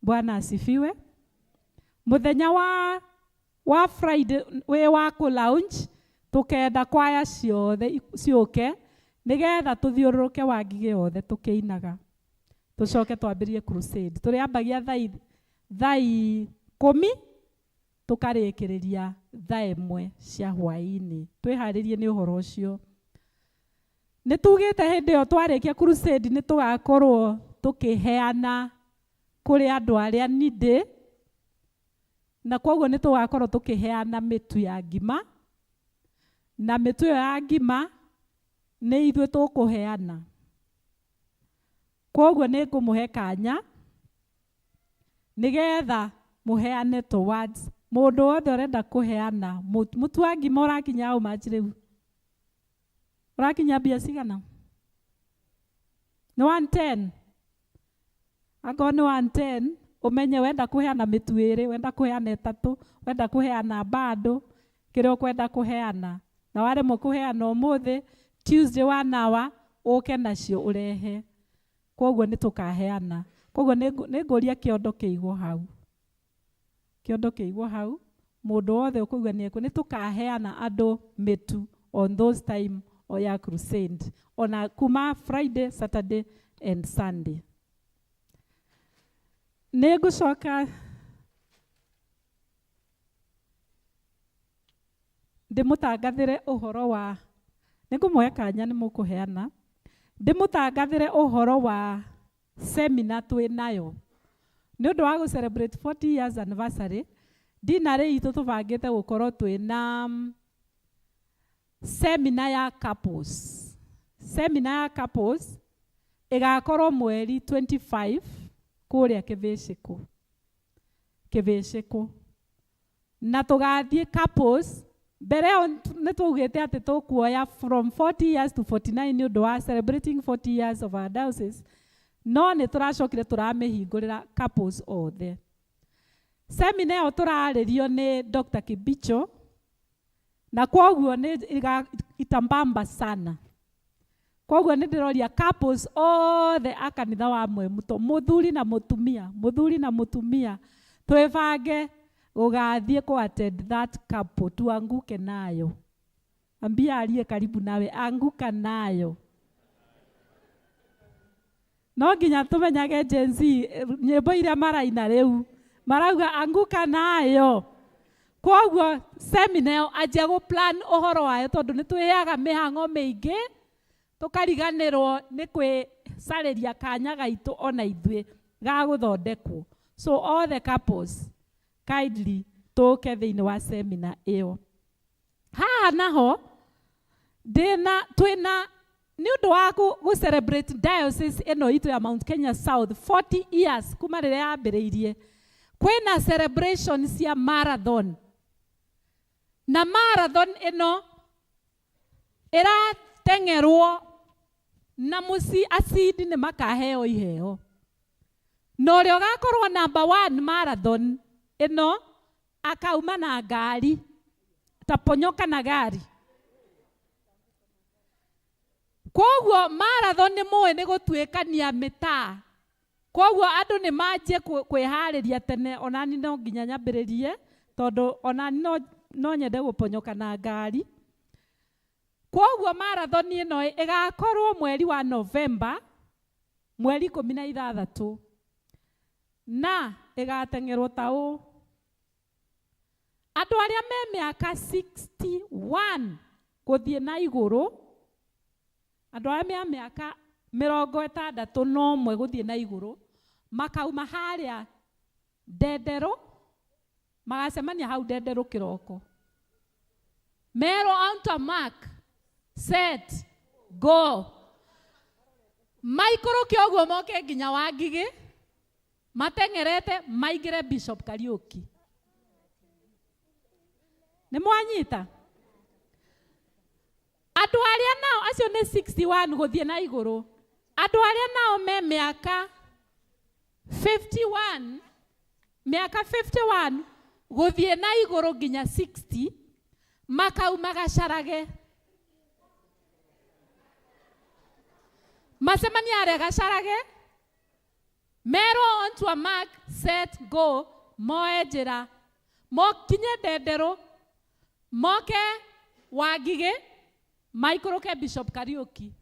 Bwana asifiwe. Mũthenya wa Friday wĩ wa kũ launch, tũkenda kwaya ciothe ciũke, nĩgetha tũthiũrũrũke Wangigĩ yothe tũkĩinaga. Tũcoke twambĩrĩrie crusade. Tũrĩambagia thaa 10 tũkarĩkĩrĩria thaa 1 cia hwaĩ-inĩ. Twĩharĩrie nĩ ũhoro ũcio. Nĩ tugĩte hĩndĩ ĩyo twarĩkia crusade nĩ tũgakorwo tũkĩheana kũrĩ andũ arĩa needy, na koguo nĩ tũgakorwo tũkĩheana mĩtu ya ngima, na mĩtu ĩyo ya ngima nĩ ithuĩ tũkũheana. Koguo nĩ ngũmũhe kanya nĩgetha mũheane towards mũndũ wothe ũrenda kũheana mũtu wa ngima. Ũrakinya how much rĩu? Ũrakinya mbia cigana? Nĩ 110. Angorwo nĩ 110, ũmenye wenda kũheana mĩtu 2, wenda kũheana 3, wenda kũheana bado kĩrĩa ũkwenda kũheana, na waremwo kũheana ũmũthĩ, Tuesday one hour ũke nacio ũrehe. Koguo nĩ tũkaheana. Koguo nĩ ngũria kĩondo kĩigwo hau, kĩondo kĩigwo hau, mũndũ wothe ũkũigua nĩ ekũ, nĩ tũkaheana andũ mĩtu on those time o ya crusade, ona kuma Friday, Saturday and Sunday. Nĩ ngũcoka ndĩmũtangathĩre ũhoro wa, nĩ ngũmũhe kanya nĩ mũkũheana, ndĩmũtangathĩre ũhoro wa seminar twĩ nayo nĩ ũndũ wa gũ celebrate 40 years anniversary. Dinarĩ itũ tũbangĩte gũkorwo twĩna seminar ya couples. Seminar ya couples ĩgakorwo mweri 25 kũrĩa Kĩbĩcĩkũ, Kĩbĩcĩkũ, na tũgathiĩ couples. Mbere ĩyo nĩ twaugĩte atĩ tũkuoya from 40 years to 49 nĩ ũndũ wa celebrating 40 years of our diocese, no nĩ tũracokire tũramĩhingũrĩra couples othe. Seminar ĩyo tũrarĩrio nĩ Dr. Kibicho, na kwoguo nĩ itambamba sana. Koguo nĩ ndĩroria couples othe a kanitha wa Mwemuto, mũthuri na mũtumia, mũthuri na mũtumia, twĩbange gũgathiĩ ku attend that couple. Tuanguke nayo. Ambia aliye karibu nawe, anguka nayo. No nginya tũmenyage Gen Z nyĩmbo iria maraina rĩu marauga anguka nayo. Koguo seminar ĩyo anjia gũ plan ũhoro wayo, tondũ nĩ twĩheaga mĩhang'o mĩingĩ tũkariganĩrwo nĩ kwĩcarĩria kanya gaitũ ona ithuĩ ga gũthondekwo. So all the couples, kindly tũke thĩinĩ wa seminar ĩyo. Haha naho ndĩna twĩna nĩ ũndũ wa gũ celebrate diocese ĩno itũ ya Mount Kenya South 40 years kuma rĩrĩa yambĩrĩirie, kwĩna celebration cia marathon, na marathon ĩno ĩrateng'erwo na mũci acindi nĩ makaheo iheo, na ũrĩa ũgakorwo number one marathon ĩno akauma na ngari, taponyoka na gari. Koguo marathon nĩ mũĩ nĩ gũtuĩkania mĩtaa, koguo andũ nĩ manjie kwĩharĩria tene. Onani no nginya nyambĩrĩrie, tondũ onani no nyende gũponyoka na ngari. Koguo marathon ĩno ĩgakorwo mweri wa November, mweri 16. Na ĩgateng'erwo ta ũũ. Andũ arĩa me mĩaka 61 gũthiĩ na igũrũ, andũ arĩa me mĩaka 61 gũthiĩ na igũrũ, makauma harĩa Ndenderũ, magacemania hau Ndenderũ kĩroko. Merwo on to mark, set, go. Maikũrũke ũguo moke nginya Wangigĩ, mateng'erete maingĩre Bishop Kariuki. Nĩ mwanyita? Andũ arĩa nao acio nĩ 61 gũthiĩ na igũrũ. Andũ arĩa nao me mĩaka 51, mĩaka 51 gũthiĩ na igũrũ nginya 60, makauma Gacarage. Macemania harĩa Gacarage, merwo on to a mark, set, go, moe njĩra, mokinye Ndenderũ, moke Wangigĩ, maikũrũke Bishop Kariuki.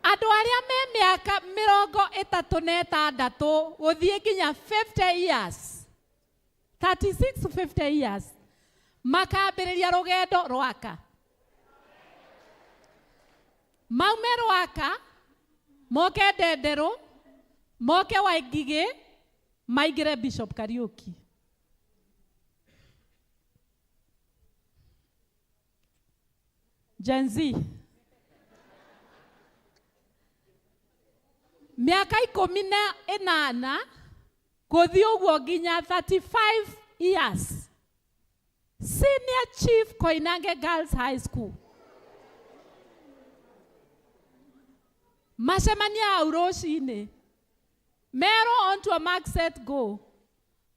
Andũ arĩa me mĩaka 36 gũthiĩ nginya 50 years, 36 to 50 years, makambĩrĩria rũgendo Rwaka. Maume Rwaka, moke Ndenderũ, moke Wangigĩ, maingĩre Bishop Kariuki. Gen Z. Mĩaka 18 gũthiĩ ũguo nginya 35 years. Senior Chief Koinange Girls High School. Macemania hau rũcinĩ. Merwo on to a mark, set, go.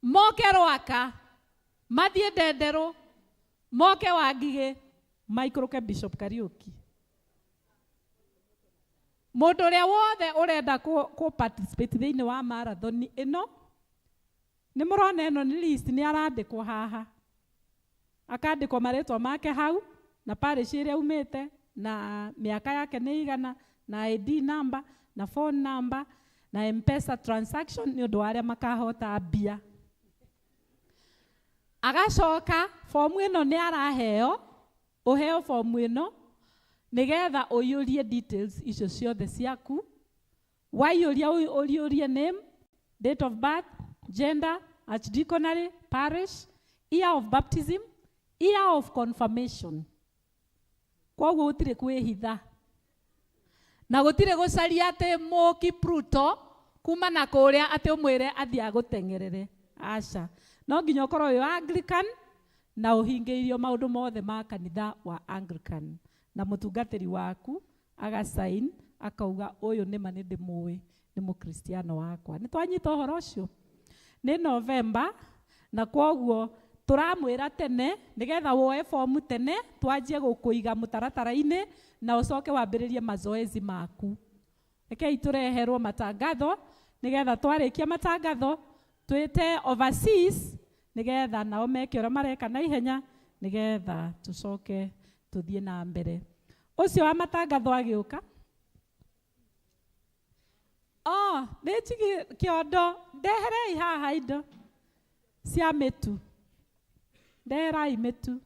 Moke Rwaka, mathiĩ Ndenderũ, moke Wangigĩ, maikũrũke Bishop Kariuki. Mũndũ ũrĩa wothe ũrenda kũ participate thĩinĩ wa marathon ĩno, nĩ mũrona ĩno nĩ list, nĩ arandĩkwo haha. Akandĩkwo marĩtwa make hau, na parish ĩrĩa aumĩte, na mĩaka yake nĩ igana, na ID number, na phone number, na M-Pesa transaction nĩ ũndũ wa arĩa makahota mbia. Agacoka fomu ĩno nĩ araheo, ũheo fomu ĩno nĩgetha ũiyũrie details icio ciothe ciaku. Waiyũria ũiyũrie name, date of birth, gender, archdeaconry, parish, year of baptism, year of confirmation. Kwoguo gũtirĩ kwĩhitha. Na gũtirĩ gũcaria atĩ Mũkipruto kuma na kũrĩa atĩ ũmwĩre athiĩ agũteng'erere. Aca. No nginya ũkorwo wĩ wa Anglican na ũhingĩirio maũndũ mothe ma kanitha wa Anglican. Na mũtungatĩri waku agasign akauga ũyũ nĩma nĩ ndĩmũĩ, nĩ mũkristiano wakwa. Nĩ twanyita ũhoro ũcio? Nĩ November, na kwoguo tũramwĩra tene nĩgetha woe fomu tene twanjie gũkũiga mũtaratara-inĩ na ũcoke wambĩrĩrie mazoezi maku. Rekei tũreherwo matangatho nĩgetha twarĩkia matangatho twĩte overseas nĩgetha nao meke ũrĩa mareka na ihenya nĩgetha tũcoke tũthiĩ na mbere. Ũcio wa matangatho agĩũka. Oh, nĩ njigi kĩondo, ndeherei haha indo cia mĩtu. Ndeherai mĩtu.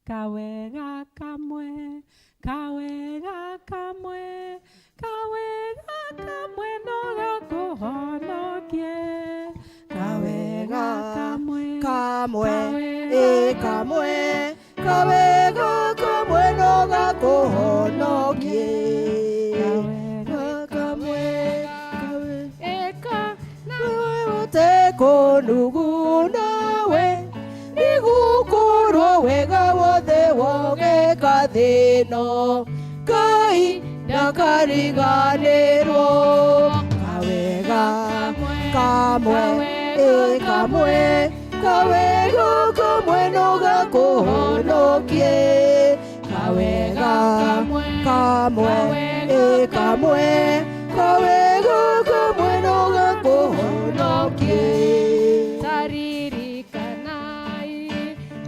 Kawega kamwe, kawega kamwe, kawega kamwe no gakũhonokie. Kawega kamwe, kamwe, ĩ kamwe, kawega kamwe no gakũhonokie. Kamwe, eka, ũtekũnuguna we, nĩgũkorwo wega wothe wogeka thĩno, Ngai ndakariganĩrwo. Kawega kamwe, ĩ kamwe, kawega kamwe no gakũhonokie. Kawega kamwe, ĩ kamwe, kawega kamwe no gakũhonokie. Taririkanaĩ,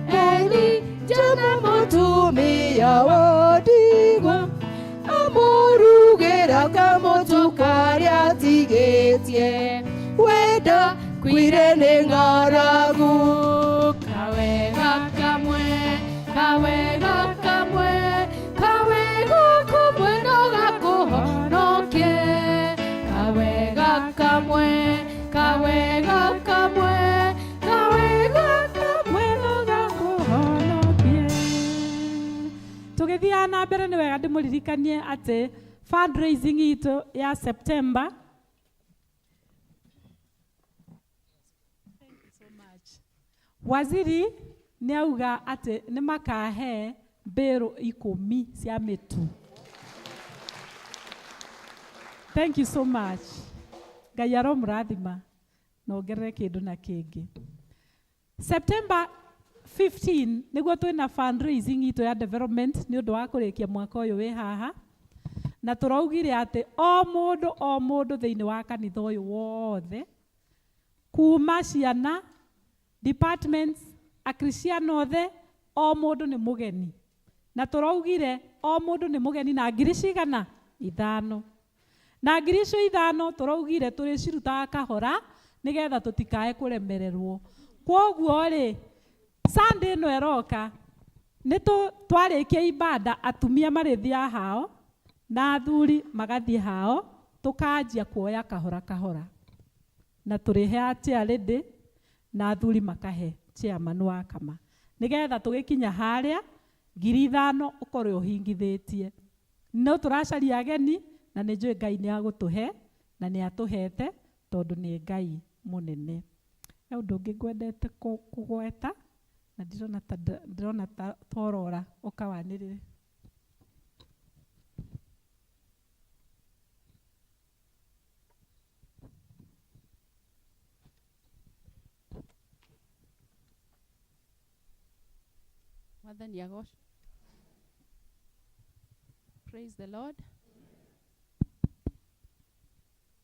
Eli jana mũtumia wa ndigwa. Ndĩtĩkĩtie wenda kwire nĩ ng'aragu. Kawega kamwe, kawega kamwe, kawega kamwe no gakũhonokie. Kawega kamwe, kawega kamwe, kawega kamwe no gakũhonokie. Tũgĩthiaga na mbere nĩ wega ndĩmũririkanie atĩ fundraising itũ ya September. Thank you so much. Waziri nĩ auga atĩ nĩ makahe mbĩrũ 10 cia mĩtu. Thank you so much. Ngai aromũrathima na ongerere kĩndũ na kĩngĩ. September 15 nĩguo twĩna fundraising itũ ya development nĩ ũndũ wa kũrĩkia mwaka ũyũ wĩ haha, na tũraugire atĩ o mũndũ o mũndũ thĩinĩ wa kanitha ũyũ wothe, kuma ciana, departments, akristiano othe, o mũndũ nĩ mũgeni. Na tũraugire o mũndũ nĩ mũgeni na ngiri cigana? 5. Na ngiri icio 5 tũraugire tũrĩcirutaga kahora nĩgetha tũtikae kũremererwo. Kwoguo rĩ, Sunday ĩno ĩroka nĩ twarĩkia ibada, atumia marĩthiaga hao na athuri magathiĩ hao, tũkanjia kuoya kahora kahora, na tũrĩheaga chair lady na athuri makahe chairman wa kama, nĩgetha tũgĩkinya harĩa ngiri 5 ũkorwo ũhingithĩtie. No tũracaria ageni na nĩ njũĩ Ngai nĩ agũtũhe na nĩ atũhete tondũ nĩ Ngai mũnene. He ũndũ ũngĩ ngwendete kũgweta na ndirona ta ndĩrona ta tworora ũkawanĩrĩre. Mwathani agocwo. Praise the Lord.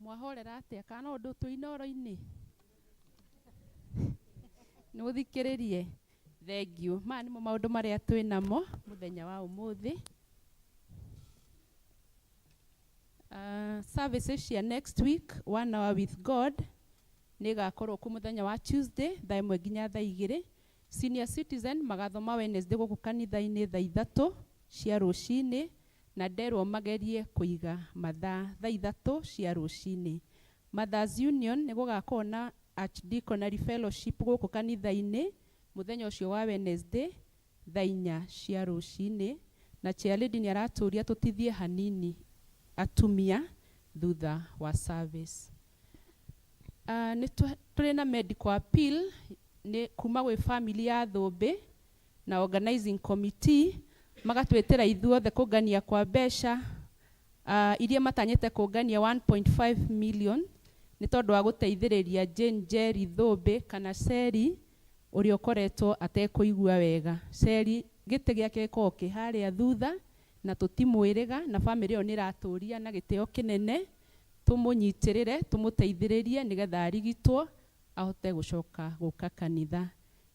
Mwahorera atĩa? Kana no ũndũ twĩ inoro-inĩ? Nĩ mũthikĩrĩrie. Thank you. Maya nĩmo maũndũ marĩa twĩ namo mũthenya wa ũmũthĩ. Services cia next week, 1 hour with God, nĩ ĩgakorwo kũ mũthenya wa Tuesday, thaa 1 nginya thaa 2. Senior citizen magathoma Wednesday gũkũ kanitha-inĩ thaa 3 cia rũcinĩ, na nderwo magerie kũiga mathaa thaa 3 cia rũcinĩ. Mothers Union nĩ gũgakorwo na Archdeaconry Fellowship gũkũ kanitha-inĩ mũthenya ũcio wa Wednesday thaa 4 cia rũcinĩ, na chair lady nĩ aratũria tũtithie hanini atumia thutha wa service. Nĩ tũrĩ na medical appeal nĩ kuma gwĩ family ya Thũmbĩ na organizing committee, magatwĩtĩra ithuothe kũngania kwa mbeca, iria matanyĩte kũngania 1.5 million nĩ tondũ wa gũteithĩrĩria Jane Njeri Thũmbĩ kana Ceri ũrĩa ũkoretwo atekũigua wega. Ceri gĩtĩ gĩake gĩkoragwo kĩ harĩa thutha na tũtimwĩrĩga, na family ĩyo nĩ ĩratũria na gĩtĩo kĩnene tũmũnyitĩrĩre tũmũteithĩrĩrie nĩgetha arigitwo ahote gũcoka gũka kanitha.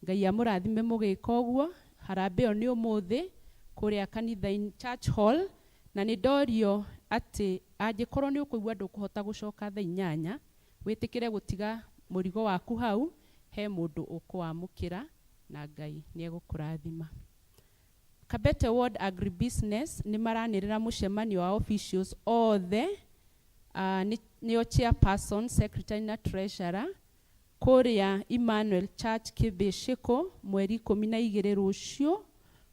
Ngai amũrathime mũgĩka ũguo. Harambee ĩyo nĩ ũmũthĩ kũrĩa kanitha-inĩ Church Hall, na nĩ ndorio atĩ angĩkorwo nĩ ũkũigua ndũkũhota gũcoka thaa 8, wĩtĩkĩre gũtiga mũrigo waku hau, he mũndũ ũkũwamũkĩra na Ngai nĩ egũkũrathima. Kabete Ward Agribusiness nĩ maranĩrĩra mũcemanio wa officials othe, nĩo chairperson, secretary na treasurer, kũrĩa Emmanuel Church Kĩbĩcĩkũ mweri 12 rũciũ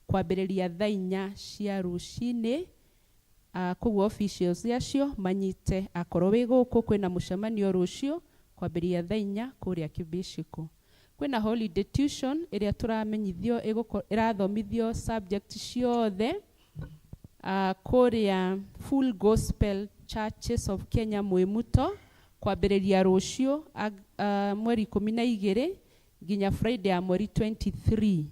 kwambĩrĩria thaa 4 cia rũcinĩ. Koguo officials acio manyite akorwo wĩ gũkũ kwĩna mũcemanio rũciũ kwambĩrĩria thaa 4 kũrĩa Kĩbĩcĩkũ. Kwĩna holiday tuition ĩrĩa tũramenyithio ĩrathomithio subject ciothe, kũrĩa Full Gospel Churches of Kenya Mwĩmuto kwambĩrĩria rũciũ mweri 12 nginya Friday ya mweri 23.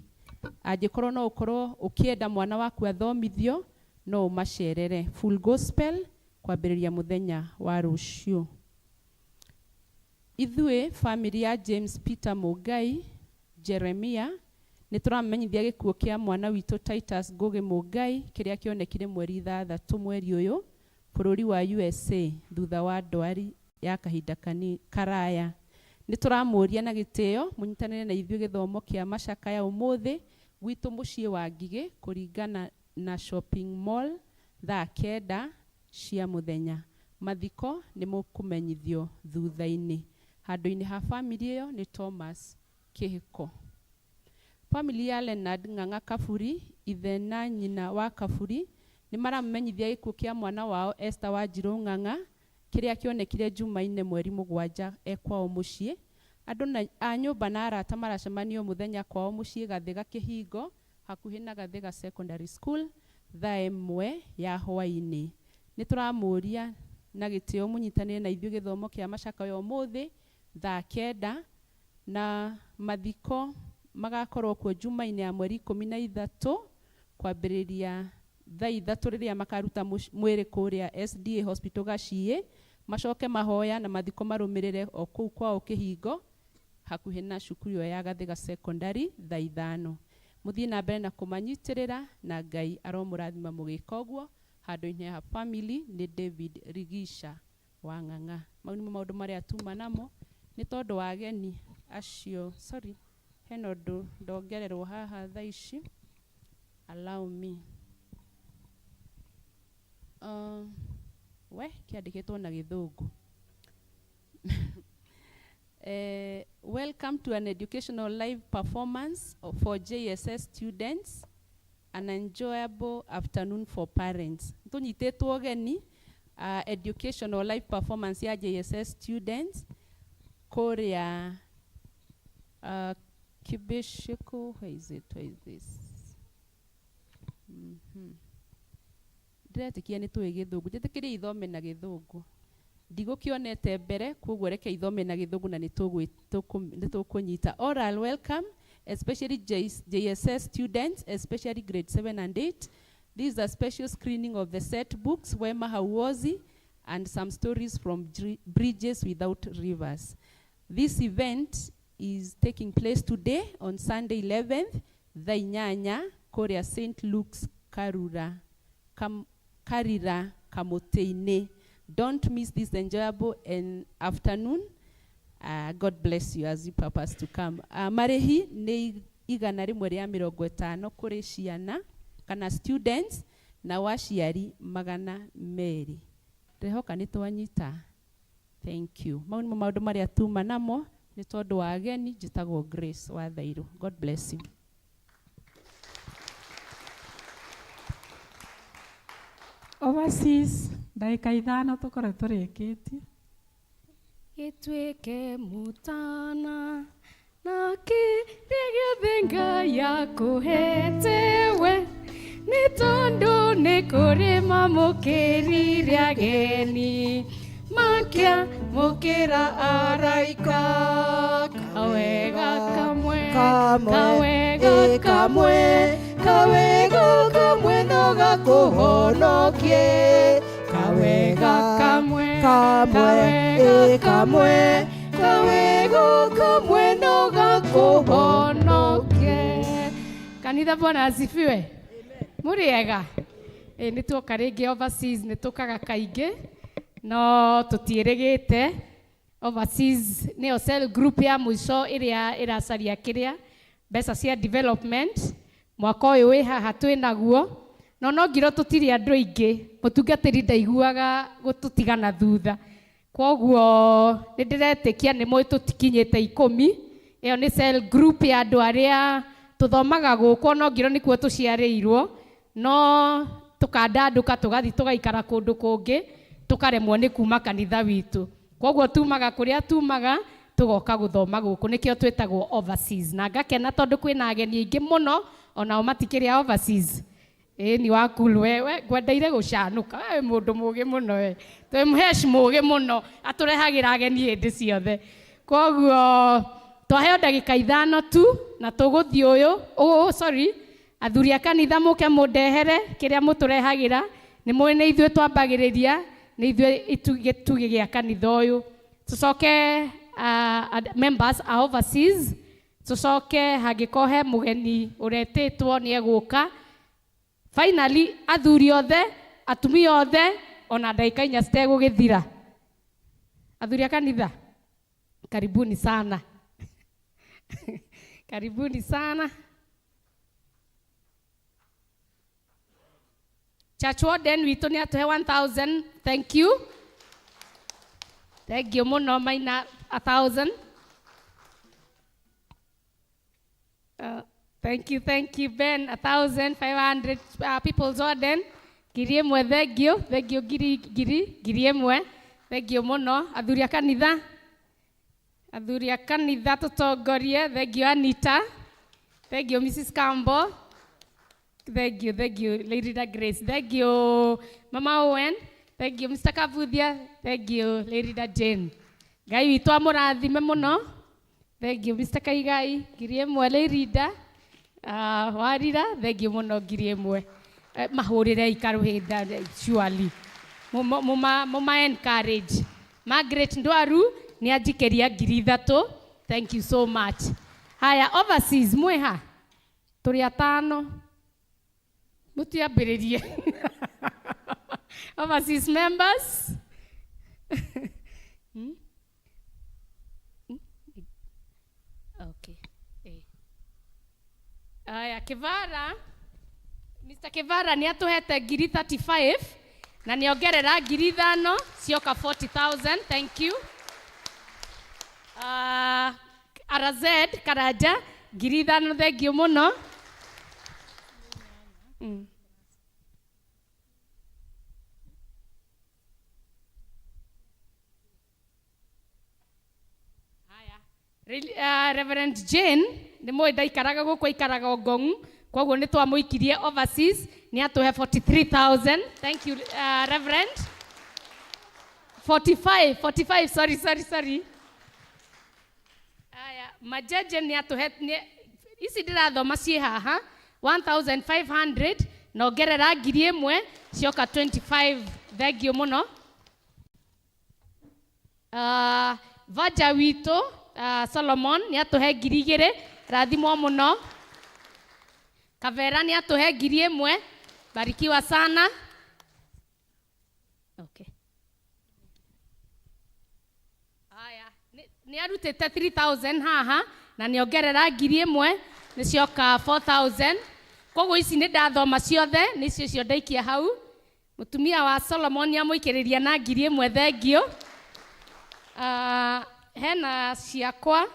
Angĩkorwo no ũkorwo ũkĩenda mwana waku athomithio no ũmacerere Full Gospel kwambĩrĩria mũthenya wa rũciũ. Ithuĩ family ya James Peter Mũngai Jeremia nĩ tũramenyithia gĩkuũ kĩa mwana witũ Titus Ngũgĩ Mũngai kĩrĩa kĩonekire mweri 6 mweri ũyũ bũrũri wa USA thutha wa ndwari Ya kahinda karaya. Nĩ tũramũria na gĩtĩo mũnyitanĩre na ithuĩ gĩthomo kĩa macakaya ũmũthĩ gwitũ mũciĩ wa Ngigĩ kũringana na shopping mall thaa 9 cia mũthenya. Mathiko nĩ mũkũmenyithio thutha-inĩ. Handũ-inĩ ha family ĩyo nĩ Thomas Kĩhĩko. Family ya Leonard Ng'ang'a Kaburi, ithe na nyina wa Kaburi, nĩ maramũmenyithia gĩkuũ kĩa mwana wao Esther Wanjirũ Ng'ang'a kĩrĩa kĩonekire Jumaine mweri 7 e kwao mũciĩ. Andũ a nyũmba na arata maracemania mũthenya kwao mũciĩ Gathĩga Kĩhingo hakuhĩ na Gathĩga Secondary School thaa 1 ya hwaĩ-inĩ. Nĩ tũramũria na gĩtĩo mũnyitanĩre na ithuĩ gĩthomo kĩa macakaya ũmũthĩ thaa 9 na mathiko magakorwo kuo Jumaine ya mweri 13 kwambĩrĩria thaa 3 rĩrĩa makaruta mwĩrĩ kũrĩa SDA Hospital Gaciĩ, macoke mahoya na mathiko marũmĩrĩre o kũu kwao Kĩhingo hakuhĩ na cukuru ĩyo ya Gathĩga Secondary thaa 5. Mũthiĩ na mbere na kũmanyitĩrĩra na Ngai aromũrathima mũgĩka ũguo. Handũ-inĩ ha family nĩ David Rigisha wa Ng'ang'a. Mau nĩmo maũndũ marĩa tuma namo nĩ tondũ wa ageni acio. Sorry, hena ũndũ ndongererwo haha thaa ici, allow me. We kĩandĩkĩtwo na Gĩthũngũ. Welcome to an educational live performance for JSS students, an enjoyable afternoon for parents. Tũnyitĩtwo ũgeni educational live performance ya JSS students kũrĩa Kibishiko. Where is it? Where is this? Ndĩretĩkia nĩ tũĩ Gĩthũngũ, njĩtĩkĩrie ithome na Gĩthũngũ, ndigũkĩonete mbere, koguo reke ithome na Gĩthũngũ na nĩ tũkũnyita. Oral welcome, especially JSS students, especially grade 7 and 8. This is a special screening of the set books, Wema Hauozi, and some stories from Bridges Without Rivers. This event is taking place today on Sunday 11th, thaa 8, kũrĩa St. Luke's Karura, Karira Kamoteinĩ. Don't miss this enjoyable afternoon. God bless you as you purpose to come. Marĩhi nĩ 150 kũrĩ ciana kana students na waciari 200. Ndĩrehoka nĩ twanyita. Thank you. Mau nĩmo maũndũ marĩa tuma namo nĩ tondũ wa ageni. Njĩtagwo Grace wa Thairũ. God bless you. Overseas ndagĩka 5 tũkorwo tũrĩkĩtie. Gĩtuĩke mũtana na kĩrĩa gĩothe Ngai akũhete we, nĩ tondũ nĩ kũrĩ mamũkĩrire ageni makĩamũkĩra araika. Kawega kamwe, kawega kamwe, kawega kamwe no gakũhonokie. Kawega kamwe, kamwe, kamwe, kawega kamwe no gakũhonokie. Kanitha, Bwana asifiwe. Mũrĩega? Nĩ tuoka rĩngĩ overseas, nĩ tũkaga kaingĩ no tũtiĩrĩgĩte. Overseas nĩyo cell group ya mũico ĩrĩa ĩracaria kĩrĩa mbeca cia development. Mwaka ũyũ wĩ haha twĩ naguo, no ngiro tũtirĩ andũ aingĩ, mũtungatĩri ndaiguaga gũtũtigana thutha, koguo nĩ ndĩretĩkia nĩ mũĩ tũtikinyĩte 10. Ĩyo nĩ cell group ya andũ arĩa tũthomaga gũkũ, no ngiro nĩkuo tũciarĩirwo, no tũkandandũka tũgathiĩ tũgaikara kũndũ kũngĩ, tũkaremwo nĩ kuma kanitha witũ, koguo tumaga kũrĩa tumaga tũgoka gũthoma gũkũ, nĩkĩo twĩtagwo overseas. Na ngakena tondũ kwĩna ageni aingĩ mũno, onao matikĩrĩ a overseas. Ĩĩ ni wakulu we ngwendeire gũcanũka, we mũndũ mũgĩ mũno, we twĩ mũhesh mũgĩ mũno, atũrehagĩra ageni hĩndĩ ciothe. Koguo twaheo ndagĩka 5 tu na tũgũthiĩ ũyũ, oh sorry, athuri a kanitha mũke mũndehere kĩrĩa mũtũrehagĩra, nĩ mũĩ nĩ ithuĩ twambagĩrĩria, nĩ ithuĩ gĩtugĩ gĩa kanitha ũyũ. Tũcoke members a overseas, tũcoke hangĩkorwo he mũgeni ũretĩtwo nĩ egũka. Finally athuri othe, atumia othe, ona ndagĩka 4 citegũgĩthira. Athuri a kanitha, karibuni sana. Karibuni sana. Church warden witũ nĩ atũhe 1000. Thank you. Thank you mũno maina 1000. Thank you, thank you Ben, 1500 people's warden. Ngiri ĩmwe, thank you. Thank you ngiri ngiri ngiri ĩmwe. Thank you mũno athuri a kanitha. Athuri a kanitha tũtongorie. Thank you Anita. Thank you Mrs. Campbell. Thank you, thank you, Lady Da Grace. Thank you, Mama Owen. Thank you, Mr. Kavuthia. Thank you, Lady Da Jane. Ngai witũ amũrathime mũno. Thank you, Mr. Kaigai. Ngiri ĩmwe Lady Da. Warira, thank you mũno ngiri ĩmwe. Mahũrĩre ikarũhĩnda surely. Muma encourage. Margaret Ndwaru nĩ anjikĩria ngiri ithatũ. Thank you so much. Haya, overseas mwĩha? Tũrĩ atano. Mutiambĩrĩrie. Overseas members. Okay. Aya, Kivara. Mr. Kivara nĩ atũhete ngiri 35 na nĩongerera ngiri ithano cioka 40,000. Thank you. RZ Karanja ngiri ithano, thank you mũno. Haya. Reverend Jane nĩ mũĩ ndaikaraga gũkũ, aikaraga Ngong, koguo nĩ twamũikirie overseas, nĩ atũhe 43,000. Thank you, Reverend. 45, 45, sorry, sorry, sorry. Aya, Majeje nĩ atũhe, ici ndĩrathoma ciĩ haha 1500 na ongerera ngiri ĩmwe cioka 25. Thank you mũno. Vaja witũ Solomon nĩ atũhe ngiri igĩrĩ, rathimwo mũno. Kavera nĩ atũhe ngiri ĩmwe, barikiwa sana. Okay. Aya, nĩ arutĩte 3000 haha na nĩ ongerera ngiri ĩmwe nĩ cioka 4000. Koguo ici nĩ ndathoma ciothe, nĩcio cio ndaikia hau. Mũtumia wa Solomon nĩ amũikĩrĩria na ngiri ĩmwe, thengio. Hena ciakwa,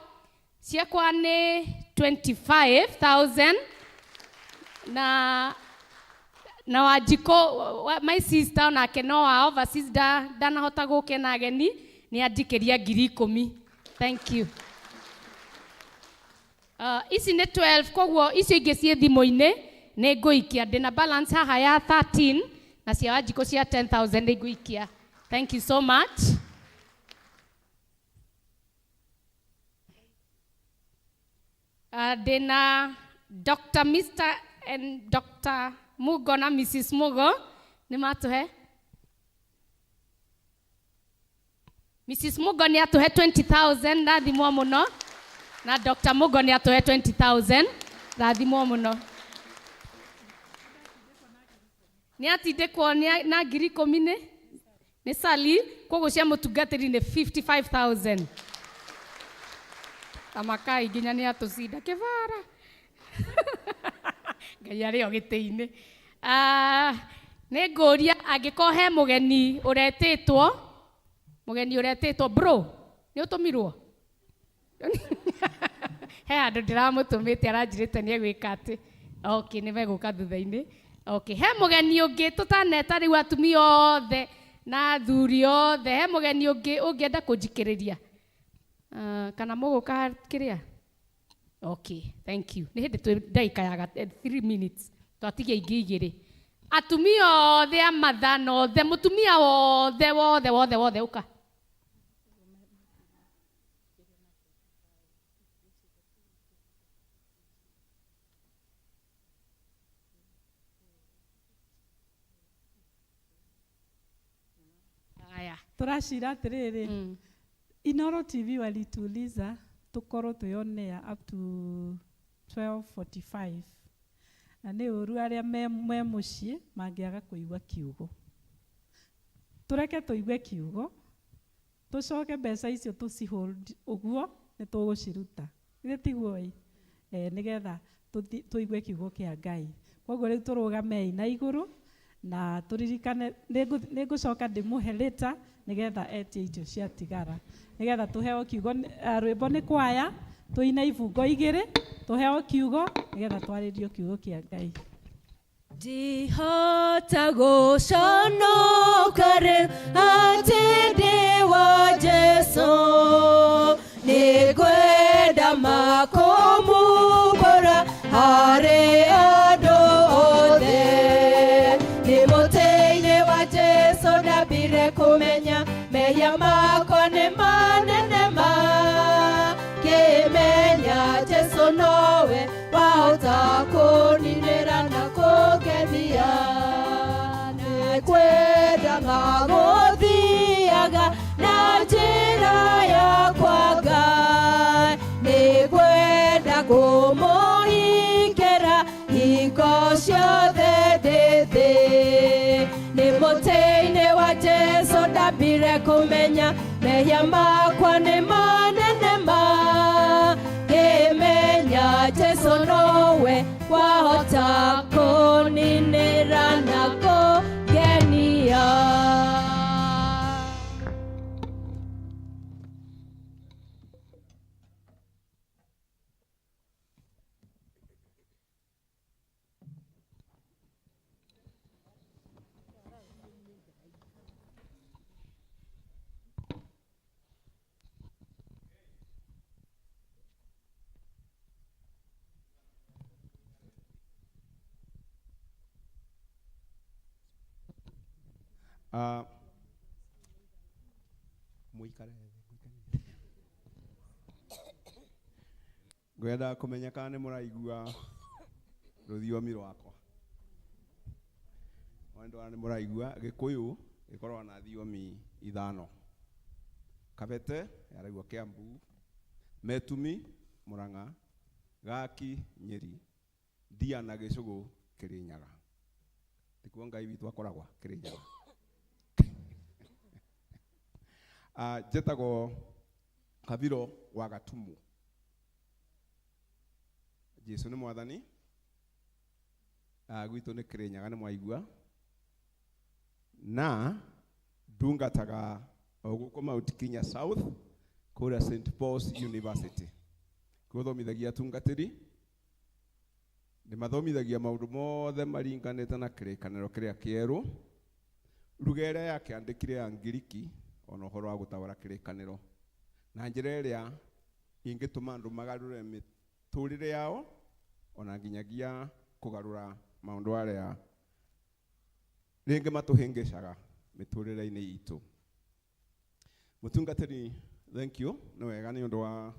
ciakwa nĩ 25,000 na Wanjikũ my sister onake no wa overseas ndanahota gũke na ageni, nĩ anjikĩria ngiri ikũmi. Thank you. Ici nĩ 12, koguo icio ingĩ ciĩ thimũ-inĩ nĩ ngũikia. Ndĩna balance haha ya 13 na cia Wanjikũ cia 10,000 nĩ ngũikia. Thank you so much. Ndĩna Dr. Mr. and Dr. Mugo na Mrs. Mugo nĩ matũhe. Mrs. Mugo nĩ atũhe 20,000, rathimwo mũno. Na Dr. Mugo nĩ atũhe 20,000, rathimwo mũno. Nĩ atindĩkwo na ngiri ikũmi nĩ Sally, koguo cia mũtungatĩri nĩ 55,000. Tamakai nginya nĩ atũcinda Kĩbara. Ngai arĩ o gĩtĩ-inĩ. Nĩ ngũria angĩkorwo he mũgeni ũretĩtwo, mũgeni ũretĩtwo bro, nĩ ũtũmirwo? He handũ ndĩramũtũmĩte aranjĩrĩte nĩ egwĩka atĩ. Okay, nĩ megũka thutha-inĩ. Okay, he mũgeni ũngĩ tũtaneta rĩu atumia othe na athuri othe, he mũgeni ũngĩ ũngĩenda kũnjikĩrĩria? Kana mũgũka kĩrĩa? Okay, thank you. Nĩ hĩndĩ twĩ ndagĩka ya 3 minutes. Twatigia ingĩ igĩrĩ. Atumia othe a mathana othe, mũtumia wothe wothe wothe wothe ũka. Aya. Tũracira atĩrĩrĩ, Inoro TV walituuliza tukorwo twĩ on air up to 12:45 na nĩ ũru arĩa me mũciĩ mangĩaga kũigua kiugo. Tũreke tũigue kiugo. Tũcoke mbeca icio tũcihold ũguo nĩ tũgũciruta. Githĩ tiguo ĩ? Nĩgetha tũigue kiugo kĩa Ngai. Koguo rĩu tũrũgamei na igũrũ na tũririkane nĩngũcoka ndĩmũhe later nĩgetha etie irio ciatigara. Nĩgetha tũheo kiugo, rwĩmbo nĩ kwaya, tũine ibungo igĩrĩ, tũheo kiugo nĩgetha twarĩrio kiugo kĩa Ngai. Ndihota gũconoka rĩu atĩ ndĩ wa Jesũ, nĩngwenda makũmumbũra harĩ andũ othe. Nĩ mũtĩ-inĩ wa Jesũ ndambire kũmenya mehia makwa nĩ manene ma, kĩmenya Jesũ nowe wahota kũninĩra na kũngenia. Nĩngwenda magũthiaga na njĩra yakwa Ngai, nĩngwenda kũmũhingĩra hingo ciothe ndĩ thĩ. Nĩ mũtĩ-inĩ wa Jesũ ndambire kũmenya mehia makwa nĩ manene ma, ngĩmenya Jesũ nowe wahota kũninĩra na kũngenia. Muikare thĩ, muikare. Ngwenda kũmenya kana nĩ mũraigua rũthiomi rwakwa. Wendwa nĩ mũraigua Gĩkũyũ gĩkoragwo na thiomi ithano. Kabete yaraigua Kiambu, Metumi Murang'a, Gaki Nyeri, Ndia na Gĩcũgũ Kĩrĩnyaga. Tikuo Ngai witũ akoragwa Kĩrĩnyaga. Njĩtagwo Kabiro wa Gatumu. Jesu nĩ mwathani. Gwitũ nĩ Kĩrĩnyaga nĩ mwaigua. Na ndungataga o gũkũ Mount Kenya South kũrĩa St Paul's University. Kuo thomithagia atungatĩri. Ndĩmathomithagia maũndũ mothe maringanĩte na kĩrĩkanĩro kĩrĩa kĩerũ. Ruga ĩrĩa yakĩandĩkire ya Ngiriki ona ũhoro wa gũtaũra kĩrĩkanĩro na njĩra ĩrĩa ingĩtũma andũ magarũre mĩtũrĩre yao ona nginyagia kũgarũra maũndũ arĩa rĩngĩ matũhĩngĩcaga mĩtũrĩre-inĩ itũ. Mũtungatĩri, thank you, nĩ wega nĩ ũndũ wa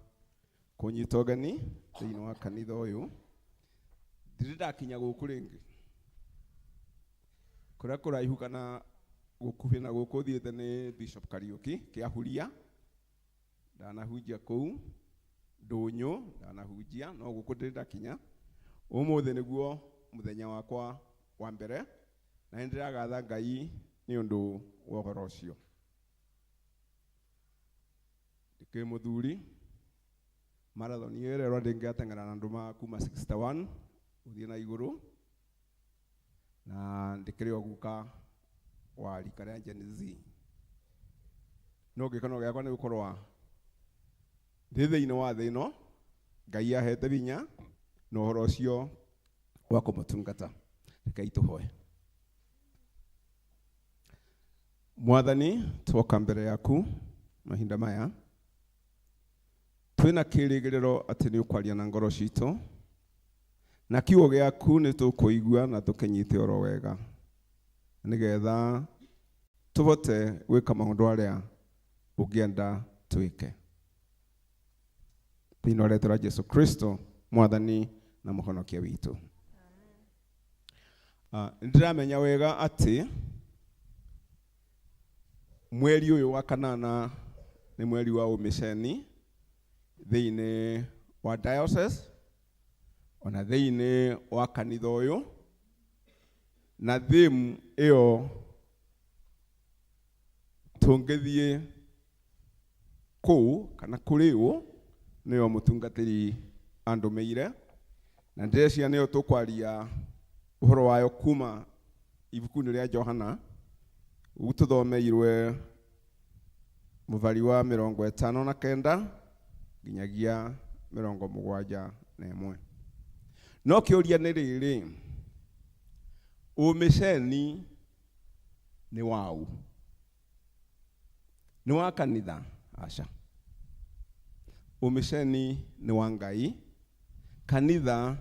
kũnyita ũgeni thĩinĩ wa kanitha ũyũ. Ndirĩ ndakinya gũkũ rĩngĩ, kũrĩa kũraihu kana gũkuhĩ na gũkũ thiĩte nĩ Bishop Kariuki Kĩahuria, ndanahunjia kũu Ndũnyũ, ndanahunjia no gũkũ ndirĩ ndakinya. Ũmũthĩ nĩguo mũthenya wakwa wa mbere na nĩ ndĩragatha Ngai nĩ ũndũ wa ũhoro ũcio. Ndĩkĩ mũthuri, marathon ĩyo ĩrerwo ndĩngĩateng'era na andũ ma kuma 61 gũthiĩ na igũrũ, na ndĩkĩrĩ o guka wa rika rĩa Gen Z. No gĩkeno gĩakwa nĩ gũkorwo ndĩ thĩinĩ wa thĩ ĩno, Ngai ahete hinya na ũhoro ũcio wa kũmũtungata. Rekei tũhoe. Mwathani, twoka mbere yaku mahinda maya, twĩna kĩrĩgĩrĩro atĩ nĩ ũkwaria na ngoro citũ, na kiugo gĩaku nĩ tũkũigua na tũkĩnyite oro wega, nĩgetha tũhote gwĩka maũndũ arĩa ũngĩenda twĩke. Thĩinĩ wa rĩĩtwa rĩa Jesu Kristo, Mwathani na Mũhonokia witũ. Nĩndĩramenya wega atĩ mweri ũyũ wa kanana nĩ mweri wa ũmĩceni thĩinĩ wa diocese ona thĩinĩ wa kanitha ũyũ, na theme ĩyo tũngĩthiĩ Kũu kana kũrĩ ũ nĩyo mũtungatĩri andũmĩire, na ndĩreciria nĩyo tũkwaria ũhoro wayo kuma ibuku-inĩ rĩa Johana, ũguo tũthomeirwe mũbari wa 59 nginyagia 71. No kĩũria nĩ rĩrĩ, ũmĩceni nĩ waũ? Nĩ wa kanitha? Aca. Ũmĩceni nĩ wa Ngai. Kanitha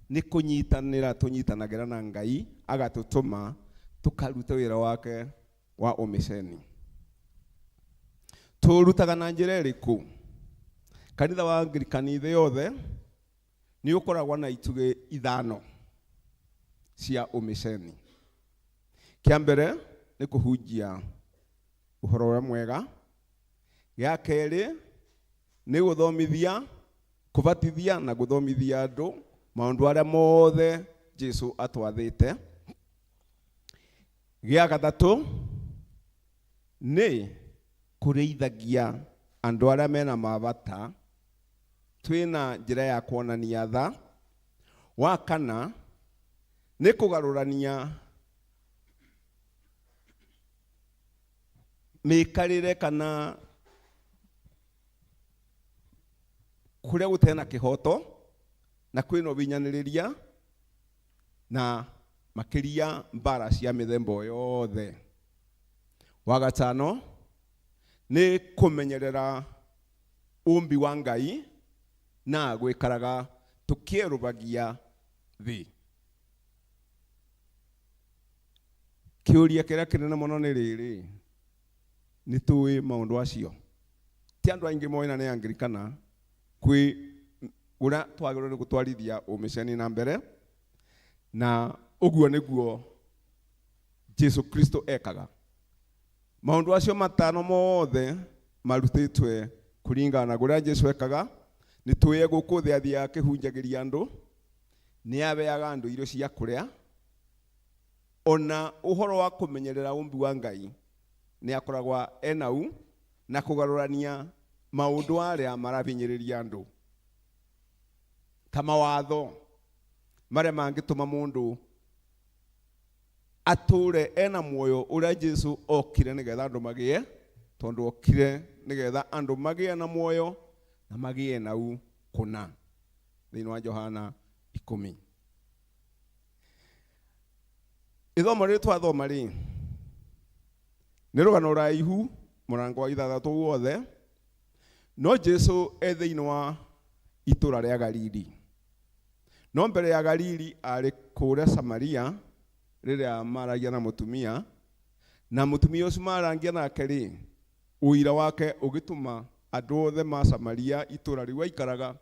nĩ kũnyitanĩra tũnyitanagĩra na Ngai agatũtũma tũkarute wĩra wake wa ũmĩceni. Tũrutaga na njĩra ĩrĩkũ? Kanitha wa Anglikani thĩ yothe nĩ ũkoragwo na itugĩ 5 cia ũmĩceni. Kĩa mbere nĩ kũhunjia ũhoro ũrĩa mwega. Gĩa kerĩ nĩ gũthomithia, kũbatithia na gũthomithia andũ maũndũ arĩa mothe Jesũ atwathĩte. Gĩa gatatũ nĩ kũrĩithagia andũ arĩa mena mabata, twĩna njĩra ya kuonania tha. Wa kana nĩ kũgarũrania mĩikarĩre kana kũrĩa gũtarĩ na kĩhoto na kwĩna ũhinyanĩrĩria na makĩria mbara cia mĩthemba yothe. Wa gatano nĩ kũmenyerera ũmbi wa Ngai na gwĩkaraga tũkĩerũbagia thĩ. Kĩũria kĩrĩa kĩnene mũno nĩ rĩrĩ, nĩ tũĩ maũndũ acio? Ti andũ aingĩ moĩ na nĩ Anglikana kwĩ ũrĩa twagĩrĩirwo nĩ gũtwarithia ũmĩceni na mbere, na ũguo nĩguo Jesũ Kristo ekaga. Maũndũ acio 5 mothe marutĩtwe kũringana na ũrĩa Jesũ ekaga. Nĩ tũĩ gũkũ thĩ athiaga akĩhunjagĩria andũ, nĩ aheaga andũ irio cia kũrĩa, ona ũhoro wa kũmenyerera ũmbi wa Ngai nĩ akoragwo enau na kũgarũrania maũndũ arĩa marahinyĩrĩria andũ ta mawatho marĩa mangĩtũma mũndũ atũre ena muoyo ũrĩa Jesũ okire nĩgetha andũ magĩe, tondũ okire nĩgetha andũ magĩe na muoyo na magĩe nau kũna, thĩinĩ wa Johana 10. Ithomo rĩrĩ twathoma rĩ nĩ rũgano rũraihu mũrango wa 6 wothe, no Jesũ e thĩinĩ wa itũra rĩa Galili. No mbere ya Galili arĩ kũrĩa Samaria rĩrĩa maragia na mũtumia, na mũtumia ũcio marangia nake rĩ, ũira wake ũgĩtũma andũ othe ma Samaria itũra rĩu aikaraga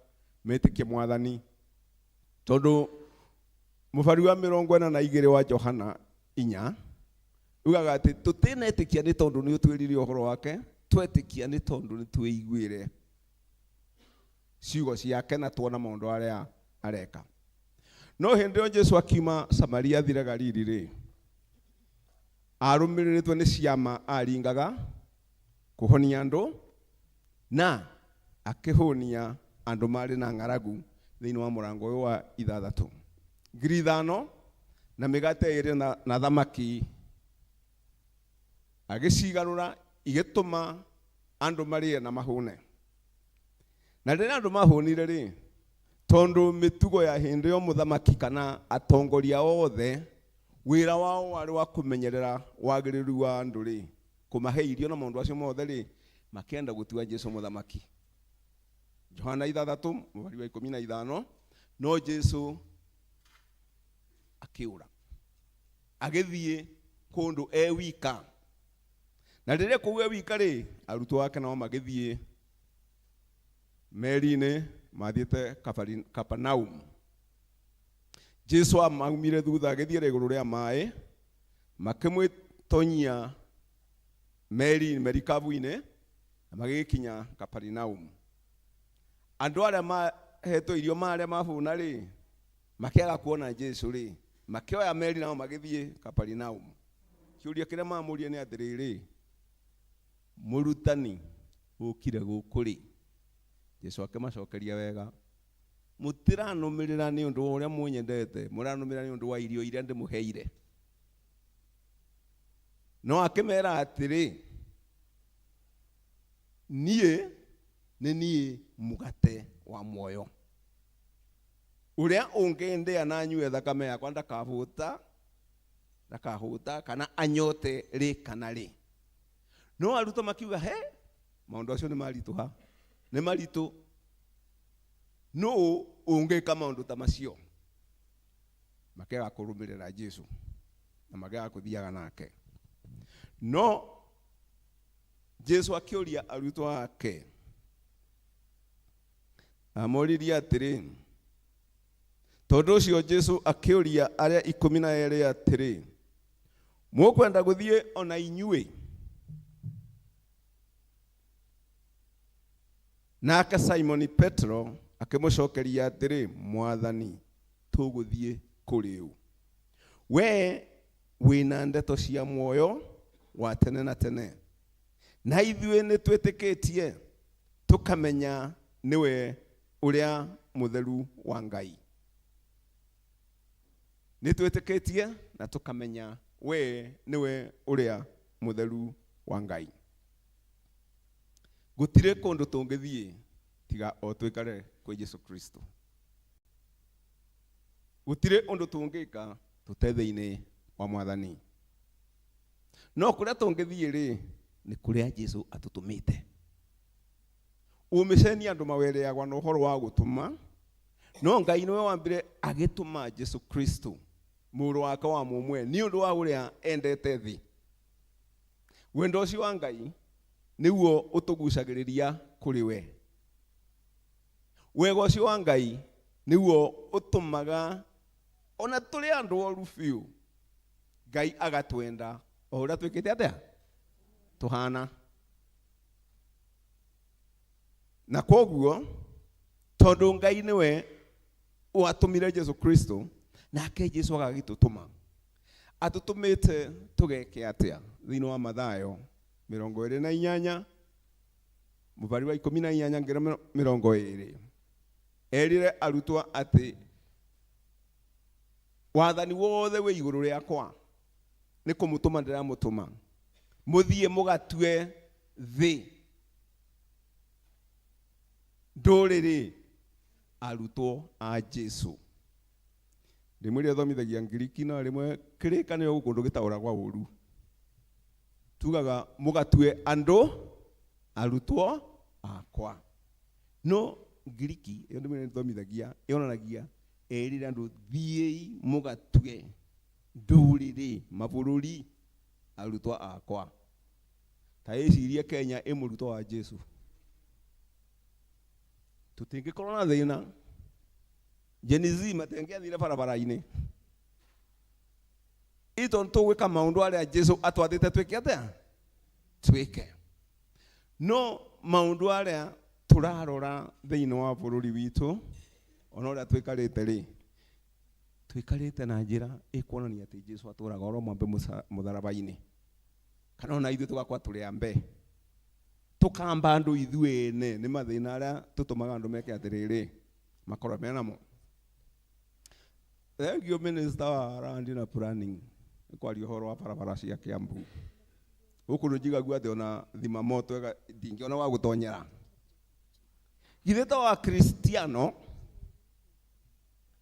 metĩkie Mwathani, tondũ mũbari wa 42 wa Johana 4 ugaga atĩ tũtinetĩkia nĩ tondũ nĩ ũtwĩrire ũhoro wake, twetĩkia nĩ tondũ nĩ twĩiguĩre ciugo ciake na tuona maũndũ arĩa areka. No hĩndĩ ĩyo Jesũ akiuma Samaria athire Galili rĩ, arũmĩrĩrĩtwo nĩ ciama aringaga kũhonia andũ na akĩhũnia andũ marĩ na ng'aragu thĩinĩ wa mũrango ũyũ wa 6. 5,000 na mĩgate 2 na thamaki agĩcigarũra igĩtũma andũ marĩe na mahũne. Na rĩrĩa andũ mahũnire rĩ, tondũ mĩtugo ya hĩndĩ ĩyo mũthamaki kana atongoria othe wĩra wao warĩ wa kũmenyerera wagĩrĩru wa andũ rĩ, kũmahe irio na maũndũ acio mothe rĩ, makĩenda gũtua Jesũ mũthamaki. Johana 6 mũhari wa 15, no Jesũ akĩũra agĩthiĩ kũndũ e wika. Na rĩrĩa kũu e wika rĩ, arutwo ake nao magĩthiĩ meri-inĩ mathiĩte Kapernaum. Jesũ amaumire thutha agĩthiĩ igũrũ rĩa maĩ, makĩmwĩtonyia merikabu-inĩ na magĩgĩkinya Kapernaum. Andũ arĩa mahetwo irio marĩa mabũna rĩ, makĩaga kuona Jesũ rĩ, makĩoya meri nao magĩthiĩ Kapernaum. Kĩũria kĩrĩa mamũria nĩ atĩrĩrĩ, mũrutani, Ũkire gũkũ rĩ? Jesu akĩmacokeria wega, mũtiranũmĩrĩra nĩ ũndũ wa ũrĩa mũnyendete, mũranũmĩrĩra nĩ ũndũ wa irio iria ndĩmũheire. No akĩmera atĩrĩ, niĩ nĩ niĩ mũgate wa muoyo, ũrĩa ũngĩndĩa na anyue thakame yakwa ndakahũta, ndakahũta kana anyote rĩ kana rĩ. No arutwo makiuga, he, maũndũ acio nĩ maritũha, nĩ maritũ, nũ ũngĩka maũndũ ta macio? Makĩaga kũrũmĩrĩra Jesu na makĩaga kũthiaga nake. No Jesu akĩũria arutwo ake, amoririe atĩrĩ, tondũ ũcio Jesu akĩũria arĩa 12 atĩrĩ, mũkwenda gũthiĩ ona inyuĩ? Nake Simoni Petro akĩmũcokeria atĩrĩ, Mwathani, tũgũthiĩ kũrĩ ũ? We wĩna ndeto cia muoyo wa tene na tene, na ithuĩ nĩ twĩtĩkĩtie tũkamenya nĩwe ũrĩa mũtheru wa Ngai. Nĩ twĩtĩkĩtie na tũkamenya we nĩwe ũrĩa mũtheru wa Ngai. Gũtirĩ kũndũ tũngĩthiĩ tiga o twĩkare kwĩ Jesu Kristo. Gũtirĩ ũndũ tũngĩka tũte thĩinĩ wa Mwathani. No kũrĩa tũngĩthiĩ rĩ, nĩ kũrĩa Jesu atũtũmĩte. Ũmĩceni andũ mawereagwa na ũhoro wa gũtũma, no Ngai nĩwe wambire agĩtũma Jesu Kristo mũrũ wake wa mũmwe nĩ ũndũ wa ũrĩa endete thĩ. Wendo ũcio wa Ngai nĩguo ũtũgucagĩrĩria kũrĩ we. Wega ũcio wa Ngai nĩguo ũtũmaga ona tũrĩ andũ oru biũ, Ngai agatwenda o ũrĩa twĩkĩte atĩa tũhana. Na koguo tondũ Ngai nĩwe watũmire Jesu Kristo, nake Jesu agagĩtũtũma. Atũtũmĩte tũgeke atĩa? Thĩinĩ wa Mathayo 28 mũbari wa 18 nginya 20, erire arutwo atĩ wathani wothe wĩ igũrũ rĩakwa, nĩ kũmũtũma ndĩramũtũma mũthiĩ mũgatue thĩ ndũrĩrĩ arutwo a Jesu. Rĩmwe rĩrĩa thomithagia Ngiriki na rĩmwe kĩrĩkanĩro gũkũ ndũgĩtaũragwa ũru, tugaga mũgatue andũ arutwo akwa. No Ngiriki ĩyo ndĩmwe thomithagia yonanagia erire andũ thiĩi mũgatue ndũrĩrĩ mabũrũri arutwo akwa. Ta ĩcirie Kenya ĩ mũrutwo wa Jesu, tũtingĩkorwo na thĩna. Gen Z matengĩathire barabara-inĩ itũ tũgwĩka maũndũ arĩa Jesu atwathĩte twĩke atĩa? Twĩke. No maũndũ arĩa tũrarora thĩinĩ wa bũrũri witũ ona ũrĩa twĩkarĩte rĩ, twĩkarĩte na njĩra ĩkuonania atĩ Jesu atũraga oro mwambe mũtharaba-inĩ, kana ona ithuĩ tũgakwa tũrĩ ambe tũkamba andũ ithuĩ ene nĩ mathĩna arĩa tũtũmaga andũ meke atĩrĩrĩ makorwo menamo. Thank you Minister wa Land na Planning nĩ kwaria ũhoro wa barabara cia Kiambu. Gũkũ nĩ njigagua atĩ ona thima moto ĩga ndingĩona wa gũtonyera. Githĩ to Akristiano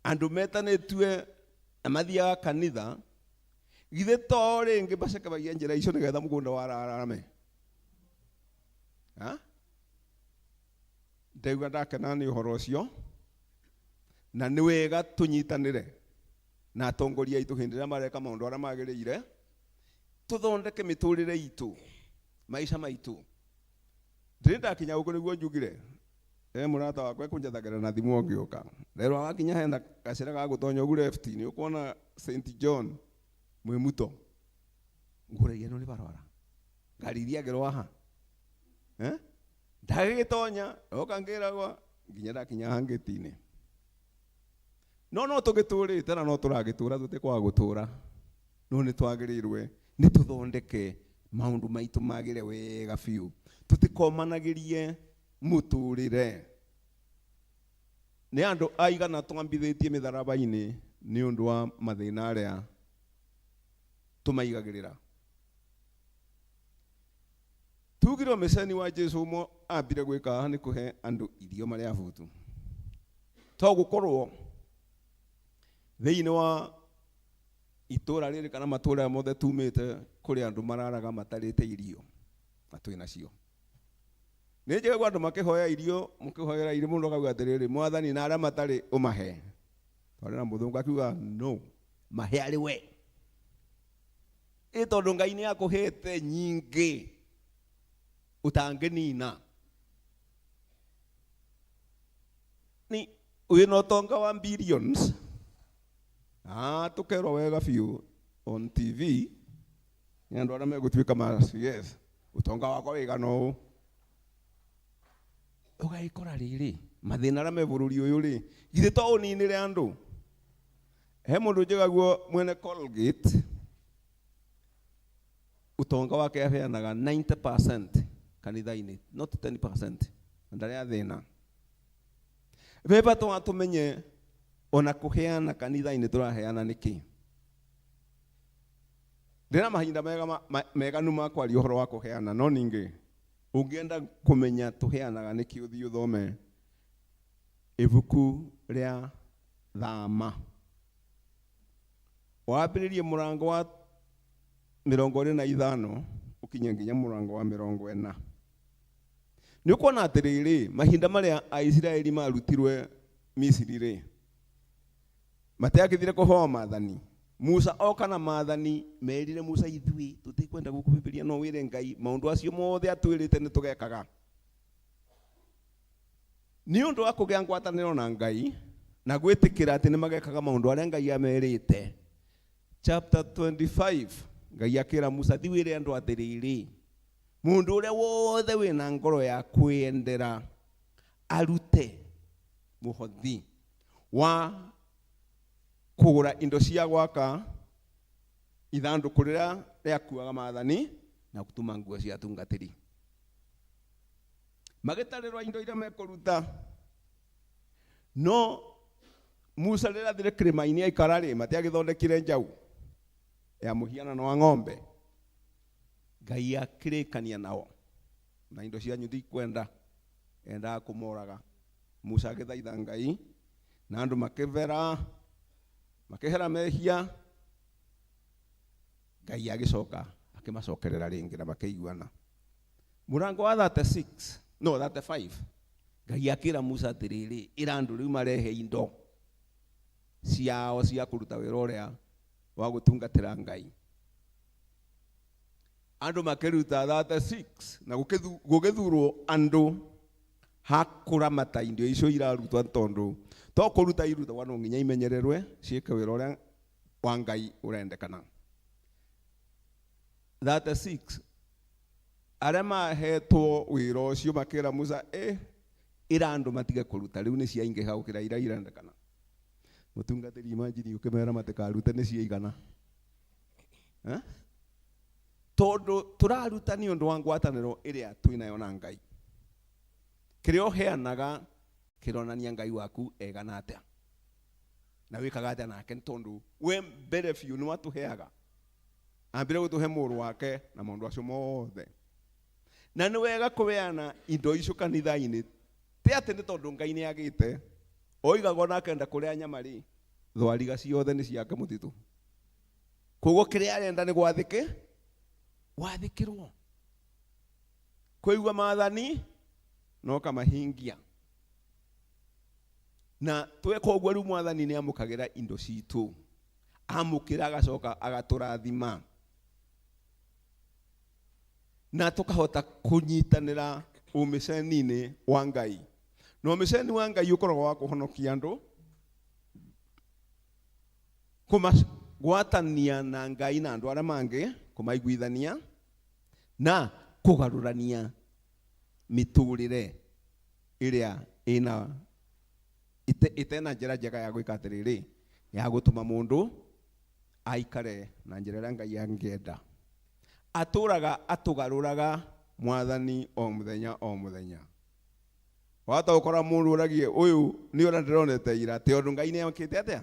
andũ metanĩtue na mathiaga kanitha, githĩ to rĩngĩ macekebagia njĩra icio nĩgetha mũgũnda wararame? Ha? Ndaigua ndakena nĩ ũhoro ũcio, na nĩ wega tũnyitanĩre na atongoria aitũ hĩndĩ ĩrĩa mareka maũndũ arĩa magĩrĩire, tũthondeke mĩtũrĩre itũ, maica maitũ. Ndĩrĩ ndakinya gũkũ nĩguo njugire mũrata wakwa ekũnjathagĩra na thimũ ngĩũka. Rero wakinya hena gacĩra ga gũtonya ũguo left nĩ ũkuona St John Mwimuto. Ngũragia ĩno nĩ barabara, ngari ithiagĩrwo haha. Ndagĩgĩtonya oka ngĩragwa nginya ndakinya haha ngĩti-inĩ. No no tũgĩtũrĩte na no tũragĩtũra tũtikwaga gũtũra, no nĩ twagĩrĩirwe nĩ tũthondeke Maundu maitu magire wega biu. Tutikomanagĩrie mũtũrĩre. Nĩ andũ aigana twambithĩtie mĩtharaba-inĩ nĩ ũndũ wa mathĩna arĩa tũmaigagĩrĩra. Tugirwo mĩceni wa Jesu ũmwe ambire gwĩka nĩ kũhe andũ irio marĩa abutu. To gũkorwo thĩinĩ wa itũra rĩrĩ kana matũra mothe tumĩte kũrĩ andũ mararaga matarĩte irio na twĩ nacio. Nĩ njiguaga andũ makĩhoya irio, mũkĩhoera irio mũndũ akauga atĩrĩrĩ, mwathani na arĩa matarĩ ũmahe. Twarĩ na mũthũngũ akiuga no, mahe arĩ we. Ĩ tondũ Ngai nĩ akũhete nyingĩ ũtangĩnina. Ni wĩna ũtonga wa billions. Tũkerwo wega biũ on TV nĩ andũ arĩa megũtuĩka ma CS, ũtonga wakwa wĩigana ũũ. Ũgagĩkora rĩrĩ mathĩna arĩa me bũrũri ũyũ rĩ, githĩ to ũninĩre andũ? He mũndũ njĩgaguo mwene Colgate, ũtonga wake aheanaga 90% kanitha-inĩ, not 10%, na ndarĩ athĩna. Beba twatũmenye ona kũheana kanitha-inĩ tũraheana nĩkĩ? Ndĩna mahinda mega meganu ma kwaria ũhoro wa kũheana, no ningĩ ũngĩenda kũmenya tũheanaga nĩkĩ ũthiĩ ũthome ibuku rĩa Thama. Wambĩrĩrie mũrango wa 25 ũkinye nginya mũrango wa 40. Nĩ ũkuona atĩrĩrĩ, mahinda marĩa Aisiraeli marutirwe Misiri rĩ, matiakĩthire kũhoa maathani. Musa oka na maathani merire Musa ithuĩ tũtikwenda gũkũhĩmbĩria no wĩre Ngai maũndũ acio mothe atwĩrĩte nĩ tũgekaga. Nĩ ũndũ wa kũgĩa ngwatanĩro na Ngai na gwĩtĩkĩra atĩ nĩ magekaga maũndũ arĩa Ngai amerite. Chapter 25 Ngai akĩra Musa thi wĩre andũ atĩrĩrĩ, mũndũ ũrĩa wothe wĩna ngoro ya kwĩyendera arute mũhothi wa kũgũra indo cia gwaka ithandũkũ rĩrĩa rĩakuaga maathani na gũtuma nguo cia atungatĩri. Magĩtarĩrwo indo iria mekũruta. No Musa rĩrĩa athire kĩrĩma-inĩ aikara rĩ, matiagĩthondekire njaũ ya mũhianano wa ng'ombe. Ngai akĩrĩkania nao na indo cianyu ndikwenda, endaga kũmoraga. Musa agĩthaitha Ngai na andũ makĩbera, makĩhera mehia. Ngai agĩcoka akĩmacokerera rĩngĩ na makĩiguana. Mũrango wa 36, no 35, Ngai akĩra Musa atĩrĩrĩ, ĩra andũ rĩu marehe indo ciao cia kũruta wĩra ũrĩa wa gũtungatĩra Ngai. Andũ makĩruta 36 na gũgĩthurwo andũ hakũramata indo icio irarutwo tondũ to kũruta irutagwo no nginya imenyererwe ciĩke wĩra ũrĩa wa Ngai ũrendekana. 36 arĩa mahetwo wĩra ũcio makĩra Musa, ĩra andũ matige kũruta rĩu nĩ ciaingĩha gũkĩra iria irendekana. Mũtungatĩri imagine ũkĩmera matikarute nĩ ciaigana. Tondũ tũraruta nĩ ũndũ wa ngwatanĩro ĩrĩa twĩnayo na Ngai. Kĩrĩa ũheanaga kĩronania Ngai waku egana atĩa na wĩkaga atĩa nake, nĩ tondũ we mbere biũ nĩ watũheaga. Ambire gũtũhe mũrũ wake na maũndũ acio mothe. Na nĩ wega kũheana indo icio kanitha-inĩ, ti atĩ nĩ tondũ Ngai nĩ agĩte. Oigaga ona akenda kũrĩa nyama rĩ, thwariga ciothe nĩ ciake mũtitũ. Koguo kĩrĩa arenda nĩ gwathĩkĩrwo. Kũigua maathani no kamahingia. Na tweka ũguo rĩu mwathani nĩ amũkagĩra indo citũ. Amũkĩra agacoka agatũrathima. Na tũkahota kũnyitanĩra ũmĩceni-inĩ wa Ngai. Na ũmĩceni wa Ngai ũkoragwo wa kũhonokia andũ, kũmagwatania na Ngai na andũ arĩa mangĩ, kũmaiguithania na kũgarũrania mĩtũrĩre ĩrĩa ĩna ĩtena njĩra njega ya gwĩka atĩrĩrĩ, ya gũtũma mũndũ aikare na njĩra ĩrĩa Ngai angĩenda. Atũraga atũgarũraga mwathani o mũthenya o mũthenya. Wahota gũkora mũndũ ũragie ũyũ nĩ ũrĩa ndĩronete ira tondũ Ngai nĩ ekĩte atĩa?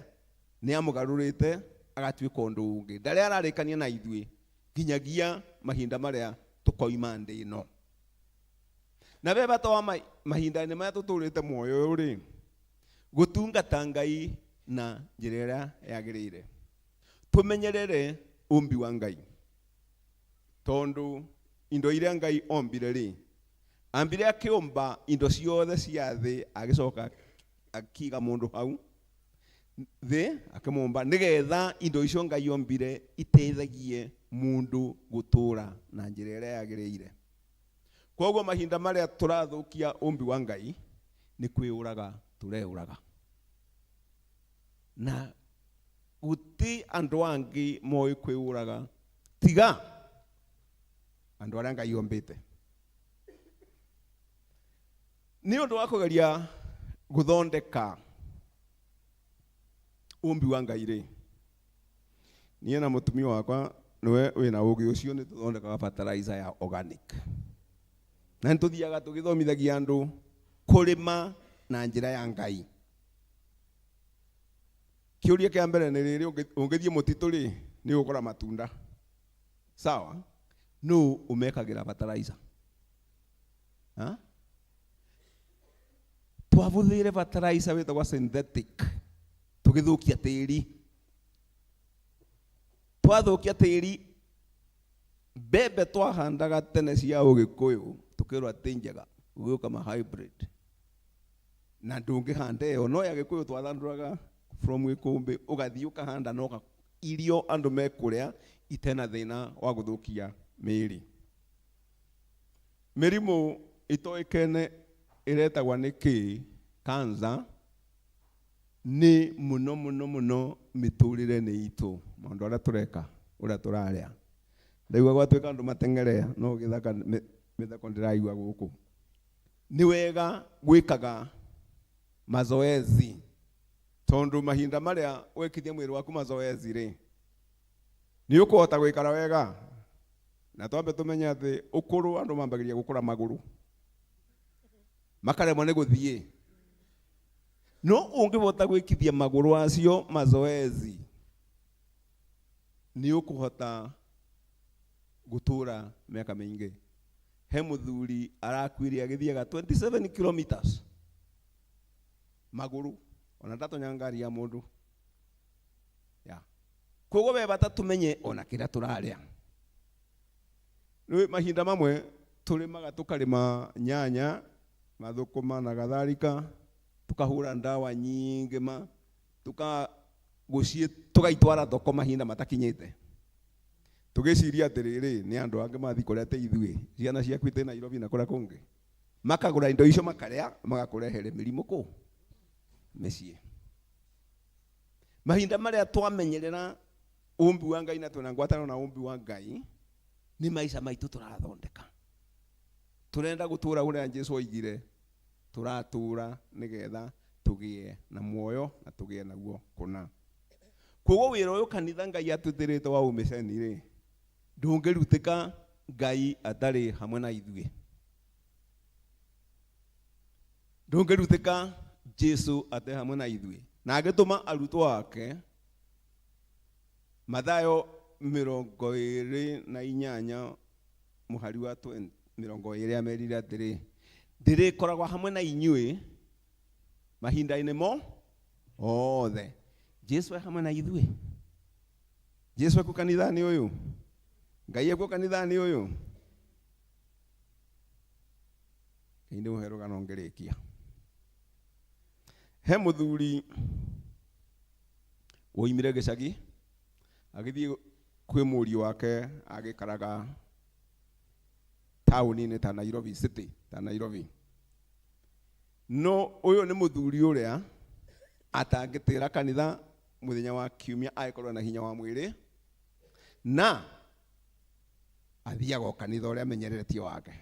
Nĩ amũgarũrĩte agatuĩka ũndũ ũngĩ. Ndarĩ ararĩkania na ithuĩ nginyagia mahinda marĩa tũkoima thĩ ĩno. Na be bata wa mahinda-inĩ marĩa tũtũrĩte muoyo ũyũ rĩ, gũtungata Ngai na njĩra ĩrĩa yagĩrĩire. Tũmenyerere ũmbi wa Ngai. Tondũ indo iria Ngai ombire rĩ, ambire akĩũmba indo ciothe cia thĩ agĩcoka akiga mũndũ hau thĩ akĩmũmba nĩgetha indo icio Ngai ombire iteithagie mũndũ gũtũra na njĩra ĩrĩa yagĩrĩire. Koguo mahinda marĩa tũrathũkia ũmbi wa Ngai nĩ kwĩũraga tũreũraga. Na gũti andũ angĩ moĩ kwĩũraga tiga andũ arĩa Ngai ombĩte. Nĩ ũndũ wa kũgeria gũthondeka ũmbi wa Ngai rĩ, niĩ na mũtumia wakwa nĩwe wĩna ũgĩ ũcio nĩ tũthondekaga fertilizer ya organic. Na nĩ tũthiaga tũgĩthomithagia andũ kũrĩma na njĩra ya Ngai. Kĩũria kĩa mbere nĩ rĩrĩ, ũngĩthiĩ mũtitũ rĩ, nĩ ũgũkora matunda. Sawa? Nũ ũmekagĩra fertilizer? Ha? Twabũthĩire fertilizer wĩtagwo synthetic tũgĩthũkia tĩri. Twathũkia tĩri, mbembe twahandaga tene cia ũgĩkũyũ tũkĩrwo atĩ njega, gũgĩũka ma hybrid. Na ndũngĩhanda ĩyo, no ya gĩkũyũ twathandũraga from gĩkũmbĩ, ũgathiĩ ũkahanda na irio andũ mekũrĩa itena thĩna wa gũthũkia mĩĩrĩ. Mĩrimũ itoĩkaine ĩretagwa nĩ kĩ? Cancer nĩ mũno mũno mũno mĩtũrĩre-inĩ itũ, maũndũ arĩa tũreka, ũrĩa tũrarĩa. Ndaigua gwatuĩka andũ mateng'ere, no gĩthaka mĩthako ndĩraigua gũkũ. Nĩ wega gwĩkaga mazoezi, tondũ mahinda marĩa wekithia mwĩrĩ waku mazoezi rĩ, nĩ ũkũhota gũikara wega. Na twambe tũmenye atĩ ũkũrũ andũ mambagĩrĩria gũkũra magũrũ, makaremwo nĩ gũthiĩ. No ũngĩhota gwĩkithia magũrũ acio mazoezi, nĩ ũkũhota gũtũra mĩaka mĩingĩ. He mũthuri arakuire agĩthiaga 27 kilometers magũrũ, ona ndatonya ngari ya mũndũ. Ya. Koguo be bata tũmenye ona kĩrĩa tũrarĩa. Rĩu mahinda mamwe tũrĩmaga tũkarĩma nyanya, mathũkũma na kadhalika, tukahũra ndawa nyingĩ ma, tukagũciĩ tũgaitwara thoko mahinda matakinyĩte. Tũgĩciria atĩrĩrĩ, nĩ andũ angĩ mathiĩ kũrĩa te ithuĩ, ciana ciaku itĩ Nairobi na kũrĩa kũngĩ. Makagũra indo icio makarĩa, magakũrehere mĩrimũ kũ? Mĩciĩ. Mahinda marĩa twamenyerera ũmbi wa Ngai na twĩna ngwatanĩro na ũmbi wa Ngai, nĩ maica maitũ tũrathondeka. Tũrenda gũtũra ũrĩa Jesũ oigire, tũratũra nĩgetha tũgĩe na muoyo na tũgĩe naguo kũna. Koguo wĩra ũyũ kanitha Ngai atwĩtĩrĩte wa ũmĩceni rĩ, ndũngĩrutĩka Ngai atarĩ hamwe na ithuĩ. Ndũngĩrutĩka Jesũ ate hamwe na ithuĩ. Na agĩtũma arutwo ake Mathayo mĩrongo ĩrĩ na inyanya mũhari wa mĩrongo ĩrĩ amerire atĩrĩ, ndĩrĩkoragwo hamwe na inyuĩ mahinda-inĩ mo othe. Jesũ e hamwe na ithuĩ. Jesũ ekuo kanitha-inĩ ũyũ. Ngai ekuo kanitha-inĩ ũyũ. Ngai ndĩmũhe rũgano ngĩrĩkia. He mũthuri woimire gĩcagi agĩthiĩ kwĩ mũriũ wake agĩikaraga taũni-inĩ ta Nairobi city, ta Nairobi. No ũyũ nĩ mũthuri ũrĩa atangĩtĩra kanitha mũthenya wa kiumia agĩkorwo na hinya wa mwĩrĩ, na athiaga o kanitha ũrĩa amenyereretio wake.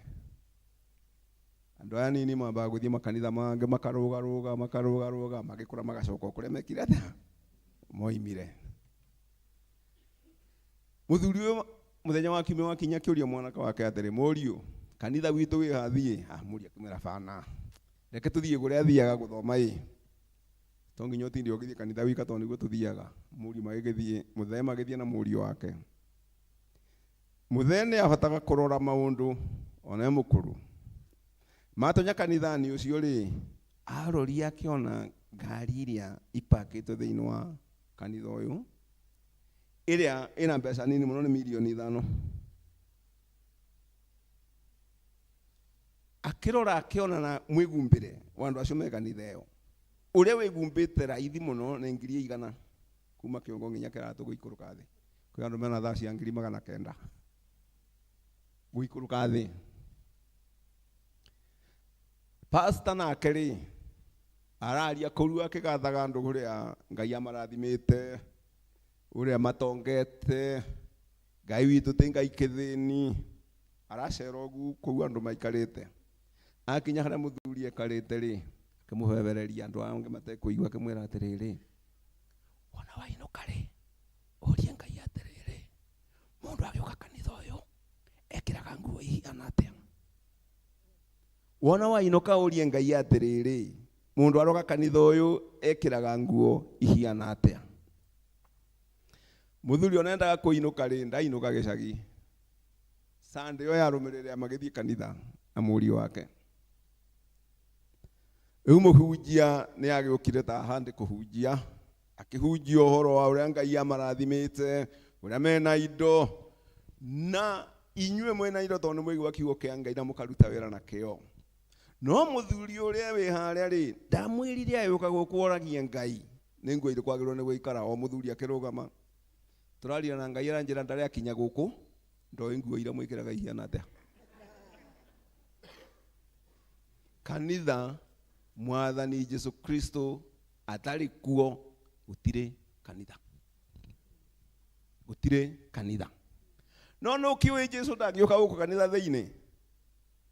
Andũ aya anini mambaga gũthiĩ makanitha mangĩ makarũgarũga, makarũgarũga, magĩkũra magacoka o kũrĩa mekire atĩa? Moimire. Mũthuri ũyũ Muthenya wa kiumia wakinya akiuria mwanake wake atĩrĩ, mũriũ, kanitha witũ wĩ ha thiĩ? Ah, mũriũ akĩmwĩra bana, reke tũthiĩ kũrĩa athiaga gũthoma ĩ. To nginya ũtinde ũgĩthiĩ kanitha wika tondũ nĩguo tũthiaga. Mũriũ magĩgĩthiĩ, mũthee magĩthiĩ na mũriũ wake. Mũthee nĩ ahotaga kũrora maũndũ ona e mũkũrũ. Matonya kanitha-inĩ ũcio rĩ, aroria akĩona ngari iria ipakĩtwo thĩinĩ wa kanitha ũyũ, ĩrĩa ĩna mbeca nini mũno nĩ mirioni 5. Akĩrora akĩona na mwĩgumbĩre wa andũ acio me kanitha ĩyo, ũrĩa wĩgumbĩte raithi mũno nĩ 100,000 kuma kĩongo nginya kĩratũ gũikũrũka thĩ. Kwĩ andũ mena thaa cia 900,000 gũikũrũka thĩ. Pastor nake rĩ, araria kũu akĩgathaga andũ ũrĩa Ngai amarathimĩte, ũrĩa matongete, Ngai witũ ti Ngai kĩthĩni. Aracera ũguo kũu andũ maikarĩte. Akinya harĩa mũthuri ekarĩte rĩ, akĩmũbebereria andũ angĩ matekũigua, akĩmwĩra atĩrĩrĩ, wona wainũka rĩ, ũrie Ngai atĩrĩrĩ, mũndũ agĩũka kanitha ũyũ ekĩraga nguo ihana atĩa? Wona wainũka ũrie Ngai atĩrĩrĩ, mũndũ aroka kanitha ũyũ ekĩraga nguo ihana atĩa? Mũthuri ona endaga kũinũka rĩ, ndainũka gĩcagi. Sunday ĩyo yarũmĩrĩire magĩthiĩ kanitha na mũriũ wake. Rĩu mũhunjia nĩ agĩũkire ta handi kũhunjia, akĩhunjia ũhoro wa ũrĩa Ngai amarathimĩte, ũrĩa mena indo, na inyuĩ mwĩna indo tondũ nĩ mwaigua kiugo kĩa Ngai na mũkaruta wĩra na kĩo. No mũthuri ũrĩa wĩ harĩa rĩ, ndamwĩrire agĩũka gũkũ oragie Ngai nĩ nguo irĩkũ agĩrĩirwo nĩ gũikara. O mũthuri akĩrũgama, tũraria na Ngai aranjĩra ndarĩ akinya gũkũ, ndoĩ nguo iria mwĩkĩraga ihana atĩa. Kanitha Mwathani Jesu Kristo atarĩ kuo, gũtirĩ kanitha. Gũtirĩ kanitha. No nĩ ũkĩũĩ Jesu ndangĩũka gũkũ kanitha thĩinĩ?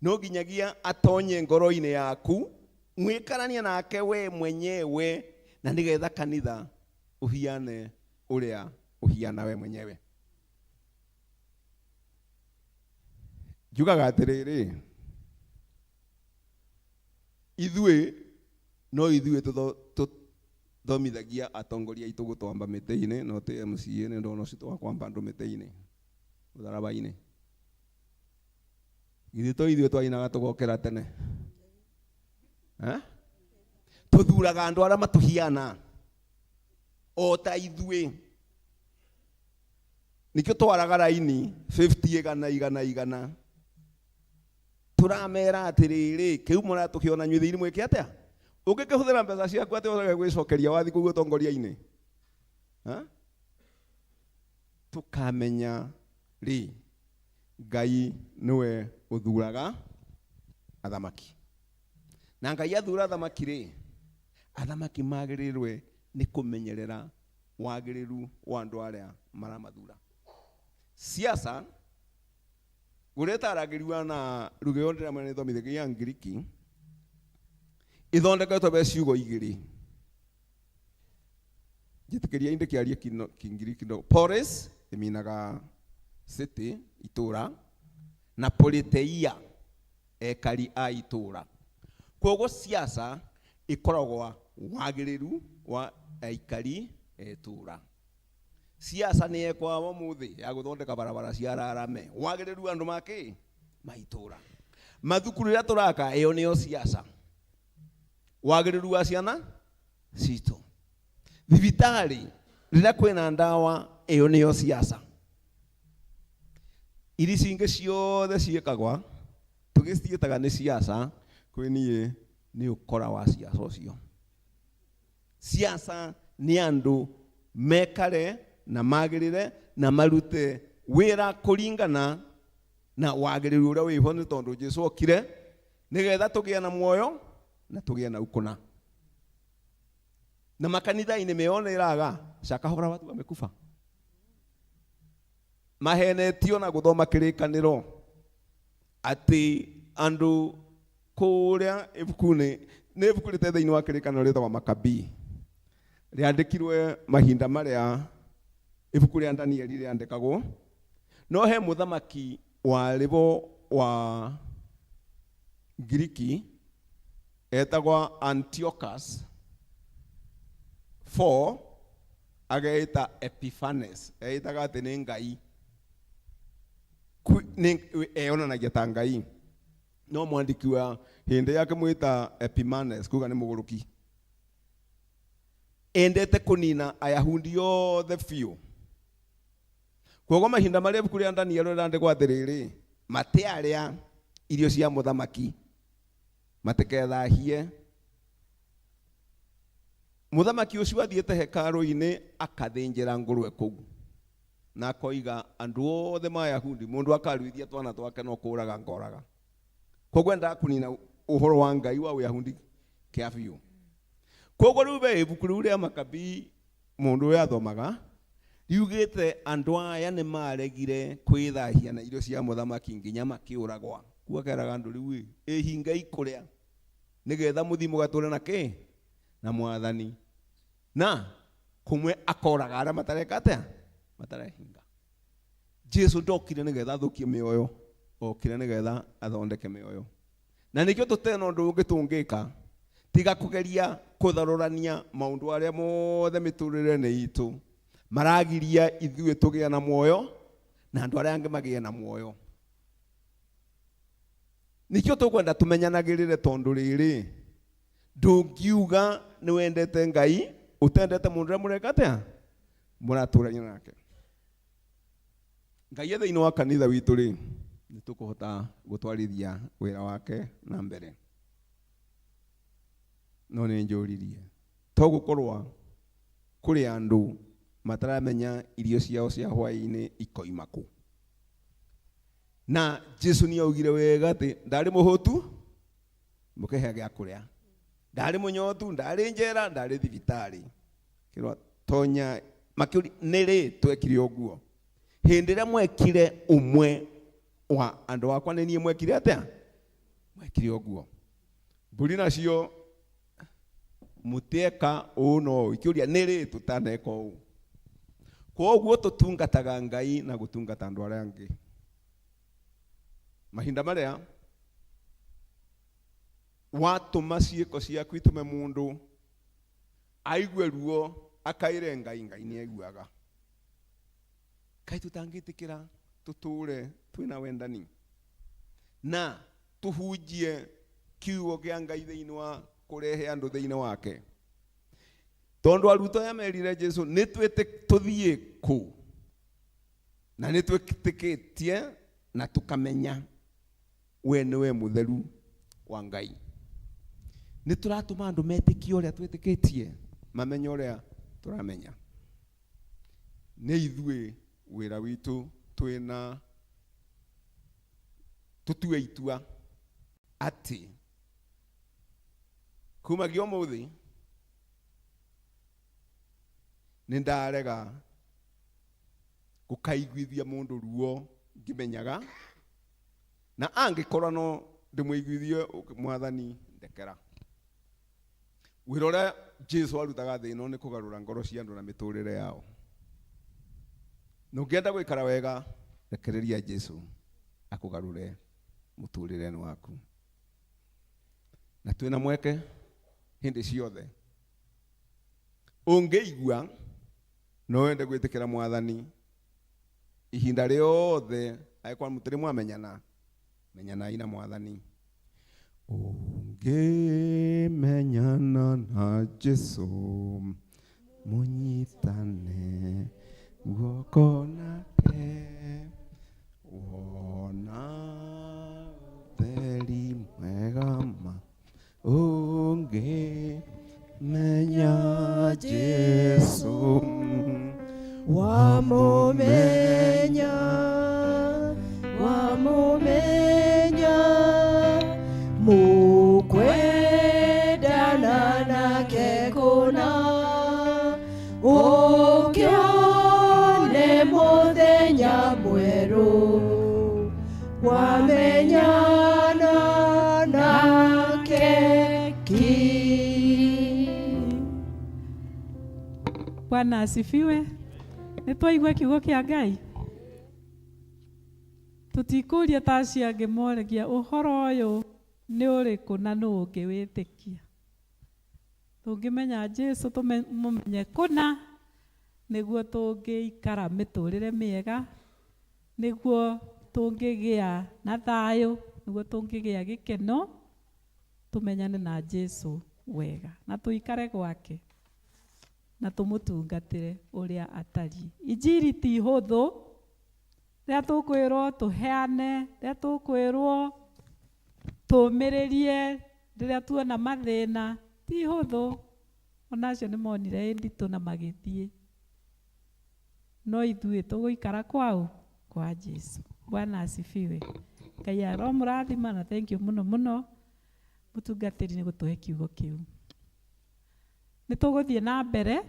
No nginyagia atonye ngoro-inĩ yaku, mwĩkaranie nake we mwenyewe, na nĩgetha kanitha ũhiane ũrĩa ũhiana we mwenyewe. Njugaga atĩrĩrĩ, ithuĩ no ithuĩ tũthomithagia atongoria aitũ gũtwamba mĩtĩ-inĩ, no ti MCA nĩ ndona ũcio wa kwamba andũ mĩtĩ-inĩ, mũtharaba-inĩ. Githĩ to ithuĩ twainaga tũgokĩra tene? Tũthuraga andũ arĩa matũhiana o ta ithuĩ. Nĩkĩo twaraga raini 50 igana igana igana. Tũramera atĩrĩrĩ, kĩu mũratũkĩona inyuĩ thĩinĩ mwĩke atĩa? Ũngĩkĩhũthĩra mbeca ciaku atĩa ũrege gwĩcokeria wathi kũu ũtongoria-inĩ? Tũkamenya rĩ, Ngai nĩwe ũthuraga athamaki. Na Ngai athura athamaki rĩ, athamaki magĩrĩirwe nĩ kũmenyerera wagĩrĩru wa andũ arĩa maramathura. Siasa ũrĩa ĩtaragĩriwa na lugha ĩyo ndĩramenya nĩ ĩthomithagio ya Ngiriki, ithondeketwo be ciugo igĩrĩ. Njĩtĩkĩria ndĩkĩarie Kĩngiriki kidogo. Polis ĩminaga city, itũra, na politeia, ekari a itũra. Koguo siasa ĩkoragwo wagĩrĩru wa aikari a itũra. Siasa nĩ yekwa ũmũthĩ ya gũthondeka barabara cia rarame, wagĩrĩru wa andũ make ma itũra. Mathukuru rĩrĩa tũraka, ĩyo nĩyo siasa. Wagĩrĩru wa ciana citũ. Thibitarĩ rĩrĩa kwĩna ndawa, ĩyo nĩyo siasa. Iri cingĩ ciothe ciĩkagwa tũgĩciĩtaga nĩ siasa, kwĩ niĩ nĩ ũkora wa siasa ũcio. Siasa nĩ andũ mekare na magĩrĩre na marute wĩra kũringana na wagĩrĩru ũrĩa wĩho, nĩ tondũ Jesũ okire nĩgetha tũgĩe na muoyo na tũgĩe na ukũna. Na makanitha-inĩ meyoneraga Shakahola watu wamekufa, mahenetio na gũthoma kĩrĩkanĩro atĩ andũ kũrĩa ibuku-inĩ, nĩ ibuku rĩte thĩinĩ wa kĩrĩkanĩro rĩtagwo Makabii, rĩandĩkirwe mahinda marĩa ibuku rĩa Danieli rĩandĩkagwo. No he mũthamaki warĩ bo wa Ngiriki etagwa Antiochus 4 ageita Epiphanes, eitaga atĩ nĩ ngai, eyonanagia ta ngai, no mwandĩki wa hĩndĩ yake mwĩta Epimanes kuga nĩ mũgũrũki, endete kũnina Ayahudi othe biũ. Koguo mahinda marĩa ibuku rĩa Daniel rĩrandĩkwo atĩrĩrĩ, matiarĩa irio cia mũthamaki matikethahie. Mũthamaki ũcio athiĩte hekarũ-inĩ akathĩnjĩra ngũrwe kũu, na akoiga andũ othe ma Ayahudi mũndũ akaruithia twana twake no kũraga ngoraga. Koguo endaga kũnina ũhoro wa Ngai wa Ũyahudi kĩa biũ. Koguo rĩu be ibuku rĩu rĩa Makabii mũndũ ũyũ athomaga riugĩte andũ aya nĩ maregire kwĩthahia na irio cia mũthamaki nginya makĩũragwa. Kuga keraga andũ rĩu ĩ ĩhingai kũrĩa nĩgetha mũthiĩ mũgatũre na kĩ na mwathani, na kũmwe akoraga arĩa matareka atĩa matarehinga. Jesu ndokire nĩgetha athũkie mĩoyo, okire nĩgetha athondeke mĩoyo. Na nĩkĩo tũtena ũndũ ũngĩ tũngĩka tiga kũgeria kũtharũrania maũndũ arĩa mothe mĩtũrĩre-inĩ itũ maragiria ithuĩ tũgĩe na muoyo na andũ arĩa angĩ magĩe na muoyo. Nĩkĩo tũkwenda tũmenyanagĩrĩre, tondũ rĩrĩ ndũngiuga nĩ wendete Ngai ũtendete mũndũ ũrĩa mũreka atĩa mũratũrania nake. Ngai e thĩinĩ wa kanitha witũ rĩ, nĩ tũkũhota gũtwarithia wĩra wake na mbere. No nĩ njũririe, to gũkorwo kũrĩ andũ mataramenya irio ciao cia hwaĩ-inĩ ikoima kũ. Na Jesu nĩ augire wega atĩ ndarĩ mũhũtu mũkĩhe gĩa kũrĩa, ndarĩ mũnyotu, ndarĩ njera, ndarĩ thibitarĩ. Kĩrwa tonya makĩũria nĩ rĩ twekire ũguo? Hĩndĩ ĩrĩa mwekire ũmwe wa andũ akwa nĩ niĩ mwekire atĩa? Mwekire ũguo. Mbũri nacio mũtieka ũũ na ũũ, ikĩũria nĩ rĩ tũtaneka ũũ? Koguo tũtungataga Ngai na gũtungata andũ arĩa angĩ. Mahinda marĩa watũma ciĩko ciaku itũme mũndũ aigue ruo akaire Ngai, Ngai nĩ aiguaga. Kaĩ tũtangĩtĩkĩra tũtũre twĩna wendani na tũhunjie kiugo kĩa Ngai thĩinĩ wa kũrehe andũ thĩinĩ wake. Tondũ arutwo aya merire Jesu nĩ tũthiĩ kũ, na nĩ twĩtĩkĩtie na tũkamenya we nĩwe mũtheru wa Ngai. Nĩ tũratũma andũ metĩkie ũrĩa twĩtĩkĩtie, mamenye ũrĩa tũramenya. Nĩ ithuĩ wĩra witũ twĩna tũtue itua atĩ kumagia ũmũthĩ nĩ ndarega gũkaiguithia mũndũ ruo ngĩmenyaga, na angĩkorwo no ndĩmũiguithie mwathani ndekera. Wĩra ũrĩa Jesu arutaga thĩ ĩno nĩ kũgarũra ngoro cia andũ na mĩtũrĩre yao. Na ũngĩenda gũikara wega, rekereria Jesu akũgarũre mũtũrĩre-inĩ waku. Na twĩna mweke hĩndĩ ciothe. Ũngĩigua no wende gwĩtĩkĩra mwathani ihinda rĩothe, angĩkorwo mũtirĩ mwamenyana, menyanai na mwathani. Ũngĩmenyana na Jesu mũnyitane guoko nake, wona ũtheri mwega ma ũngĩmenya Jesu, wamũmenya, wamũmenya, mũkwendana nake kũna, ũkĩone mũthenya mwerũ, wamenyana nake ki. Bwana asifiwe. Nĩ twaigua kiugo kĩa Ngai. Tũtikũria ta acio angĩ moragia ũhoro ũyũ nĩ ũrĩkũ na nũ ũngĩwĩtĩkia. Tũngĩmenya Jesu tũmũmenye kũna nĩguo tũngĩikara mĩtũrĩre mĩega, nĩguo tũngĩgĩa na thayũ, nĩguo tũngĩgĩa gĩkeno, tũmenyane na Jesu wega na tũikare gwake na tũmũtungatĩre ũrĩa atariĩ. Injiri ti hũthũ, rĩrĩa tũkwĩrwo tũheane, rĩrĩa tũkwĩrwo tũmĩrĩrie, rĩrĩa tuona mathĩna, ti hũthũ. Ona acio nĩ monire ĩ nditũ na magĩthiĩ. No ithuĩ tũgũikara kwaũ? Kwa Jesu. Bwana asifiwe. Ngai aromũrathima na thank you mũno mũno mũtungatĩri nĩ gũtũhe kiugo kĩu. Nĩ tũgũthiĩ na mbere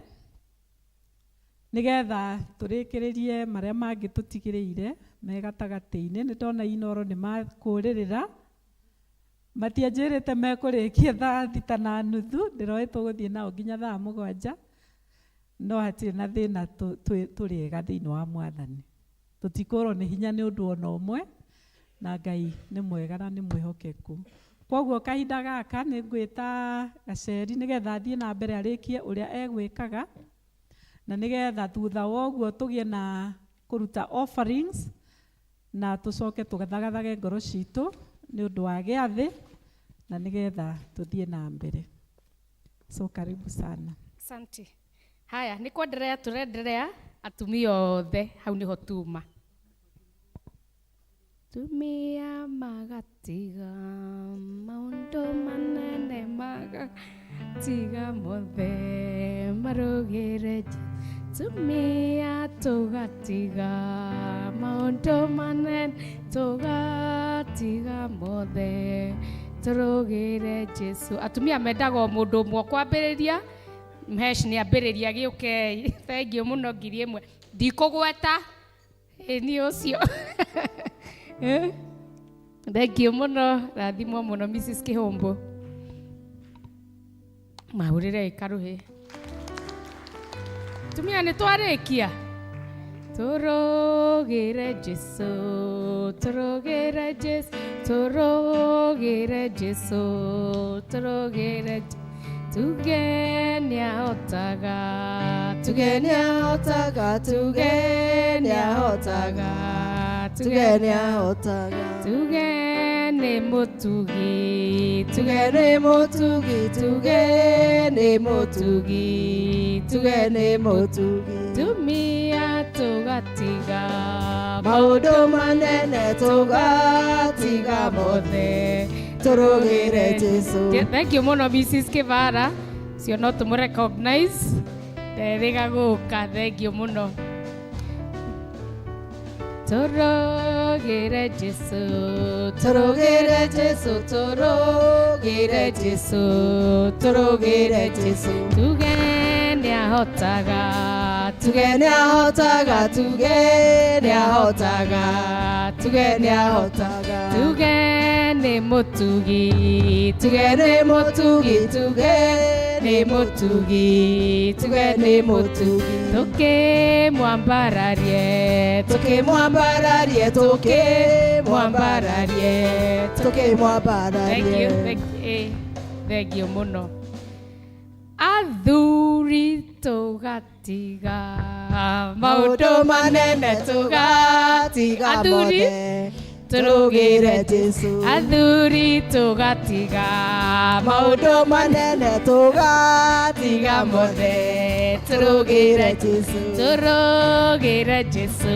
nĩgetha tũrĩkĩrĩrie marĩa mangĩ tũtigĩrĩire me gatagatĩ-inĩ. Nĩ ndona Inoro nĩ makũrĩrĩra, matianjĩrĩte mekũrĩkia thaa 6:30, ndĩroĩ tũgũthiĩ nao nginya thaa 7, no hatirĩ na thĩna, tũrĩ ega thĩinĩ wa Mwathani. Tũtikũrwo nĩ hinya nĩ ũndũ ona ũmwe, na Ngai nĩ mwega na nĩ mwĩhokeku. Koguo kahinda gaka nĩ ngwĩta Gaceri nĩgetha athiĩ na mbere arĩkie ũrĩa egwĩkaga, na nĩgetha thutha wa ũguo tũgĩe na kũruta offerings na tũcoke tũgathagathage ngoro citũ nĩ ũndũ wa gĩathĩ na nĩgetha tũthiĩ na mbere. So karibu sana. Asante. Haya, nĩ kwenderea tũrenderea atumia othe hau nĩho tuma. Tumia magatiga maũndũ manene magatiga mothe marũgĩre tumia tũgatiga maũndũ manene tũgatiga mothe tũrũgĩre Jesu. Atumia mendaga o mũndũ ũmwe kwambĩrĩria. Mhesh nĩ ambĩrĩria gĩũkei. Thengiũ mũno 1000. Ndikũgweta ĩ niĩ ũcio. Thengiũ mũno, rathimwo mũno Mrs. Kĩhũmbũ. Mahũrĩre ĩkarũhĩ. Tumia nĩ twarĩkia. Tũrũgĩre Jesu, tũrũgĩre Jesu, tũrũgĩre Jesu, tũrũgĩre Jesu. Tuge nĩahotaga, Tuge nĩahotaga, tuge nĩahotaga, tuge nĩahotaga. Tuge nĩ mũtugi, Tuge nĩ mũtugi, tuge nĩ mũtugi, tuge nĩ mũtugi. Tumia tũgatiga maũndũ manene tũgatiga mothe tũrũgĩre Jesu. Thank you mũno Mrs. Kĩbara, cio no tũmũ recognize nderĩga gũka, thank you mũno. Tũrũgĩre Jesu, Tũrũgĩre Jesu, tũrũgĩre Jesu, tũrũgĩre Jesu. Tuge nĩahotaga, Tuge nĩahotaga, tuge nĩahotaga, tuge nĩahotaga. Tuge nĩ mũtugi, Tuge nĩ mũtugi, tuge nĩ mũtugi, tuge nĩ mũtugi. Tũkĩmwambararie, Tũkĩmwambararie, tũkĩmwambararie, tũkĩmwambararie. Thank you, thank you, thank you mũno. Athuri tũgatiga Maũndũ manene tũgatiga Athuri mothe tũrũgĩre Jesu. Athuri tũgatiga Maũndũ manene tũgatiga mothe tũrũgĩre Jesu. Tũrũgĩre Jesu,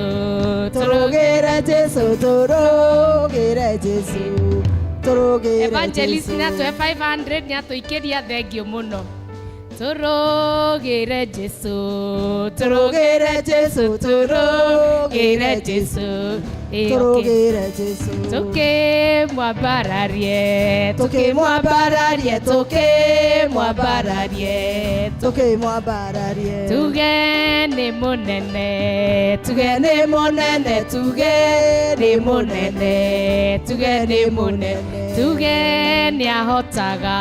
Tũrũgĩre Jesu, tũrũgĩre Jesu, tũrũgĩre Evangelist Jesu. nĩatũhe 500 nĩatũikĩria, thengio mũno. Tũrũgĩre Jesu, Tũrũgĩre Jesu, tũrũgĩre Jesu, tũrũgĩre Jesu. Tũkĩmwambararie, Tũkĩmwambararie, tũkĩmwambararie, tũkĩmwambararie. Tuge nĩ mũnene, Tuge nĩ mũnene, tuge nĩ mũnene, tuge nĩ mũnene. Tuge nĩahotaga,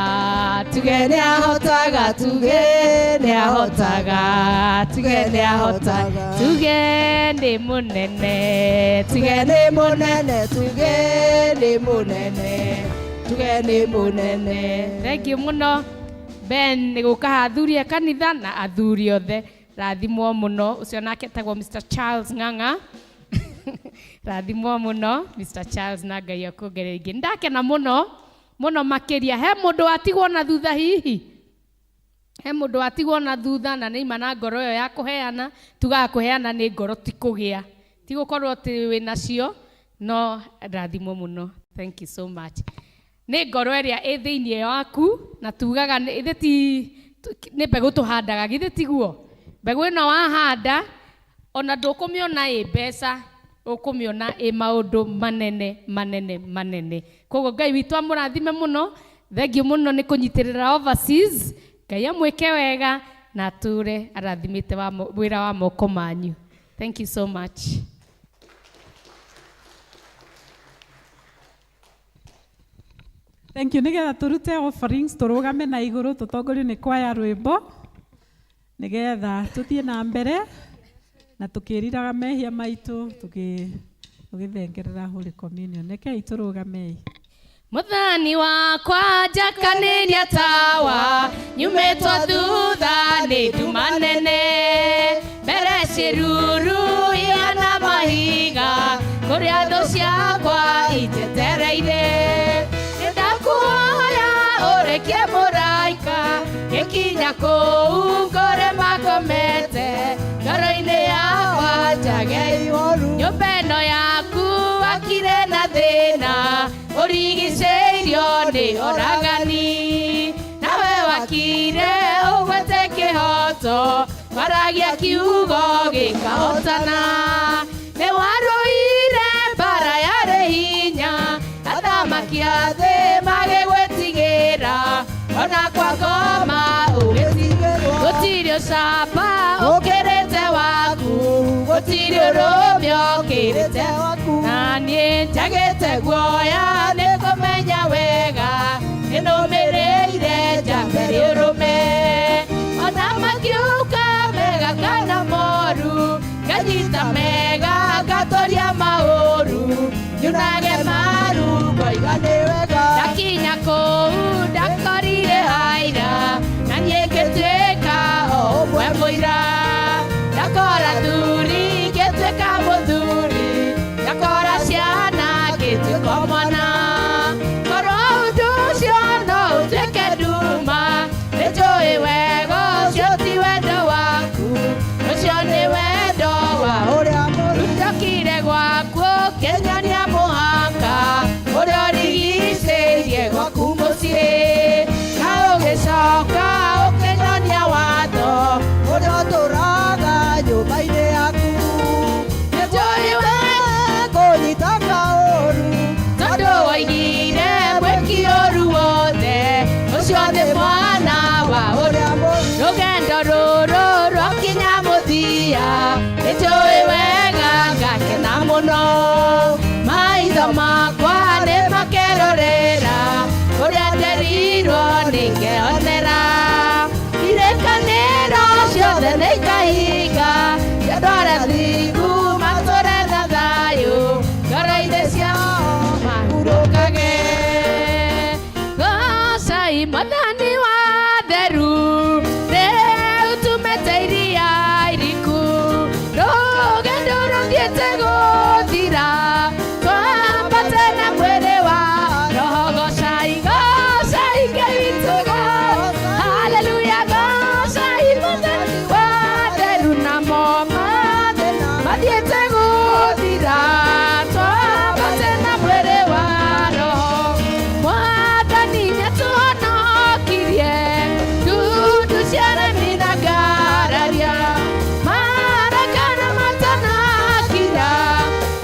Tuge nĩahotaga, tuge nĩ ahotaga, tuge nĩ ahotaga, tuge nĩ mũnene, tuge nĩ mũnene, tuge nĩ mũnene, tuge nĩ mũnene. Thank you mũno Ben nĩ gũka haha athuri a kanitha na athuri othe. Rathimwo mũno. Ũcio nake etagwo Mr. Charles Ng'ang'a. Rathimwo mũno Mr. Charles na Ngai akuongerere ingĩ. Nĩndakena mũno mũno makĩria. He mũndũ watigwo na thutha hihi? He mũndũ watigwo na thutha na nĩ ima na ngoro ĩyo ya kũheana. Tugaga kũheana nĩ ngoro, ti kũgĩa, ti gũkorwo atĩ wĩ nacio, no rathimwo mũno. Thank you so much. Nĩ ngoro ĩrĩa ĩ thĩinĩ waku, na tugaga ithe ti nĩ mbegũ tũhandaga, githĩ tiguo? Mbegũ ĩno wahanda ona ndũkũmĩona ĩ mbeca, ũkũmĩona ĩ maũndũ manene manene manene. Koguo Ngai witũ amũrathime mũno. Thank you mũno nĩ kũnyitĩrĩra overseas. Ngai amwĩke wega na atũre arathimĩte wĩra wa moko manyu. Thank you so much. Thank you. Nĩgetha tũrute offerings, tũrũgame na igũrũ tũtongorio nĩ kwaya rwĩmbo, nĩgetha tũthiĩ na mbere na tũkĩriraga mehia maitũ, tũgĩthengerera Holy Communion. Rekei tũrũgamei. Mũthani wakwa njakanĩria tawa, nyumĩtwo thutha nĩ nduma nene, mbere ciĩruru ihana mahiga, kũrĩa thũ ciakwa injetereire. Nĩndakũhoya ũrekie mũraika, gĩkinya kũu ngore makomete, ngoro-inĩ yakwa njage ihoru. Nyũmba ĩno yaku wakire na thĩna, ũrigicĩirio nĩ oragani, nawe wakire ũgwete kĩhoto, waragia kiugo gĩkahotana. Nĩ warũire mbara yarĩ hinya, athamaki a thĩ magĩgwĩtigĩra, ona kwa ngoma ũgĩtigĩrwo. Gũtirĩ ũcamba ũkĩrĩte waku, gũtirĩ ũrũme ũkĩrĩte waku, na niĩ njagĩte guoya nĩ kũmenya wega, nĩnũmĩrĩire njambe rĩũrũme. Ona makiuga mega kana moru, nganyita mega ngatoria maũru, nyunage maru ngoiga nĩ wega. Ndakinya kũu ndakorire aira, na niĩ ngĩtuĩka o ũmwe mũira. Ndakora thuri ngĩtuĩka mũthuri, ndakora ciana ngĩtuĩka mwana. Korwo ũndũ ũcio no ũtuĩke nduma, nĩnjũĩ wega ũcio ti wendo waku, ũcio nĩ wendo wa ũrĩa mũru. Ndokire gwaku ũkĩnyonia mũhaka, ũrĩa ũrigicĩirie gwaku mũciĩ, na ũgĩcoka ũkĩnyonia watho ũrĩa ũtũraga nyũmba-inĩ yaku. Nĩnjũĩ wega kũnyita kaũru, tondũ woigire mwĩki ũru wothe, ũcio nĩ mwana wa ũrĩa mũru. Rũgendo rũrũ rwakinya mũthia, nĩnjũĩ wega ngakena mũno, maitho makwa nĩ makerorera ũrĩa nderirwo nĩngeonera. Irĩkanĩro ciothe nĩikahinga, andũ arĩa athingu matũre na thayũ, ngoro-inĩ ciao mahurũkage. Goocai Mwathani wa theru, rĩu tumĩte iria iriku, rũgendo rũthiĩte gũthira, twambate na mwĩrĩ wa Roho. Goocai, goocai Ngai witũ, haleluya, goocai Mwathani wa theru, namo mathiĩte gũthira, twambate na mwĩrĩ wa Roho. Mwathani nĩatũhonokirie, ndundu ciaremi na ngararia, marakara matanakira,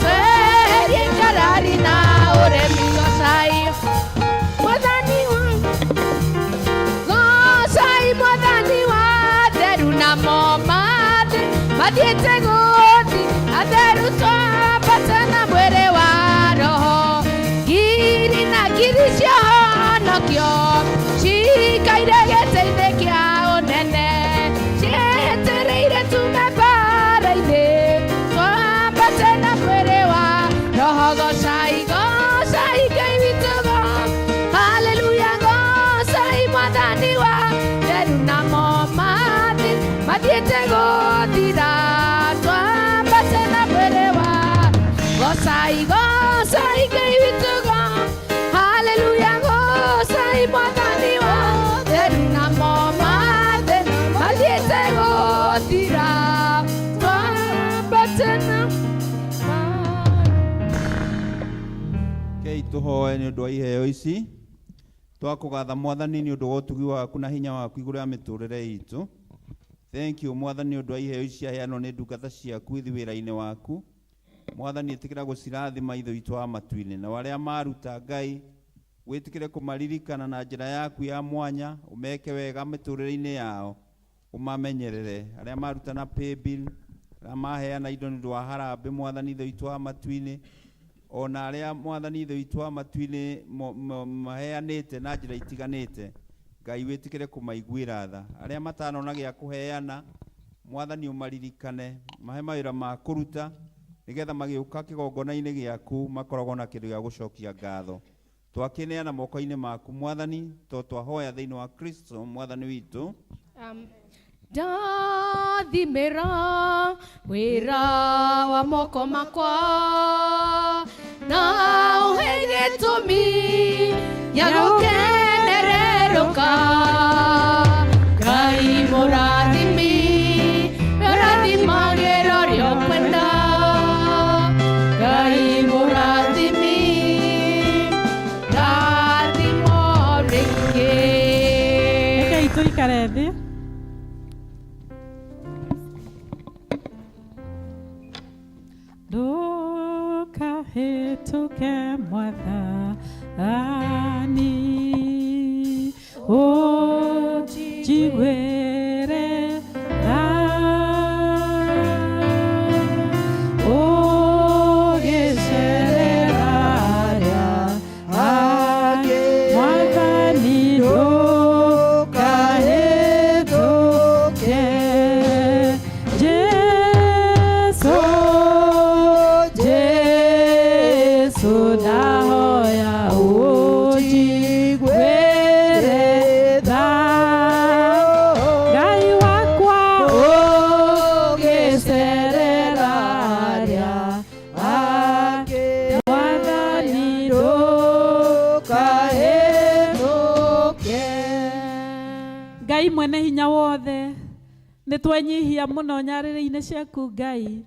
tweherie ngarari na ũremi. Goocai Mwathani wa, goocai Mwathani wa theru, namo mathiĩte gũthi, atheru twambate na mwĩrĩ wa Roho. Ngiri na ngiri ciahonokio, cikaire gĩtĩ-inĩ kĩa ũnene, mathiĩte gũthira twambate na mwĩrĩ wa gocai gocai Ngai witũ go haleluya gocai mwathani wa theru namo mathĩna mathiĩte gũthira twambate na Rekei tũhoe nĩ ũndũ wa iheo ici twakũgatha mwathani nĩ ũndũ wa ũtugi waku na hinya waku igũrũ ya mĩtũrĩre itũ. Thank you mwathani nĩ ũndũ wa iheo ici ciaheanwo nĩ ndungata ciaku ithi wĩra-inĩ waku. Mwathani ĩtĩkĩra gũcirathima ithe witũ wa matu-inĩ, na arĩa maruta Ngai wĩtĩkĩre kũmaririkana na njĩra yaku ya mwanya, ũmeke wega mĩtũrĩre-inĩ yao, ũmamenyerere arĩa maruta na paybill, arĩa maheana indo nĩ ũndũ wa harambĩ mwathani ithe witũ wa matu-inĩ, ona arĩa mwathani ithe witũ wa matu-inĩ maheanĩte na njĩra itiganĩte, Ngai wĩtĩkĩre kũmaiguĩra tha. Arĩa matanona gĩa kũheana mwathani ũmaririkane, mahe mawĩra ma kũruta nĩgetha magĩũka kĩgongona-inĩ gĩaku makoragwo na kĩndũ gĩa gũcokia ngatho. Twakĩneana moko-inĩ maku mwathani, to twahoya thĩinĩ wa Kristo mwathani witũ. Ndathimĩra wĩra wa moko makwa na ũhe gĩtũmi gĩa gũkenererũka Ngai mũrathimi ũrathimagĩra ũrĩa ũkwenda Ngai mũrathimi ndathimwo rĩngĩ. Rekei tũikare thĩ. Ndũkahĩtũke mwathani, ũnjiguĩre tha, ũgĩcerera arĩa angĩ. Mwathani ndũkahĩtũke, Jesũ, Jesũ ndahoya ũnjiguĩre tha, Ngai wakwa ũgĩcerera arĩa angĩ. Mwathani ndũkahĩtũke. Ngai mwene hinya wothe, nĩ twenyihia mũno nyarĩrĩ-inĩ ciaku Ngai,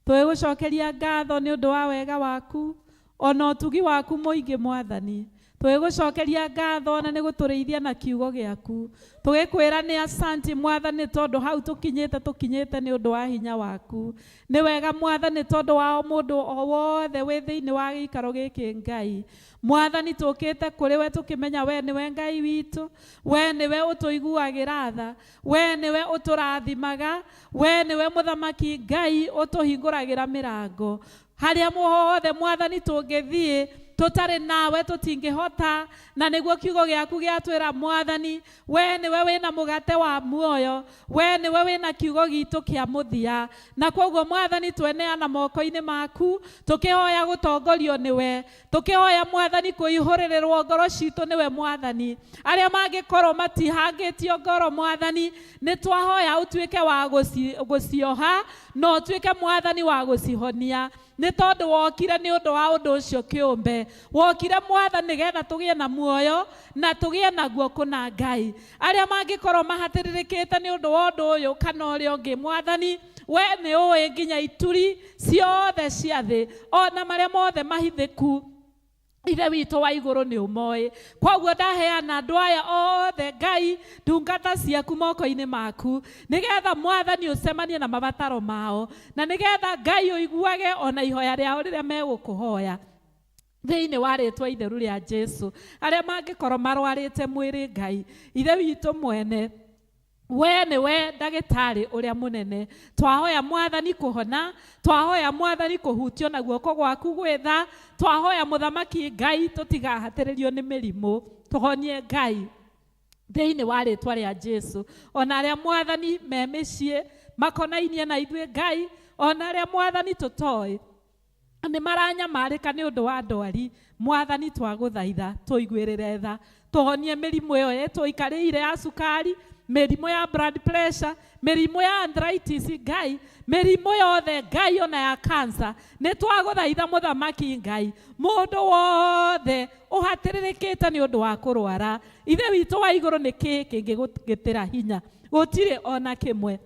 twĩgũcokeria ngatho nĩ ũndũ wa wega waku ona ũtugi waku mũingĩ mwathani. Twĩgũcokeria ngatho na nĩ gũtũrĩithia na kiugo gĩaku, tũgĩkwĩra nĩ asanti mwathani tondũ hau tũkinyĩte tũkinyĩte nĩ ũndũ wa hinya waku. Nĩ wega mwathani tondũ wa o mũndũ o wothe wĩ thĩinĩ wa gĩikaro gĩkĩ Ngai. Mwathani tũkĩte kũrĩ we tũkĩmenya we nĩwe Ngai witũ, we nĩwe ũtũiguagĩra tha, we nĩwe ũtũrathimaga, we nĩwe mũthamaki Ngai ũtũhingũragĩra mĩrango. Harĩa hothe mwathani tũngĩthiĩ tũtarĩ nawe tũtingĩhota, na nĩguo kiugo gĩaku gĩatwĩra mwathani we nĩwe wĩna mũgate wa muoyo, we nĩwe wĩna kiugo gitũ kĩa mũthia. Na koguo mwathani tweneana moko-inĩ maku, tũkĩhoya gũtongorio nĩwe, tũkĩhoya mwathani kũihũrĩrĩrwo ngoro citũ nĩwe mwathani. Arĩa mangĩkorwo matihangĩtio ngoro mwathani, nĩ twahoya ũtuĩke wa gũcioha na ũtuĩke mwathani wa gũcihonia, nĩ tondũ wokire nĩ ũndũ wa ũndũ ũcio kĩũmbe. Wokire mwathani nĩgetha tũgĩe na muoyo na tũgĩe naguo kũna Ngai. Arĩa mangĩkorwo mahatĩrĩrĩkĩte nĩ ũndũ wa ũndũ ũyũ kana ũrĩa ũngĩ mwathani, we nĩ ũĩ nginya ituri ciothe cia thĩ ona marĩa mothe mahithĩku ithe witũ wa igũrũ nĩ ũmoĩ. Koguo ndaheana andũ aya othe Ngai ndungata ciaku moko-inĩ maku, nĩgetha mwathani ũcemanie na mabataro mao, na nĩgetha Ngai ũiguage ona ihoya rĩao rĩrĩa megũkũhoya thĩinĩ wa rĩtwa itheru rĩa Jesu. Arĩa mangĩkorwo marwarĩte mwĩrĩ Ngai, ithe witũ mwene, we nĩwe ndagĩtarĩ ũrĩa mũnene. Twahoya mwathani kũhona, twahoya mwathani kũhutio na guoko gwaku gwĩtha, twahoya mũthamaki Ngai tũtigahatĩrĩrio nĩ mĩrimũ, tũhonie Ngai thĩinĩ wa rĩtwa rĩa Jesu. Ona arĩa mwathani me mĩciĩ makonainie na ithuĩ Ngai, ona arĩa mwathani tũtoĩ nĩ maranyamarĩka nĩ ũndũ wa ndwari, mwathani twagũthaitha tũiguĩrĩre tha, tũhonie mĩrimũ ĩyo ĩtũikarĩire ya cukari, Mĩrimũ ya blood pressure, mĩrimũ ya arthritis Ngai, mĩrimũ yothe Ngai ona ya cancer, nĩ twagũthaitha mũthamaki Ngai, mũndũ wothe ũhatĩrĩrĩkĩte nĩ ũndũ wa kũrwara, Ithe witũ wa igũrũ nĩ kĩ kĩngĩgũgĩtĩra hinya? Gũtirĩ ona kĩmwe.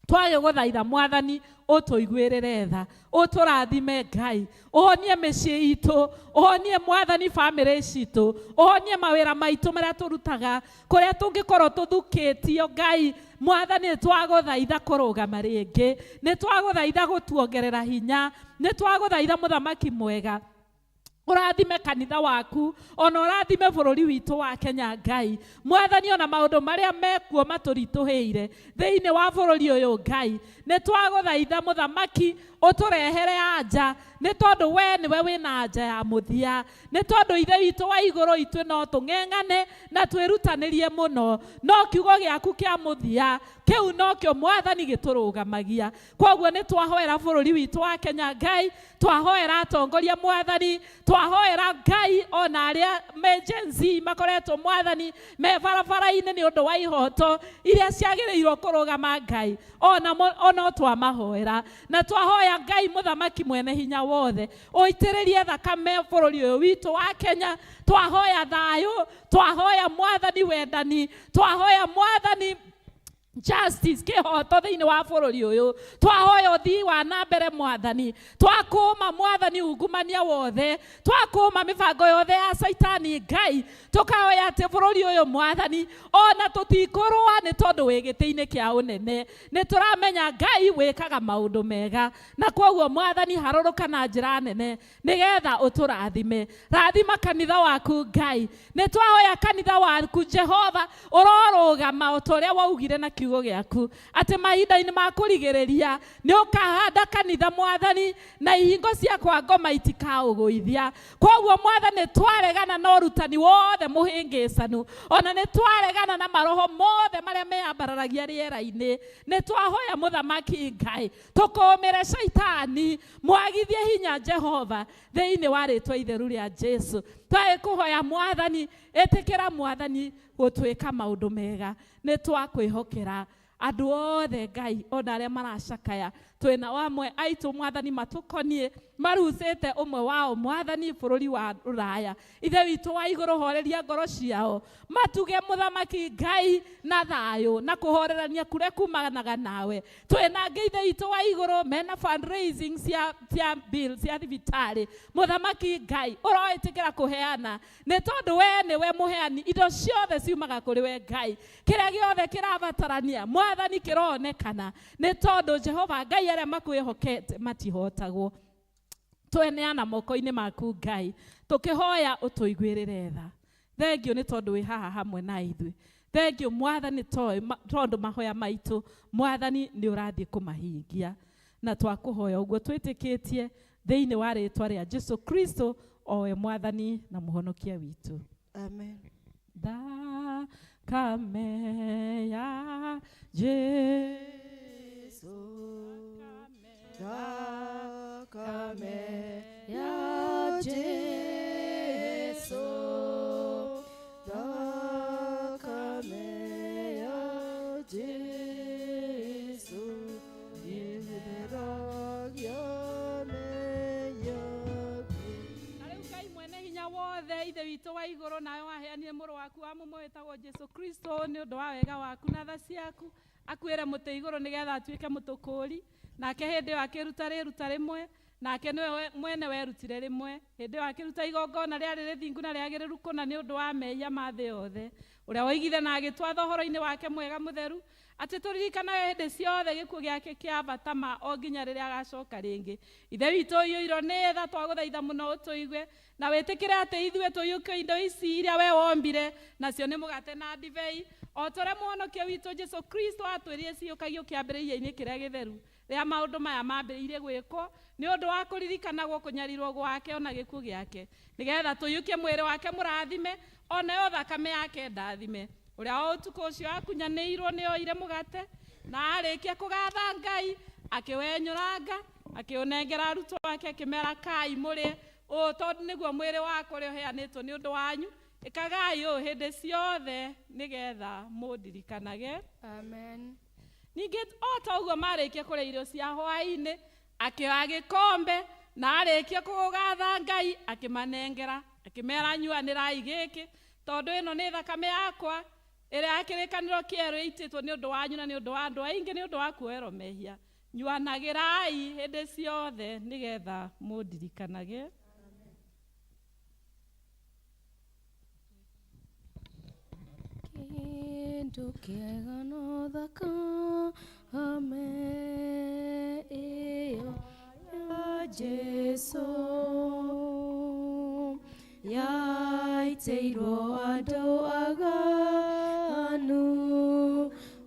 Twagĩgũthaitha mwathani ũtũiguĩrĩre tha, ũtũrathime Ngai, ũhonie mĩciĩ itũ, ũhonie mwathani bamĩrĩ citũ, ũhonie mawĩra maitũ marĩa tũrutaga, kũrĩa tũngĩkorwo tũthukĩtio Ngai, mwathani nĩ twagũthaitha kũrũgama rĩngĩ, nĩ twagũthaitha gũtuongerera hinya, nĩ twagũthaitha mũthamaki mwega, ũrathime kanitha waku ona ũrathime bũrũri witũ wa Kenya Ngai, mwathani ona maũndũ marĩa mekuo matũritũhĩire thĩinĩ wa bũrũri ũyũ Ngai, nĩ twagũthaitha mũthamaki ũtũrehere anja, nĩ tondũ we nĩwe wĩna anja ya mũthia, nĩ tondũ Ithe witũ wa igũrũ ithuĩ no tũng'eng'ane na twĩrutanĩrie mũno, no kiugo gĩaku kĩa mũthia kĩu nokĩo mwathani gĩtũrũgamagia. Kwoguo nĩ twahoera bũrũri witũ wa Kenya Ngai, twahoera atongoria mwathani, twahoera Ngai ona arĩa me Gen Z makoretwo mwathani me barabara-inĩ nĩ ũndũ wa ihoto iria ciagĩrĩirwo kũrũgama Ngai, ona twamahoera na twahoya Ngai mũthamaki mwene hinya wothe ũitĩrĩrie thakame bũrũri ũyũ witũ wa Kenya. Twahoya thayũ, twahoya mwathani wendani, twahoya mwathani justice kĩhoto thĩinĩ wa bũrũri ũyũ, twahoya ũthii wa na mbere mwathani, twakũma mwathani ungumania wothe, twakũma mĩbango yothe ya Caitani Ngai, tũkahoya atĩ bũrũri ũyũ mwathani ona tũtikũrũa nĩ tondũ wĩ gĩtĩ-inĩ kĩa ũnene, nĩ tũramenya Ngai wĩkaga maũndũ mega, na kwoguo mwathani harũrũka na njĩra nene nĩgetha ũtũrathime. Rathima kanitha waku Ngai, nĩ twahoya kanitha waku Jehova ũrorũgama o ta ũrĩa waugire na kiugo gĩaku atĩ mahinda-inĩ ma kũrigĩrĩria nĩ ũkahanda kanitha mwathani na ihingo cia kwa ngoma itikaũgũithia. Kwoguo mwathani twaregana na ũrutani wothe mũhĩngĩcanu, ona nĩ twaregana na maroho mothe marĩa meyambararagia rĩera-inĩ, nĩ twahoya mũthamaki Ngai tũkũmĩre Caitani mwagithie hinya Jehova thĩinĩ wa rĩtwa itheru rĩa Jesu. Twagĩkũhoya mwathani, ĩtĩkĩra mwathani gũtwĩka maũndũ mega, nĩ twakwĩhokera andũ othe Ngai ona arĩa maracakaya, twĩna amwe aitũ mwathani matũkonie marucĩte ũmwe wao mwathani bũrũri wa Rũraya. Ithe witũ wa igũrũ horeria ngoro ciao, matuge mũthamaki Ngai na thayũ na kũhorerania kũrĩa kumanaga nawe. Twĩna angĩ Ithe witũ wa igũrũ mena fundraising cia bill cia thibitarĩ, mũthamaki Ngai ũroĩtĩkĩra kũheana nĩ tondũ we nĩwe mũheani, indo ciothe ciumaga kũrĩ we Ngai, kĩrĩa gĩothe kĩrabatarania mwathani kĩronekana nĩ tondũ Jehova Ngai arĩa makwĩhokete matihotagwo. Tweneana moko-inĩ maku Ngai, tũkĩhoya ũtũiguĩrĩre tha. Thengio nĩ tondũ wĩ haha hamwe na ithuĩ. Thengio mwathani tondũ mahoya maitũ mwathani nĩ ũrathiĩ kũmahingia, na twakũhoya ũguo twĩtĩkĩtie thĩinĩ wa rĩtwa rĩa Jesu Kristo o we mwathani na mũhonokia witũ. Amen. Thakame ya Jesu, thakame ya Jesu, thakame ya Jesu, ĩtheragia mehia. Na rĩu Ngai mwene hinya wothe, Ithe witũ wa igũrũ, nawe waheanire mũrũ waku wa mũmwe wĩtagwo Jesu Kristo nĩ ũndũ wa wega waku na tha ciaku, akuĩre mũtĩ igũrũ nĩgetha atuĩke mũtũkũri, nake hĩndĩ ĩyo akĩruta rĩruta rĩmwe, nake nĩwe mwene werutire rĩmwe, hĩndĩ ĩyo akĩruta igongona rĩarĩ rĩthingu na rĩagĩrĩru kũna nĩ ũndũ wa mehia ma thĩ yothe, ũrĩa woigire na agĩtwatha ũhoro-inĩ wake mwega mũtheru atĩ tũririkanage hĩndĩ ciothe gĩkuũ gĩake kĩa bata ma o nginya rĩrĩa agacoka rĩngĩ. Ithe witũ ũiyũirwo nĩ tha, twagũthaitha mũno ũtũigue na wĩtĩkĩre atĩ ithuĩ tũiyũkie indo ici iria we wombire, nacio nĩ mũgate na ndibei, o ta ũrĩa mũhonokia witũ Jesu Kristo atwĩrire ciyũkagio kĩambĩrĩria-inĩ kĩrĩa gĩtheru rĩrĩa maũndũ maya mambĩrĩirie gwĩkwo nĩ ũndũ wa kũririkanagwo kũnyarirwo gwake ona gĩkuũ gĩake, nĩgetha tũiyũkie mwĩrĩ wake mũrathime onayo thakame yake ndathime. Ũrĩa o ũtukũ ũcio akunyanĩirwo nĩ oire mũgate na arĩkia kũgatha Ngai akĩwenyũranga akĩũnengera arutwo ake akĩmera kai mũrĩe, ũũ tondũ nĩguo mwĩrĩ wakwa ũrĩa ũheanĩtwo nĩ ũndũ wanyu, Ĩkagai ũũ hĩndĩ ciothe nĩgetha mũndirikanage. Amen. Ningĩ o ta ũguo marĩkia kũrĩa irio cia hwaĩ-inĩ, akĩoya gĩkombe na arĩkia kũgatha Ngai akĩmanengera, akĩmera, nyuanĩrai gĩkĩ, tondũ ĩno nĩ thakame yakwa ĩrĩa ya kĩrĩkanĩro kĩerũ ĩitĩtwo nĩ ũndũ wanyu na nĩ ũndũ wa andũ aingĩ nĩ ũndũ wa kuoherwo mehia. Nyuanagĩrai hĩndĩ ciothe nĩgetha mũndirikanage. Kĩndũ kĩega no thakame ĩyo ya Jesũ yaitĩirwo andũ aganu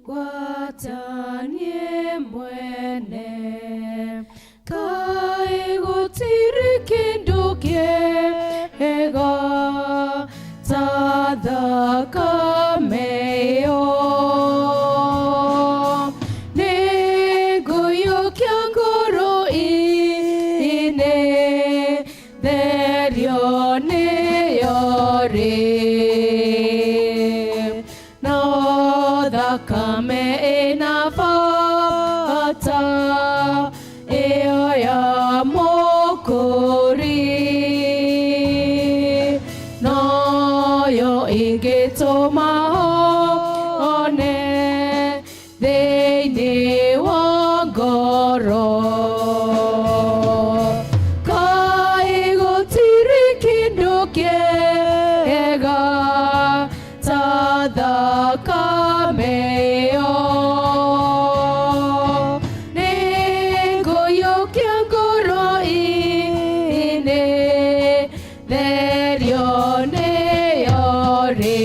gwata niĩ mwene. Kaĩ gũtirĩ kĩndũ kĩega ta thakame ĩyo. Nĩngũiyũkia ngoro-inĩ therio nĩyo rĩ, no thakame ĩna bata ĩyo ya Mũkũri, noyo ĩngĩtũma hone thĩinĩ wa ngoro. Kaĩ gũtirĩ kĩndũ kĩega ta thakame ĩyo. Nĩngũiyũkia ngoro-inĩ therio nĩyo rĩ,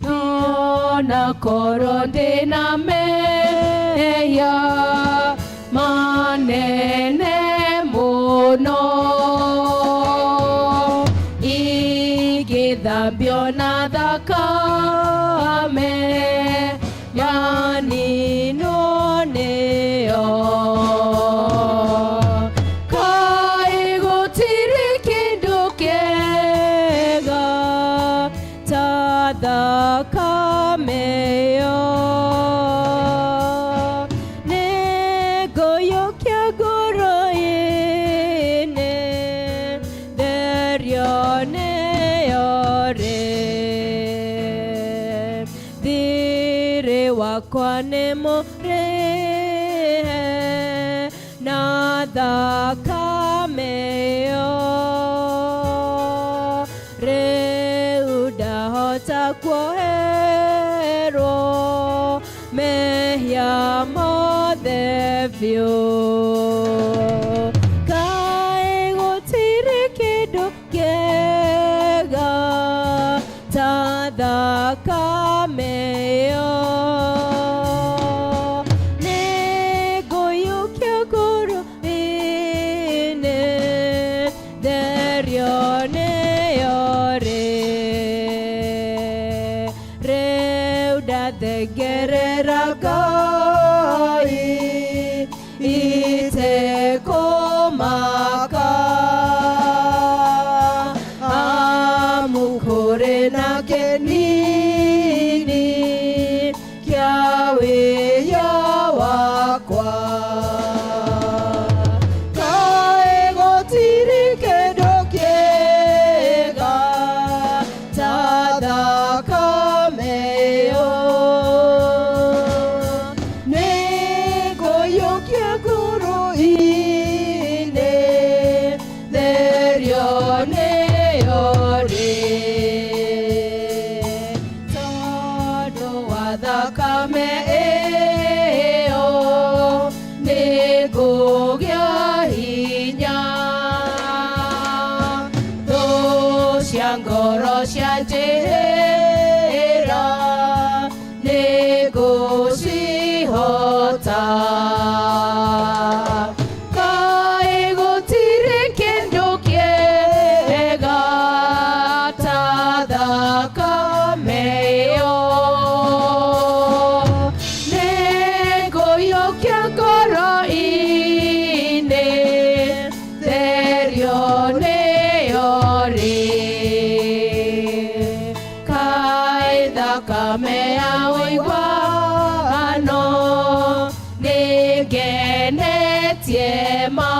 ona korwo ndĩna mehia manene mũno, ingĩthambio na thakame yaninwo nĩyo. Kaĩ gũtirĩ kĩndũ kĩega ta thakame ĩyo. Nĩngũiyũkia ngoro-inĩ therio nĩyo rĩ, thirĩ wakwa nĩ mũrĩhe na thakame ĩyo. Rĩu ndahota kuoherwo mehia mothe biũ. Kaĩ gũtirĩ kĩndũ kĩega ta thakame ĩyo. Nĩngũiyũkia ngoro-inĩ therio nĩyo rĩ, rĩu ndathengerera Ngai itekũmaka, amu kũrĩ na kĩnini kĩa wĩya wakwa. Kaĩ gũtirĩ kĩndũ kĩega ta thakame ĩyo. Nĩngũiyũkia ngoro-inĩ therio nĩyo rĩ, tondũ wa thakame ĩyo nĩngũgĩa hinya. Thũ cia ngoro cianjĩhĩra nĩngũcihota. Kaĩ gũtirĩ kĩndũ kĩega ta thakame ĩyo. Thakame ya ũiguano nĩngenetie ma.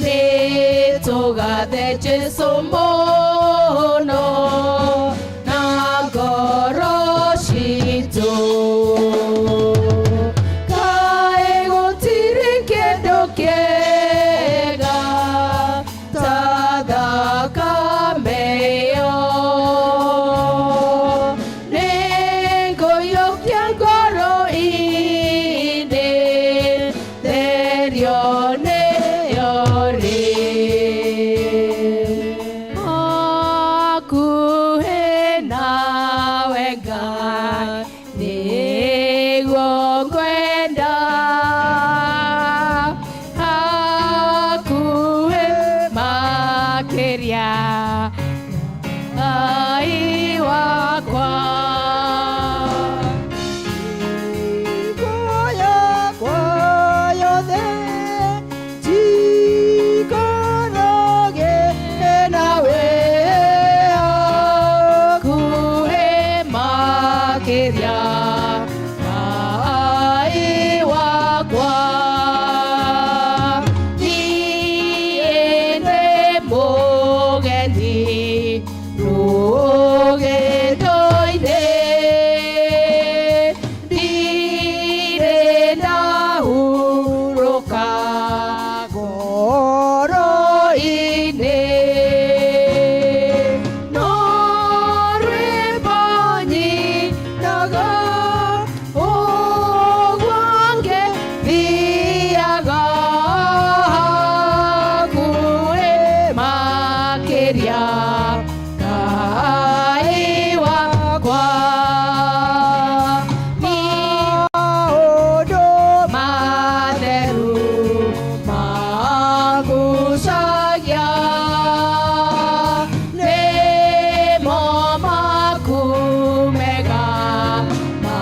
Nĩtũgathe Jesũ mũno na ngoro citũ. Kaĩ gũtirĩ kĩndũ kĩega ta thakame ĩyo. Nĩngũiyũkia ngoro-inĩ, therio nĩyo rĩ. Hakuhĩ nawe Ngai, nĩguo ngwenda. Hakuhĩ makĩria Ngai wakwa. Hakuhĩ makĩria Ngai wakwa. Niĩ ndĩ mũgeni rũgendo-inĩ, ndirĩ ndahurũka ngoro-inĩ. No rwĩmbo nyinaga ũguo ngĩthiaga hakuhĩ makĩria Ngai wakwa. Maũndũ matheru mangucagia, nĩmo maku mega ma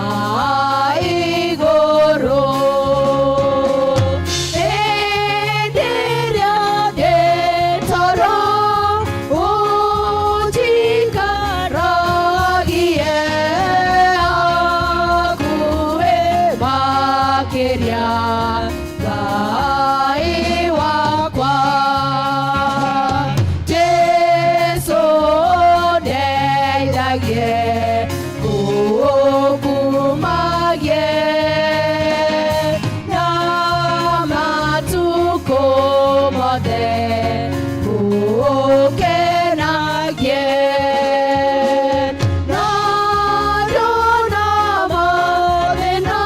igũrũ. Hĩndĩ ĩrĩa ndĩ toro ũnjikaragie hakuhĩ makĩria Ngai wakwa. Jesũ ndeithagie ngũkumagie na matukũ mothe ngũkenagie. Na ndona mathĩna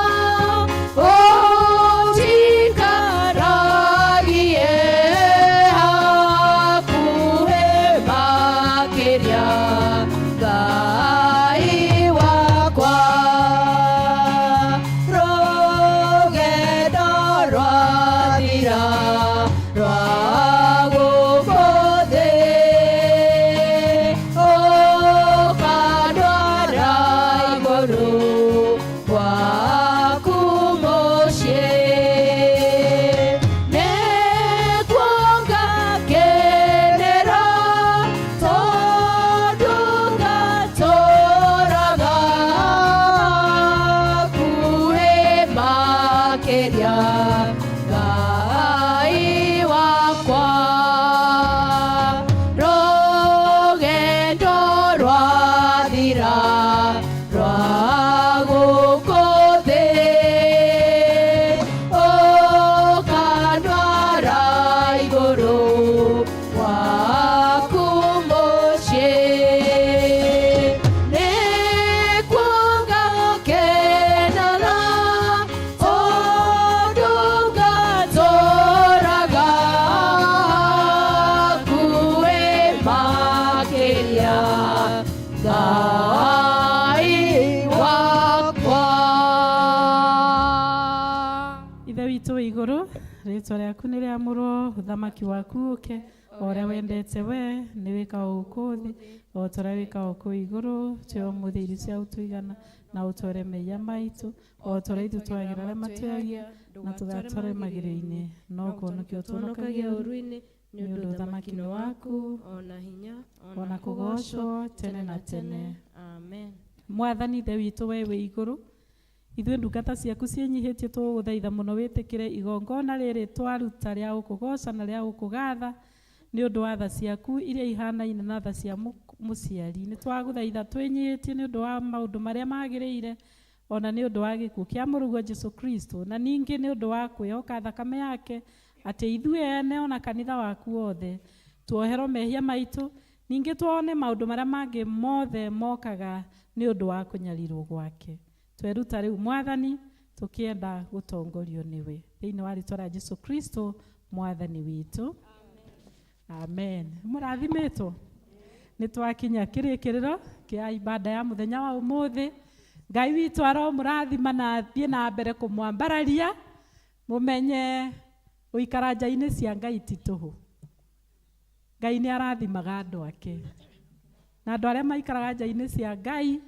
ũnjikaragie hakuhĩ makĩria Ngai wakwa. Rũgendo rwathira rwa gũkũ thĩ, ũkandwara igũrũ gwaku mũciĩ. Nĩkuo ngakenera tondũ ngatũũraga hakuhĩ makĩria Ngai wakwa. Rũgendo rwathira rwa gũkũ thĩ, ũkandwara igũrũ gwaku mũciĩ. Nĩkuo ngakenera tondũ ngatũũraga hakuhĩ makĩria Ngai wakwa. Ithe witũ wĩ igũrũ, rĩtwa rĩaku nĩ rĩamũrwo, ũthamaki waku ũke, o ũrĩa wendete we nĩ wĩkagwo gũkũ thĩ o ta ũrĩa wĩkagwo kũu igũrũ. Tũhe ũmũthĩ irio cia gũtũigana, na ũtware mehia maitũ o ta ũrĩa ithuĩ twagĩra arĩa matwĩhagia, na tũgatware magerio-inĩ, no kũhonokia ũtũhonokagia ũũru-inĩ. Nĩ ũndũ ũthamaki nĩ waku, ona hinya, ona kũgoocwo tene na tene. Amen. Mwathani Ithe witũ we wĩ igũrũ, ithuĩ ndungata ciaku ciĩnyihĩtie tũgũgũthaitha mũno wĩtĩkĩre igongona rĩrĩ twaruta rĩa gũkũgooca na rĩa gũkũgatha nĩ ũndũ wa tha ciaku iria ihanaine na tha cia mũciari. Nĩ twagũthaitha twĩnyihĩtie nĩ ũndũ wa maũndũ marĩa magĩrĩire ona nĩ ũndũ wa gĩkuũ kĩa mũrũguo Jesu Kristo, na ningĩ nĩ ũndũ wa kwĩhoka thakame yake atĩ ithuĩ ene ona kanitha waku wothe tuoherwo mehia maitũ, ningĩ tuone maũndũ marĩa mangĩ mothe mokaga nĩ ũndũ wa kũnyarirwo gwake. Tweruta rĩu Mwathani tũkĩenda gũtongorio nĩwe thĩinĩ wa rĩtwa rĩa Jesu Kristo Mwathani witũ, amen. Mũrathimĩtwo? Nĩ twakinya kĩrĩkĩrĩro kĩa ibada ya mũthenya wa ũmũthĩ. Ngai witũ aromũrathima na athiĩ na mbere kũmwambararia, mũmenye gũikara nja-inĩ cia Ngai ti tũhũ. Ngai nĩ arathimaga andũ ake, na andũ arĩa maikaraga nja-inĩ cia Ngai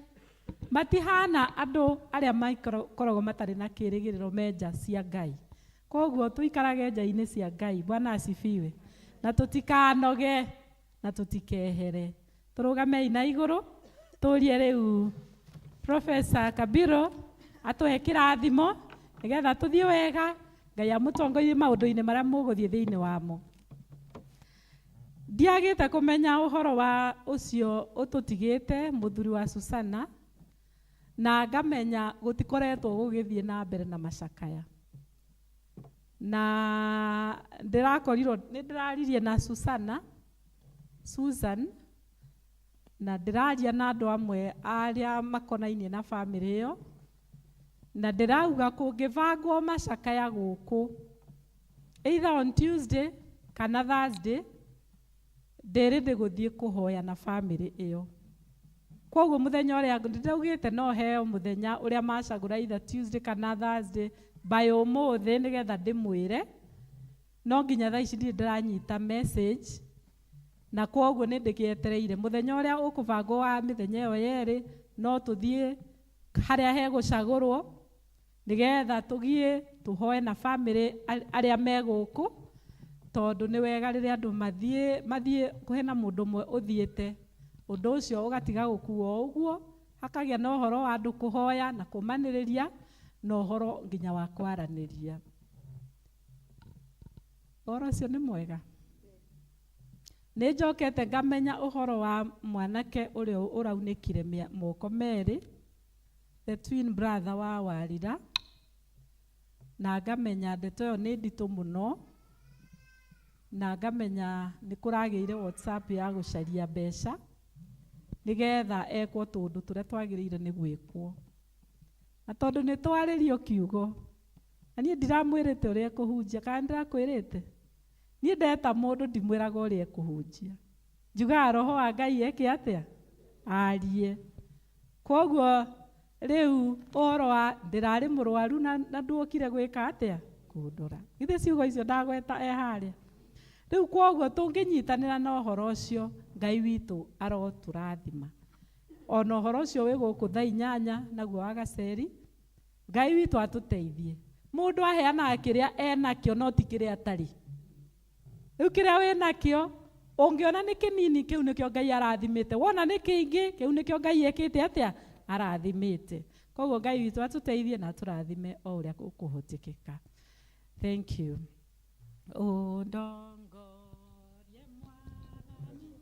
matihana andũ arĩa makoragwo matarĩ na kĩrĩgĩrĩro me nja cia Ngai. Koguo tũikarage nja-inĩ cia Ngai. Bwana asifiwe. Na tũtikanoge na tũtikehere. Tũrũgamei na igũrũ tũrie rĩu Professor Kabiro atũhe kĩrathimo nĩgetha tũthiĩ wega, Ngai amũtongorie maũndũ-inĩ marĩa mũgũthiĩ thĩinĩ wamo. Ndiagĩte kũmenya ũhoro wa ũcio ũtũtigĩte mũthuri wa Susana, na ngamenya gũtikoretwo gũgĩthiĩ na mbere na macakaya. Na ndĩrakorirwo nĩ ndĩraririe na Susana, Susan, na ndĩraria na andũ amwe arĩa makonainie na bamĩrĩ ĩyo, na ndĩrauga kũngĩbangwo macakaya gũkũ either on Tuesday kana Thursday, ndĩrĩ ndĩgũthiĩ kũhoya na bamĩrĩ ĩyo. Koguo mũthenya ũrĩa ndĩraugĩte no heo mũthenya ũrĩa macagũra either Tuesday kana Thursday by ũmũthĩ nĩgetha ndĩmwĩre, no nginya thaa ici ndirĩ ndĩranyita message, na koguo nĩ ndĩgĩetereire mũthenya ũrĩa ũkũbangwo wa mĩthenya ĩyo yerĩ, no tũthiĩ harĩa hegũcagũrwo nĩgetha tũthiĩ tũhoe na bamĩrĩ arĩa me gũkũ, tondũ nĩ wega rĩrĩa andũ mathiĩ kwĩna mũndũ ũmwe ũthiĩte, ũndũ ũcio ũgatiga gũkuo ũguo, hakagĩa na ũhoro wa andũ kũhoya na kũmanĩrĩria na ũhoro nginya wa kwaranĩria. Ũhoro ũcio nĩ mwega. Nĩ njokete ngamenya ũhoro wa mwanake ũrĩa ũraunĩkire moko merĩ, the twin brother wa Warira, na ngamenya ndeto ĩyo nĩ nditũ mũno, na ngamenya nĩ kũragĩire WhatsApp ya gũcaria mbeca nĩgetha ekwo tũũndũ tũrĩa twagĩrĩire nĩ gwĩkwo. Na tondũ nĩ twarĩrio kiugo, na niĩ ndiramwĩrĩte ũrĩa ekũhunjia, kana ndĩrakwĩrĩte? Niĩ ndeta mũndũ ndimwĩraga ũrĩa ekũhunjia, njugaga roho wa Ngai eke atĩa? Arie. Koguo rĩu ũhoro wa ndĩrarĩ mũrwaru na nduokire gwĩka atĩa? Kũndora. Githĩ ciugo icio ndagweta e harĩa? Rĩu koguo tũngĩnyitanĩra na ũhoro ũcio, Ngai witũ arotũrathima. Ona ũhoro ũcio wĩ gũkũ thaa inyanya naguo wa gaceri, Ngai witũ atũteithie. Mũndũ aheanaga kĩrĩa enakĩo no ti kĩrĩa atarĩ. Rĩu kĩrĩa wĩnakĩo ũngĩona nĩ kĩnini, kĩu nĩkĩo Ngai arathimĩte. Wona nĩ kĩingĩ, kĩu nĩkĩo Ngai ekĩte atĩa? Arathimĩte. Koguo Ngai witũ atũteithie na atũrathime o ũrĩa gũkũhotekeka. Thank you. Ũndongorie Mwathani,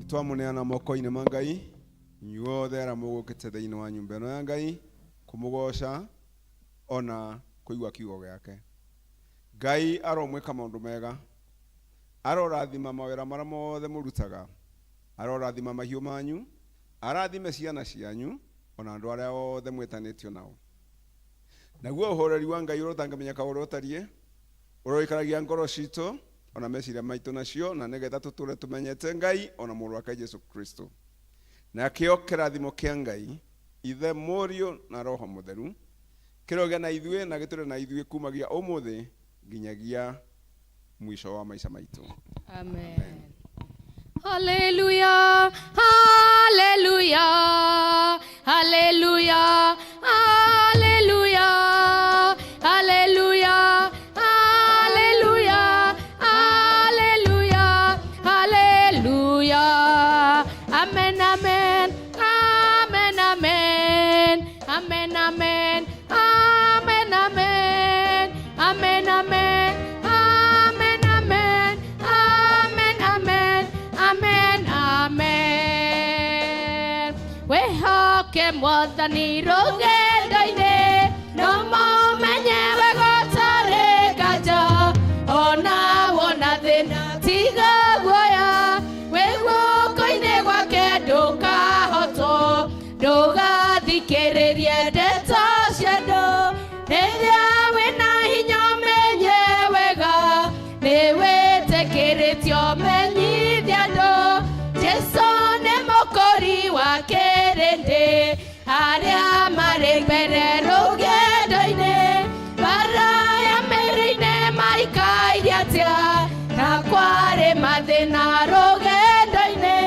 Twamuneana moko-inĩ ma Ngai inyuothe arĩa mũgũkĩte thĩinĩ wa nyũmba ĩno ya Ngai kũmũgoca ona kũigua kiugo gĩake. Ngai aromwĩka maũndũ mega, arorathima mawĩra marĩa mothe mũrutaga, arorathima mahiũ manyu, arathime ciana cianyu ona andũ arĩa othe mwĩtanĩtio nao. Naguo ũhoreri wa Ngai ũrĩa ũtangĩmenyeka ũrĩa ũtariĩ, ũroikaragia ngoro citũ ona meciria maitũ nacio, na nĩgetha tũtũre tũmenyete Ngai ona mũrũ wake Jesu Kristo. Nakĩo kĩrathimo kĩa Ngai Ithe, Mũriũ na Roho Mũtheru kĩrogĩa na ithuĩ na gĩtũre na ithuĩ kumagia ũmũthĩ nginyagia mwisho wa maisha maitũ. Amen. Hallelujah, hallelujah, hallelujah, hallelujah, hallelujah, hallelujah, hallelujah, hallelujah. Amen, amen, amen, amen, amen, amen, amen, amen, amen, amen, amen, amen, amen, amen, amen, amen. Wehoke mwathani rũgendo-inĩ, no mũmenye wega ũtarĩ nganja, ona wona thĩna tiga guoya, wĩ guoko-inĩ gwake ndũkahotwo, ndũgathikĩrĩrie ndeto cia andũ, rĩrĩa wĩna hinya ũmenye wega, nĩ wĩtĩkĩrĩtio menyithia andũ, Jesũ nĩ mũkũri wa kĩrĩndĩ, arĩa marĩ mbere rũgendo-inĩ, bara ya mĩrĩ-inĩ maikaire atĩa, na kwarĩ mathĩna rũgendo-inĩ,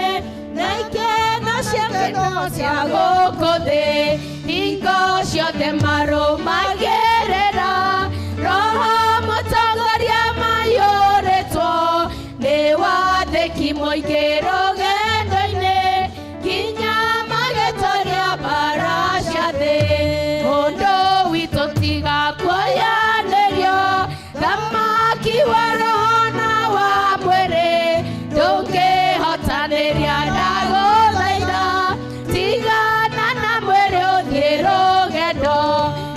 na ikeno cia kĩno cia gũkũ thĩ, hingo ciothe marũmagĩrĩra, Roho mũtongoria maiyũrĩtwo nĩ wathĩki mũingĩ rũgendo-inĩ, nginya magĩtoria mbara cia thĩ. Mũndũ witũ tiga kuoyanĩrio, thamaki wa roho na wa mwĩrĩ, ndũngĩhotanĩria ndagũthaitha, tigana na mwĩrĩ ũthiĩ rũgendo,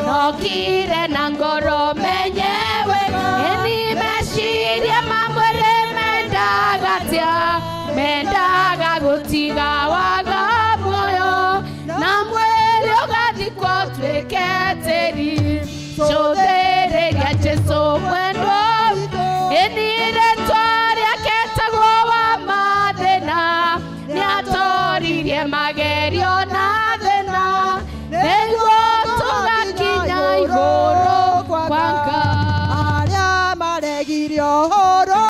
nokire na ngoro menye wega. Ĩni meciria ma mwĩrĩ mendaga atĩa, mendaga gũtiga